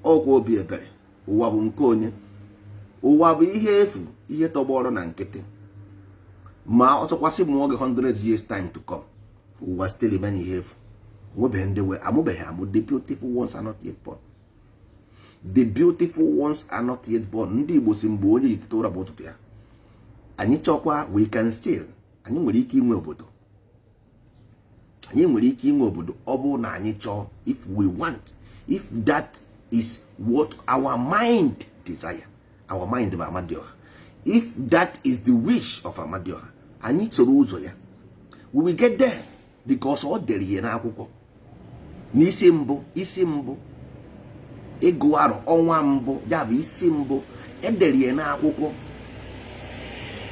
ọkwa obi ebere. Ụwa bụ nke onye? Ụwa bụ ihe efu, ihe tọgbọrọ na nkịtị. Ma ọtụkwasị mụọ gị 100 years time to come, ụwa still remain ihe efu. Nwebeghị ndị wee amụbeghị amụ. The beautiful ones are not yet born. The beautiful ones are not yet born. Ndị Igbo si mgbe onye ji teta ụra bụ ụtụtụ ya. Anyị chọkwa, we can still, anyị nwere ike inwe obodo. Anyị nwere ike inwe obodo. Ọ bụrụ na anyị chọọ, if we want, if that is what our mind desire. Our mind bụ Amadioha. If that is the wish of Amadioha, anyị soro ụzọ ya, we will get there, because ọ dere ihe n'akwụkwọ n'isi mbụ. Isi mbụ, ịgụ arọ, ọnwa mbụ, ya bụ isi mbụ. Edere ya n'akwụkwọ,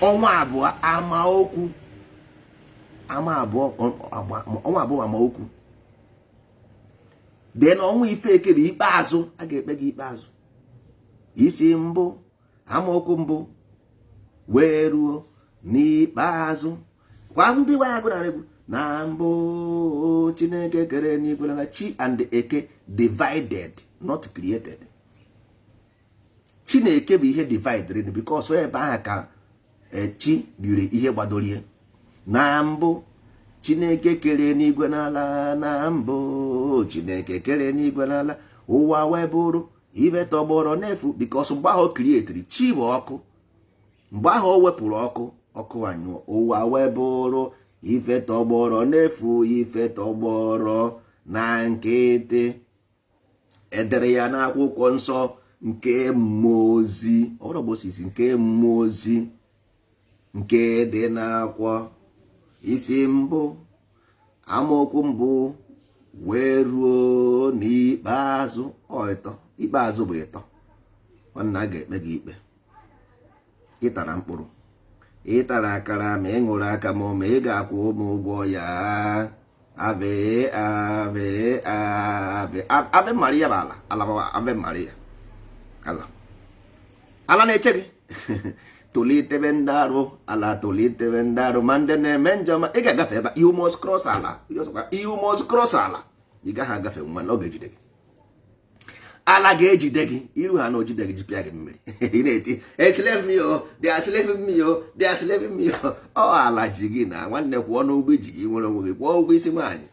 ọnwa abụọ, amaokwu ama abụọ, ọnwa abụọ, amaokwu. Dee na ọnwa ifeke bụ ikpeazụ a ga-ekpe gị ikpeazụ. Isi mbụ, amaokwu mbụ wee ruo n'ikpeazụ. Kwa ndị gba agụ na egwu na mbụ, Chineke kere n'igwe na chi and eke divided, not created. Chineke bụ ihe divided, because ebe ahụ ka chi biri ihe gbadorie. Na mbụ Chineke kere n'igwe n'ala, na mbụ Chineke kere n'igwe n'ala, ụwa wee bụrụ ife tọgbọrọ n'efu, because mgbe ahụ o createri chi bụ ọkụ. Mgbe ahụ o wepụrụ ọkụ, ọkụ anyụọ, ụwa wee bụrụ ife tọgbọrọ n'efu, ife tọgbọrọ na nkịtị. Edere ya n'akwụkwọ nsọ nke mmụọ ozi, ọ bụrụ osisi nke mmụọ ozi nke dị n'akwụkwọ, isi mbụ, amaokwu mbụ wee ruo n'ikpeazụ. Ọ ịtọ, ikpeazụ bụ ịtọ. Nwanne, a ga-ekpe gị ikpe. Ịtara mkpụrụ, ịtara akara, ma ị ṅụrụ aka, ma ị ga-akwụ ụmụ ụgwọ ya. Ave, ave, ave, ave Maria bụ ala. Ala bụ ave Maria. Ala, ala na-eche gị. Tolitebe ndị arụ ala, tolitebe ndị arụ, ma ndị na-eme njọ. Ma ị ga-agafe ebe, you must cross ala. You must cross ala. Ị gaghị agafe nwa na ọ ga-ejide gị. Ala ga-ejide gị. Iru ha na ojide gị, jipịa gị mmiri. Ị na-eti, "Enslave me o, they are slaving me o, they are slaving me o." Ọ ala ji gị na. Nwanne, kwụọ n'ụgwọ iji gị nwere onwe gị. Kwụọ ụgwọ isi nwaanyị,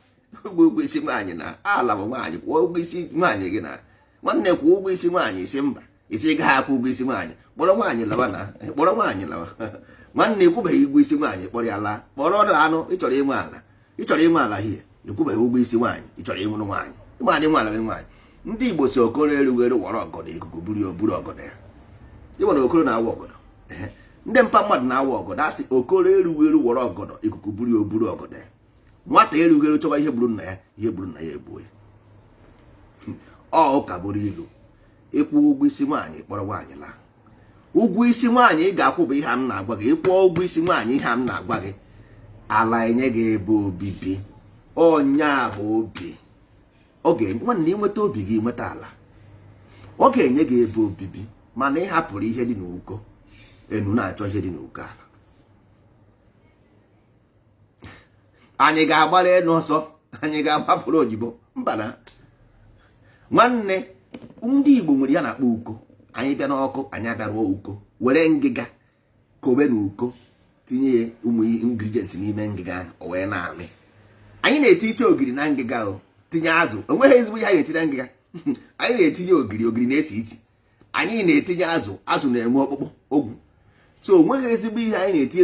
ụgwọ isi nwaanyị. Na ala bụ nwaanyị. Kwụọ ụgwọ isi nwaanyị gị. Na nwanne, kwụọ ụgwọ isi nwaanyị. Isi mba, isi ị gaghị akwụ ụgwọ isi nwaanyị, kpọrọ nwaanyị lawa. Na kpọrọ nwaanyị lawa. Nwanne, ịkwụbeghị ụgwọ isi nwaanyị, kpọrọ ya laa. Kpọrọ ọdụ anụ. Ịchọrọ inwe ala, ịchọrọ inwe ala hie, ịkwụbeghị ụgwọ isi nwaanyị. Ịchọrọ ịnwụrụ nwaanyị, ịma nwe ala gị nwaanyị. Ndị Igbo si okoro erughị eru wọrọ ọgọdọ, ikuku buru ya, oburu ọgọdọ ya. Ịnwere okoro na-awa ọgọdọ. Ndị mpa mmadụ na-awa ọgọdọ. Asị okoro erughị eru wọrọ ọgọdọ, ikuku buru ya, oburu ọgọdọ ya. Nwata erughị eru chọba ihe gburu nna ya, ihe gburu nna ya egbuo ya. Ọ ụka bụrụ ilu. Ịkwụ ụgwọ isi nwaanyị, kpọrọ nwaanyị laa. Ụgwọ isi nwaanyị ị ga-akwụ bụ ihe a m na-agwa gị. Ịkwụọ ụgwọ isi nwaanyị, ihe a m na-agwa gị, ala enye gị ebe obibi. Ọnya bụ obi ọ ga-enye. Nwanne, ịnweta obi gị, nweta ala, ọ ga-enye gị ebe obibi. Mana ị hapụrụ ihe dị n'uko enu, na-achọ ihe dị n'uko ala. Anyị ga-agbara elu ọsọ, anyị ga-agbapụrụ ojibo mba. Na nwanne, ndị Igbo nwere ya na-akpọ uko. Anyị bịa n'ọkụ, anyị abịaruo uko, were ngịga kobe na uko, tinye ya ụmụ ingredient n'ime ngịga ahụ, o wee na-amị. Anyị na-eti iche ogiri na ngịga, o tinye azụ. Onweghị ezigbo ihe anyị na-etinye na ngịga. Anyị na-etinye ogiri, ogiri na-esi isi. Anyị na-etinye azụ, azụ na-enwe ọkpụkpụ ogwu. So onweghị ezigbo ihe anyị na-etinye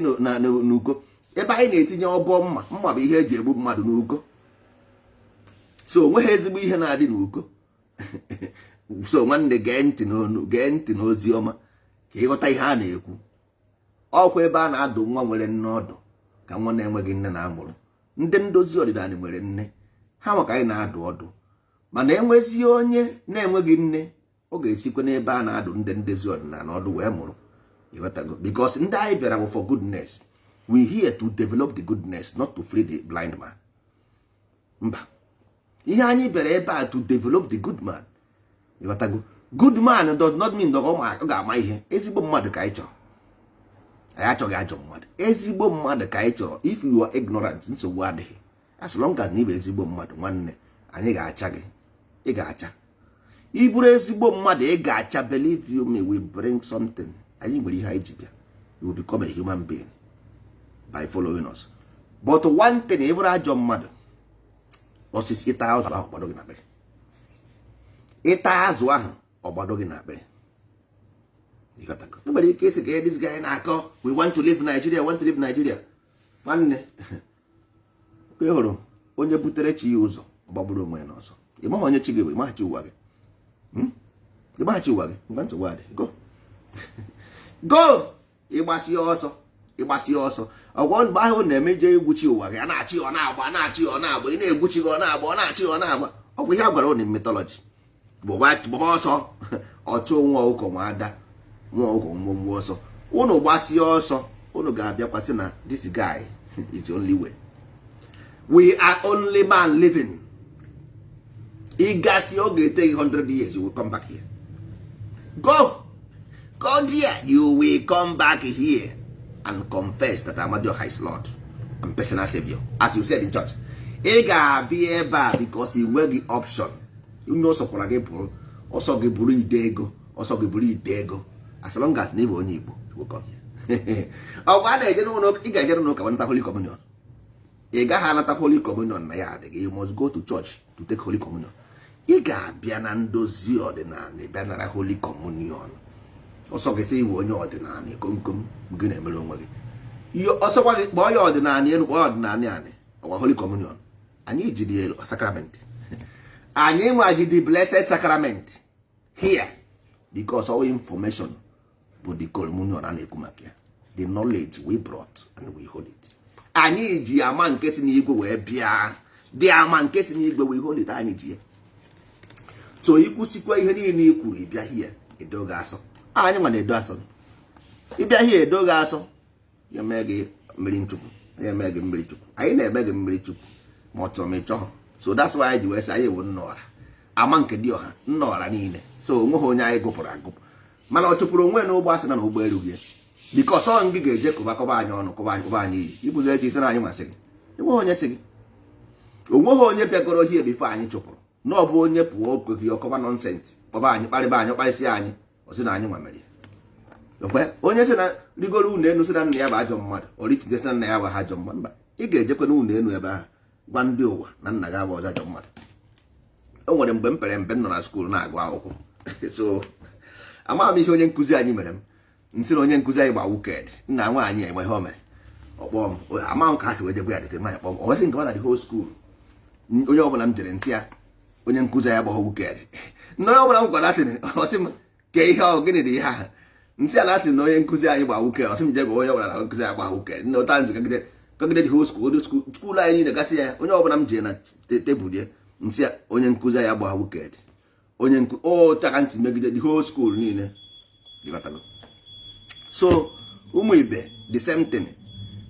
n'uko. Ebe anyị na-etinye ọbọ mma, mma bụ ihe eji egbu mmadụ n'uko. So onweghị ezigbo ihe na-adị n'uko. So nwanne, gee ntị n'onu, gee ntị n'ozi ọma ka ịghọta ihe a na-ekwu. Ọkwa ebe a na-adụ nwa nwere nne ọdụ ka nwa na-enweghị nne na-amụrụ. Ndị ndozi ọdịnala nwere nne ha, maka anyị na-adụ ọdụ. Mana enwezie onye na-enweghị nne. Ọ ga-esikwa n'ebe a na-adụ ndị ndezi ọdịnala ọdụ wee mụrụ. Ịghọtago? Because ndị anyị bịara bụ for goodness. We here to develop the goodness, not to free the blind man. Mba, ihe anyị bịara ebe a, to develop the good man. Ịghọtago? Good man does not mean na ọ ga-ama ihe. Ezigbo mmadụ ka anyị chọrọ. Anyị achọghị ajọ mmadụ. Ezigbo mmadụ ka anyị chọrọ. If you are ignorant, nsogbu adịghị. As long as na ị bụ ezigbo mmadụ, nwanne, anyị ga-acha gị, ị ga-acha. Ị bụrụ ezigbo mmadụ, ị ga-acha. Believe you me, we bring something. Anyị nwere ihe anyị ji bịa. You will become a human being by following us. But one thing, ị bụrụ ajọ mmadụ, osisi ịta azụ ahụ gbado gị na akpịrị. Ịta azụ ahụ, ọgbado gị na akpịrị. Ịghọtago? E nwere ike isi ka this guy na-akọ, "We want to leave Nigeria, want to leave Nigeria." Nwanne, ị hụrụ onye butere chi ya ụzọ, ọ gbagburu onwe ya n'ọsọ. Ị maghị onye chi gị bụ. Ịmaghachi ụwa gị. Ịmaghachi ụwa gị. Ngwa, nsogbu adị. Go, go, ịgbasi ọsọ, ịgbasi ọsọ. Ọgwọ mgbe ahụ na-eme ije egwu chi ụwa gị a na-achị, ọ na-agba, na-achị, ọ na-agba. Ị na-egwu chi gị, ọ na-agba, ọ na-achị, ọ na-agba. Ọ bụ ihe a gwara ụnụ. Mythology, gbaba ọsọ, ọchụ nwa ọkụkọ, nwa ada nwa ọkụkọ, ngwongwo ọsọ. Ụnụ gbasie ọsọ, ụnụ ga-abịakwasị na this guy is the only way. We are only man living. Ịgasị, ọ ga-ete gị 100 years, you will come back here. Go, go there, you will come back here and confess that Amadioha is Lord and personal savior, as you said in church. Ị ga-abịa ebe a because ị nweghị option. Onye ọsọ kwara gị bụrụ ọsọ gị, bụrụ ide ego, ọsọ gị bụrụ ide ego, as long as na ị bụ onye Igbo, you will come here. Ọ bụ a na-eje n'ụlọ, ị ga-eje n'ụlọ ụka nata Holy Communion. Ị gaghị anata Holy Communion na ya adịghị. You must go to church to take Holy Communion. Ị ga-abịa na ndozi ọdịnala, bịa nara Holy Communion. Ọsọ gị sị iwe onye ọdịnala komkom, gị na-emere onwe gị ihe. Ọsọkwa gị kpọọ ya ọdịnala elu, kpọọ ya ọdịnala anị, ọkwa Holy Communion anyị jiri elu sacrament. Anyị nwa ji the blessed sacrament here because all information bụ the communion a na-ekwu maka ya, the knowledge we brought and we hold it. Anyị ji ama nke si n'igwe wee bịa, dị ama nke si n'igwe, we hold it. Anyị ji ya. So ikwusikwa ihe niile i kwuru, ịbịa hie edoghị asọ. Anyị nwa na-edo asọ. Ịbịa hie edoghị asọ, ya mee gị mmiri nchukwu. Anyị eme gị mmiri chukwu. Anyị na-eme gị mmiri chukwu, ma ọ chọrọ ma ị chọghọ. So that's why anyị ji wee sị anyị wụ nna ọra, ama nke dị ọha, nna ọra niile. So onweghị onye anyị gụpụrụ agụpụ, mana ọ chụpụrụ onwe na ụgbọ asị na na ụgbọ erughị ya, because ọ gị ga-eje kụba kọba anyị ọnụ, kọba anyị, kụba anyị iyi ibụzo eji isi na anyị masị gị. Enweghị onye sị gị, onweghị onye bịagoro hie before anyị chụpụrụ na ọ bụ onye pụọ okweghị ọkọba nonsense, kpọba anyị, kparịba anyị, kparịsịa anyị, ọ sị na anyị nwa mere okwe. Onye sị na rigoro ụlọ elu sị na nna ya bụ ajọ mmadụ, orichite sị na nna ya bụ ajọ mmadụ. Mba, ị ga-ejekwe n'ụlọ elu ebe ahụ gwa ndị ụwa na nna gị abụ ọzọ ajọ mmadụ. O nwere mgbe m pere mpe, m nọ na school na-agụ akwụkwọ. So amaghị m ihe onye nkụzi anyị mere m. Nsị na onye nkụzi anyị gba wicked. Nna nwaanyị enwe ihe o mere, ọkpọ m. Amaghị m ka ha si wee jegwe ya dịte nwaanyị kpọọ m. O wesị nke ọ na the whole school, onye ọbụla m jere nsị ya onye nkụzi anyị agbọghọ wicked. Na onye ọbụla m gwara atịrị, ọ sị m ke ihe ọ gịnị dị ihe ahụ. Nsị a na asị na onye nkụzi anyị gba wicked. Ọ sị m jee gwa onye ọbụla na nkụzi anyị gba wicked. Nna ụta nzi kagide kagide the whole school, school anyị niile gasị ya. Onye ọbụla m jere na tebụl ya, nsị ya onye nkụzi anyị agba wicked. Onye nkụ o taka ntị megide the whole school niile. Ịghọtago? So ụmụ ibe, the same thing,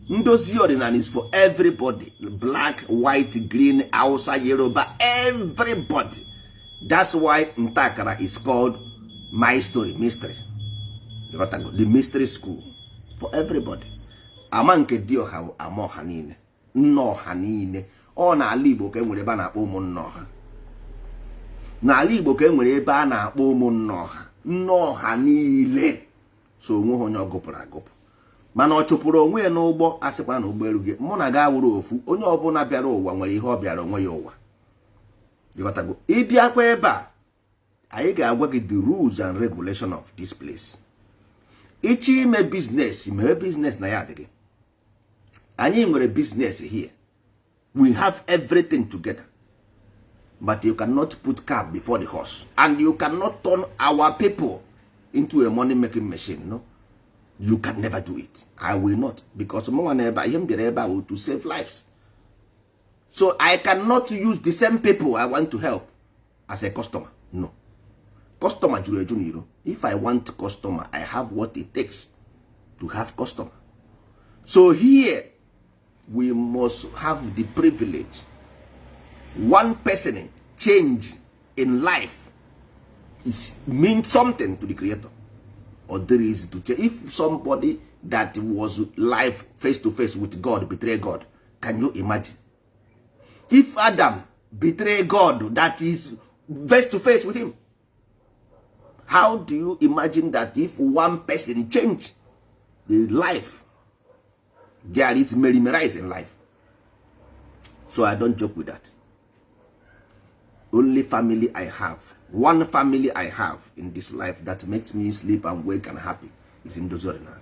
ndozi ọdịnala is for everybody: black, white, green, Hausa, Yoruba, everybody. That's why ntakara is called my story mystery. Ịghọtago? The mystery school for everybody. Ama nke dioha bụ ama ọha niile, nna ọha niile. Ọ n'ala Igbo ka e nwere ebe a na-akpọ ụmụnna ọha. N'ala Igbo ka e nwere ebe a na-akpọ ụmụnna ọha, nne ọha niile. So onwe ha onye ọ gụpụrụ agụpụ, mana ọ chụpụrụ onwe ya n'ụgbọ, asịkwara na ụgbọ erughị mụ na ga awụrụ ofu. Onye ọbụla bịara ụwa nwere ihe ọ bịara onwe ya ụwa. Ịghọtago? Ịbịakwa ebe a, anyị ga-agwa gị the rules and regulation of this place. Ịchọ ime business, mee business na ya adịghị. Anyị nwere business here. We have everything together, but you cannot put cart before the horse, and you cannot turn our people into a money making machine. No, you can never do it. I will not, because mụnwa na ebe a, ihe m bịara ebe a wụ to save lives. So I cannot use the same people I want to help as a customer. No. Customer juru eju n'iro. If I want customer, I have what it takes to have customer. So here we must have the privilege. One person change in life is mean something to the creator, or there is to change. If somebody that was life face to face with God betray God, can you imagine? If Adam betray God that is face to face with him, how do you imagine that if one person change the life, there is mesmerize in life? So I don't joke with that. Only family I have, one family I have in this life that makes me sleep and wake and happy is Ndozi Ọdịnala.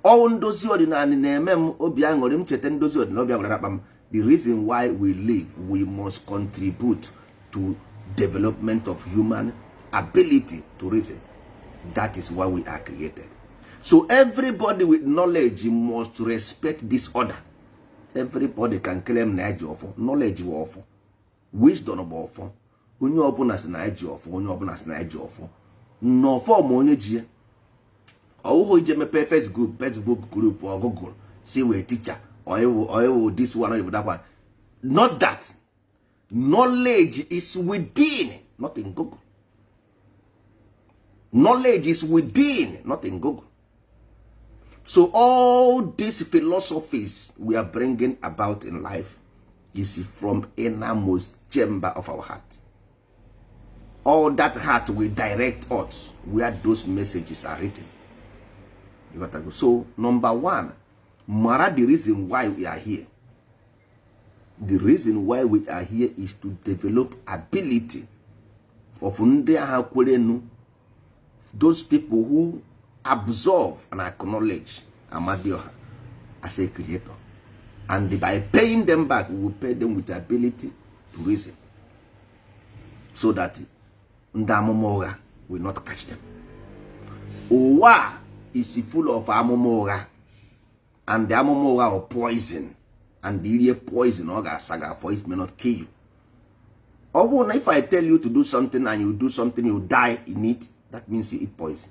Ọwụ Ndozi Ọdịnala na-eme m obi aṅụrị. M cheta Ndozi Ọdịnala, obi aṅụrị akpa m. The reason why we live, we must contribute to development of human ability to reason. That is why we are created. So everybody with knowledge must respect this order. Everybody can claim na eji ọfọ. Knowledge bụ ọfọ, wisdom bụ ọfọ. Onye ọbụla si na eji ọfọ, onye ọbụla si na eji ọfọ n'ọfọ, ma onye ji ya ọwụhụ ije mepee Facebook group or Google, si wee teacher or ewu this one or that one. Not that. Knowledge is within, not in Google. Knowledge is within, not in Google. So all these philosophies we are bringing about in life is from innermost chamber of our heart. All that heart will direct us where those messages are written. You got to go. So number one, mara the reason why we are here. The reason why we are here is to develop ability of ndị agha kwerenu, those people who absorb and acknowledge Amadioha as a creator, and by paying them back, we will pay them with the ability to reason so that ndị amụma ụgha will not catch them. Ụwa is full of amụma ụgha, and the amụma ụgha or poison, and irie poison, ọ ga-asa gị afọ. It may not kill you. Ọ bụrụ na if I tell you to do something and you do something, you die in it, that means you eat poison.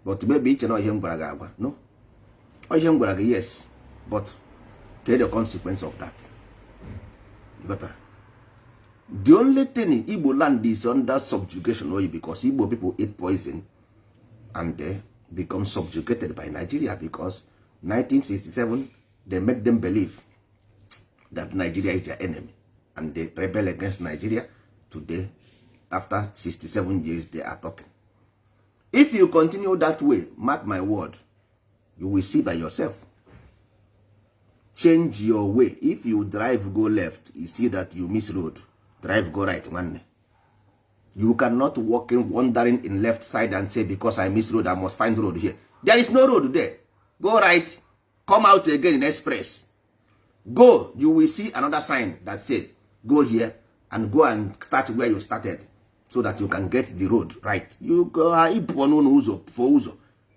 But maybe iche na ihe m gwara gị agwa no ọ ihe m gwara gị, yes, but get the consequence of that. You got that? The only thing, Igbo land is under subjugation only because Igbo people eat poison and they become subjugated by Nigeria, because 1967 they make them believe that Nigeria is their enemy and they rebel against Nigeria. Today, after 67 years, they are talking. If you continue that way, mark my word, you will see by yourself. Change your way. If you drive go left, you see that you miss road, drive go right. Nwanne, you cannot walk in wandering in left side and say, "Because I miss road, I must find road here." There is no road there. Go right, come out again in express. Go, you will see another sign that said go here, and go and start where you started so that you can get the road right. You go, ịpụ n'ụlọ ụzọ fụọ ụzọ,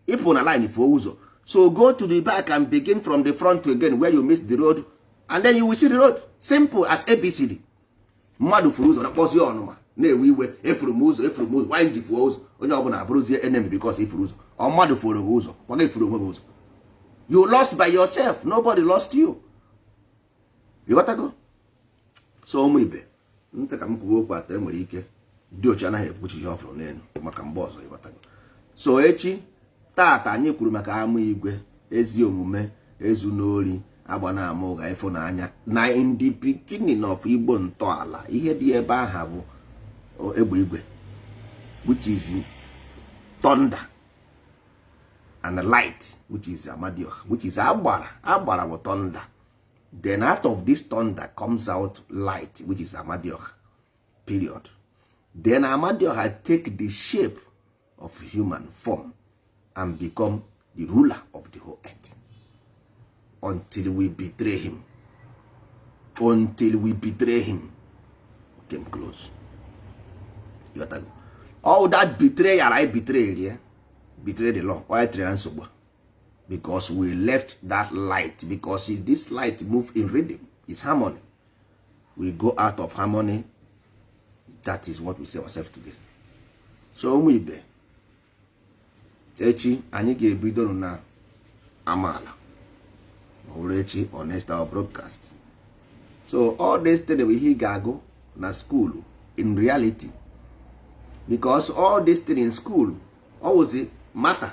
ịpụ na line fụọ ụzọ. So go to the back and begin from the front again where you miss the road, and then you will see the road. Simple as ABCD. Mmadụ furu ụzọ na-akpọzi ọnụma, na-ewe iwe, "Efuru m ụzọ, efuru m ụzọ, why ji fuo ụzọ?" Onye ọbụla abụrụzie enemy because ifuru ụzọ. Ọ mmadụ furu gị ụzọ, gwaga efuru onwe gị ụzọ. You lost by yourself, nobody lost you. You got to go. So ụmụ ibe ntị, ka m kwuo okwu atọ. Enwere ike dị ochi anaghị ekwuchi ihe ọ fụrụ n'elu maka mgbe ọzọ. Ịghọtago? So echi tata anyị kwuru maka ama igwe, ezi omume, ezu n'ori, agba na ama ụgha, ịfụnanya. Na in the beginning of Igbo ntọala, ihe dị ebe aha bụ egbe igwe, which is thunder, and light, which is Amadioha, which is agbara. Agbara bụ thunder. Then out of this thunder comes out light, which is Amadioha, period. Then Amadioha take the shape of human form and become the ruler of the whole earth until we betray him. Until we betray him, came close. You got that? All that betrayal, I betrayed, yeah? Betray the law or tere na nsogbu, because we left that light, because if this light move in rhythm, is harmony. We go out of harmony. That is what we say ourselves today. So ụmụ ibe, echi anyị ga-ebido na amaala. Ọ bụrụ echi or next our broadcast. So all this thing bụ ihe ị ga-agụ na school in reality, because all this thing in school always matter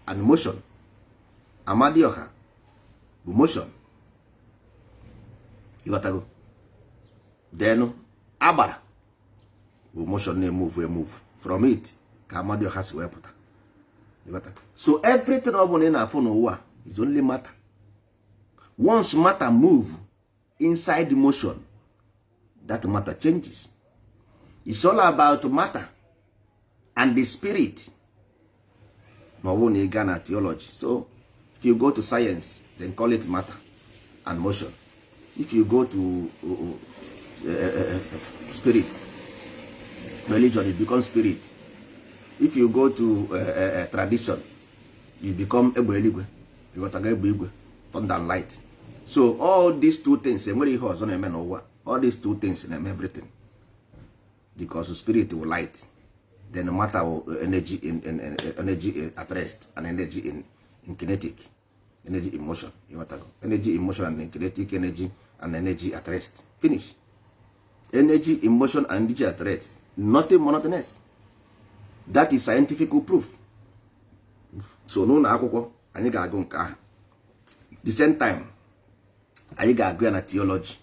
and motion. Amadioha bụ motion, ịghọtago? Then agbara bụ motion na-emove emove. From it ka Amadioha si wee pụta, ịghọta? So everything ọ bụla ị na-afụ n'ụwa is only matter. Once matter move inside motion, that matter changes. It's all about matter and the spirit, ma ọ bụrụ na ị gaa na theology. So if you go to science, then call it matter and motion. If you go to spirit religion, it becomes spirit. If you go to tradition, you become egbe eluigwe, ịghọtago? Egbe igwe, thunder and light. So all these two things, enwere ihe ọzọ na-eme n'ụwa. All these two things na-eme everything, because spirit will light, then matter will energy in energy in at rest and energy in kinetic energy in motion, ịghọtago? Energy in motion and in kinetic energy and energy at rest. Finish. Energy in motion and energy at rest, nothing more, nothing else. That is scientific proof. So n'ụlọ akwụkwọ anyị ga-agụ nke ahụ. The same time anyị ga-agụ ya na theology,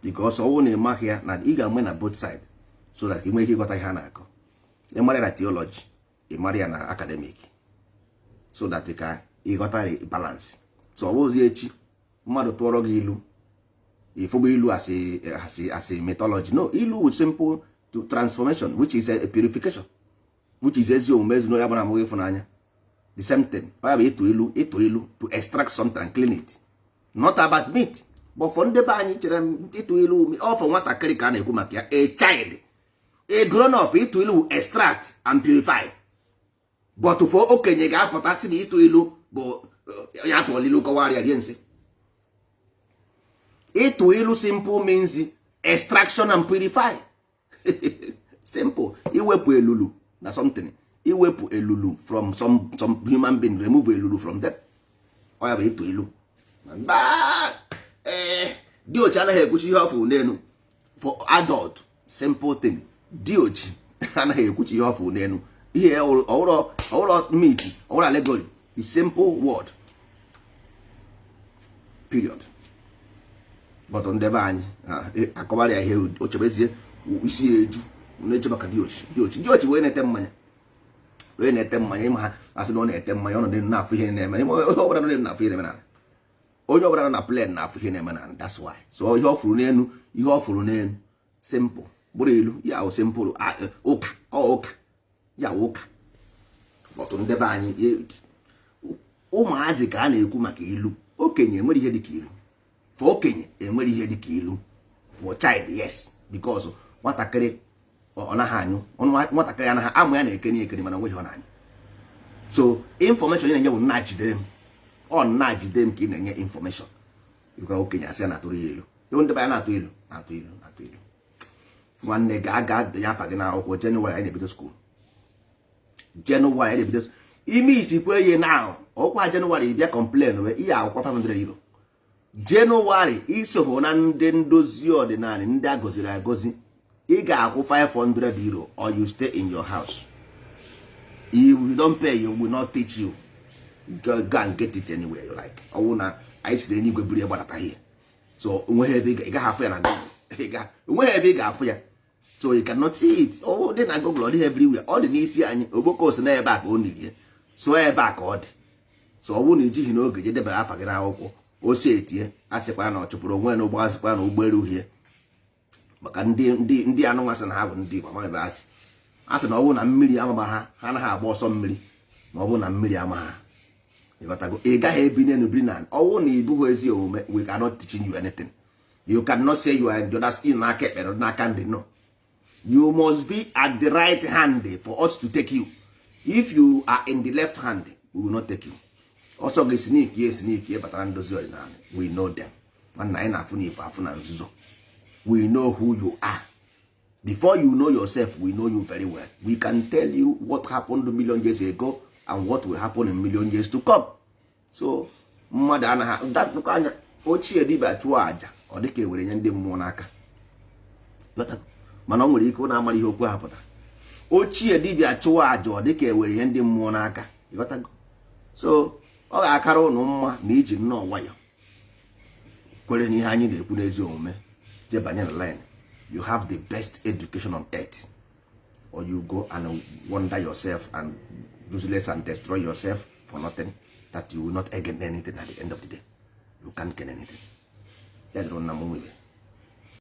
because ọ bụrụ na ị maghị ya na ị ga-ama na both side, so that ị nwee ike ịghọta ihe a na-akọ. Ị mara ya na theology, ị mara ya na academic, so that ka ịghọta balance. So ọ bụzi echi mmadụ tụọrọ gị ilu, ịfụgba ilu asị mythology. No, ilu with simple to transformation, which is a purification, which is ezi omume, ezi ya bụ amụghị ịfụnanya. The same thing ọ ya bụ ịtụ ilu, ịtụ ilu to extract something and clean it, not about meat. But for ndị be anyị chere ịtụ ilu ọ for nwatakịrị ka a na-ekwu maka ya, a child, a grown up, ịtụ ilu extract and purify. But for okenye ga-apụta sị na ịtụ ilu bụ ya tụọla ilu kọwara ya rie nsị. Ịtụ ilu simple means extraction and purify. Simple. Iwepụ elulu na something, iwepụ elulu from some human being, remove elulu from them. Ọ ya bụ ịtụ ilu. Ee, diochi anaghị ekwuchi ihe ọfụ n'elu. For adult, simple thing, diochi anaghị ekwuchi ihe ọfụ n'elu. Ihe ọwụrọ myth, ọwụrọ allegory, the simple word, period. But ndebe anyị akọwara ya ihe ochebezie isi ya eju na-eche maka diochi. Diochi, diochi bụ onye na-ete mmanya, onye na-ete mmanya. Ịma ha asị na ọ na-ete mmanya, ọ nọ na-afụ ihe na-eme. Onye ọbụla nọ na-afụ ihe na-eme na onye ọbụla nọ na plane na-afụ ihe na-eme na. That's why. So ihe ọ fụrụ n'elu, ihe ọ fụrụ n'elu, simple, bụrụ ilu ya wụ simple ụka, ọ ụka ya wụ ụka. But ndebe anyị, ụmụazị ka a na-ekwu maka ilu. Okenye enwere ihe dịka ilu? For okenye enwere ihe dịka ilu? For child, yes, because nwatakịrị ọ naghị anyụ, nwatakịrị anaghị amụ ya na-ekeni ekeni, mana nweghị ọ na-anyụ. So information ị na-enye bụ nna jidere m, ọ nna jide m ka ị na-enye information. Because okenye asị ya na-atụrụ ya ilu. Ịhụ ndị be ya na-atụ ilu, na-atụ ilu, na-atụ ilu. Nwanne, gaa gaa denye afa gị n'akwụkwọ. Jenụwarị anyị na-ebido school. Jenụwarị anyị na-ebido. Ime isi kwe ye na ọkwa Jenụwarị bịa complain wee ihe akwụkwọ €500. Jenụwarị isoho na ndị ndozi ọdịnala, ndị a gọziri agọzi, ị ga-akwụ €500 or you stay in your house. If you don't pay, you will not teach you. Go, go and get it anywhere you like. Ọwụ na anyị si n'eluigwe buru ya gbadata here, so onweghị ebe ị gaghị afụ ya na Google, onweghị ebe ị ga-afụ ya. So you cannot see it. Ọ dị na Google, ọ dịghị everywhere. Ọ dị n'isi anyị. Ogboko si na ebe a ka ọ nirie, so ebe a ka ọ dị. So ọ bụrụ na ijighị n'oge je debara afa gị n'akwụkwọ, ose etie asịkwara na ọ chụpụrụ onwe na ụgbọ, asịkwara na ụgbọelu uhie maka ndị ndị ndị anụnwa sị na ha bụ ndị Igbo. Amaghị ebe ha si. A sị na ọ bụrụ na mmiri amaba ha, ha anaghị agba ọsọ mmiri. Ma ọ bụrụ na mmiri ama ha, ịghọtago? Ị gaghị ebi n'elu biri na ọwụ na ịbụghị ezi omume. We cannot teach you anything. You cannot say you are the other skin n'aka ekpere n'aka ndị. No, you must be at the right hand for us to take you. If you are in the left hand, we will not take you. Ọsọ gị sneak ye sneak ye batara ndozi ọdịnala, we know them. Nwanna, anyị na-afụ na ife afụ na nzuzo. We know who you are. Before you know yourself, we know you very well. We can tell you what happened million years ago and what will happen in million years to come. So mmadụ anaghị datụkọ anya. Ochie dibịa chụọ àjà, ọ dịka ewere nye ndị mmụọ n'aka, mana ọ nwere ike ụna amara ihe okwu ha pụtara. Ochie dibịa chụọ àjà, ọ dịka ewere ihe ndị mmụọ n'aka. Ịghọtago? So ọ ga-akara ụnụ mma na iji nnọọ nwayọ kwere n'ihe anyị na-ekwu n'ezi omume, jee banye na line. You have the best education on earth, or you go and wonder yourself and useless and destroy yourself for nothing, that you will not gain anything. At the end of the day, you can't gain anything. Ya dịrị nna m nwere.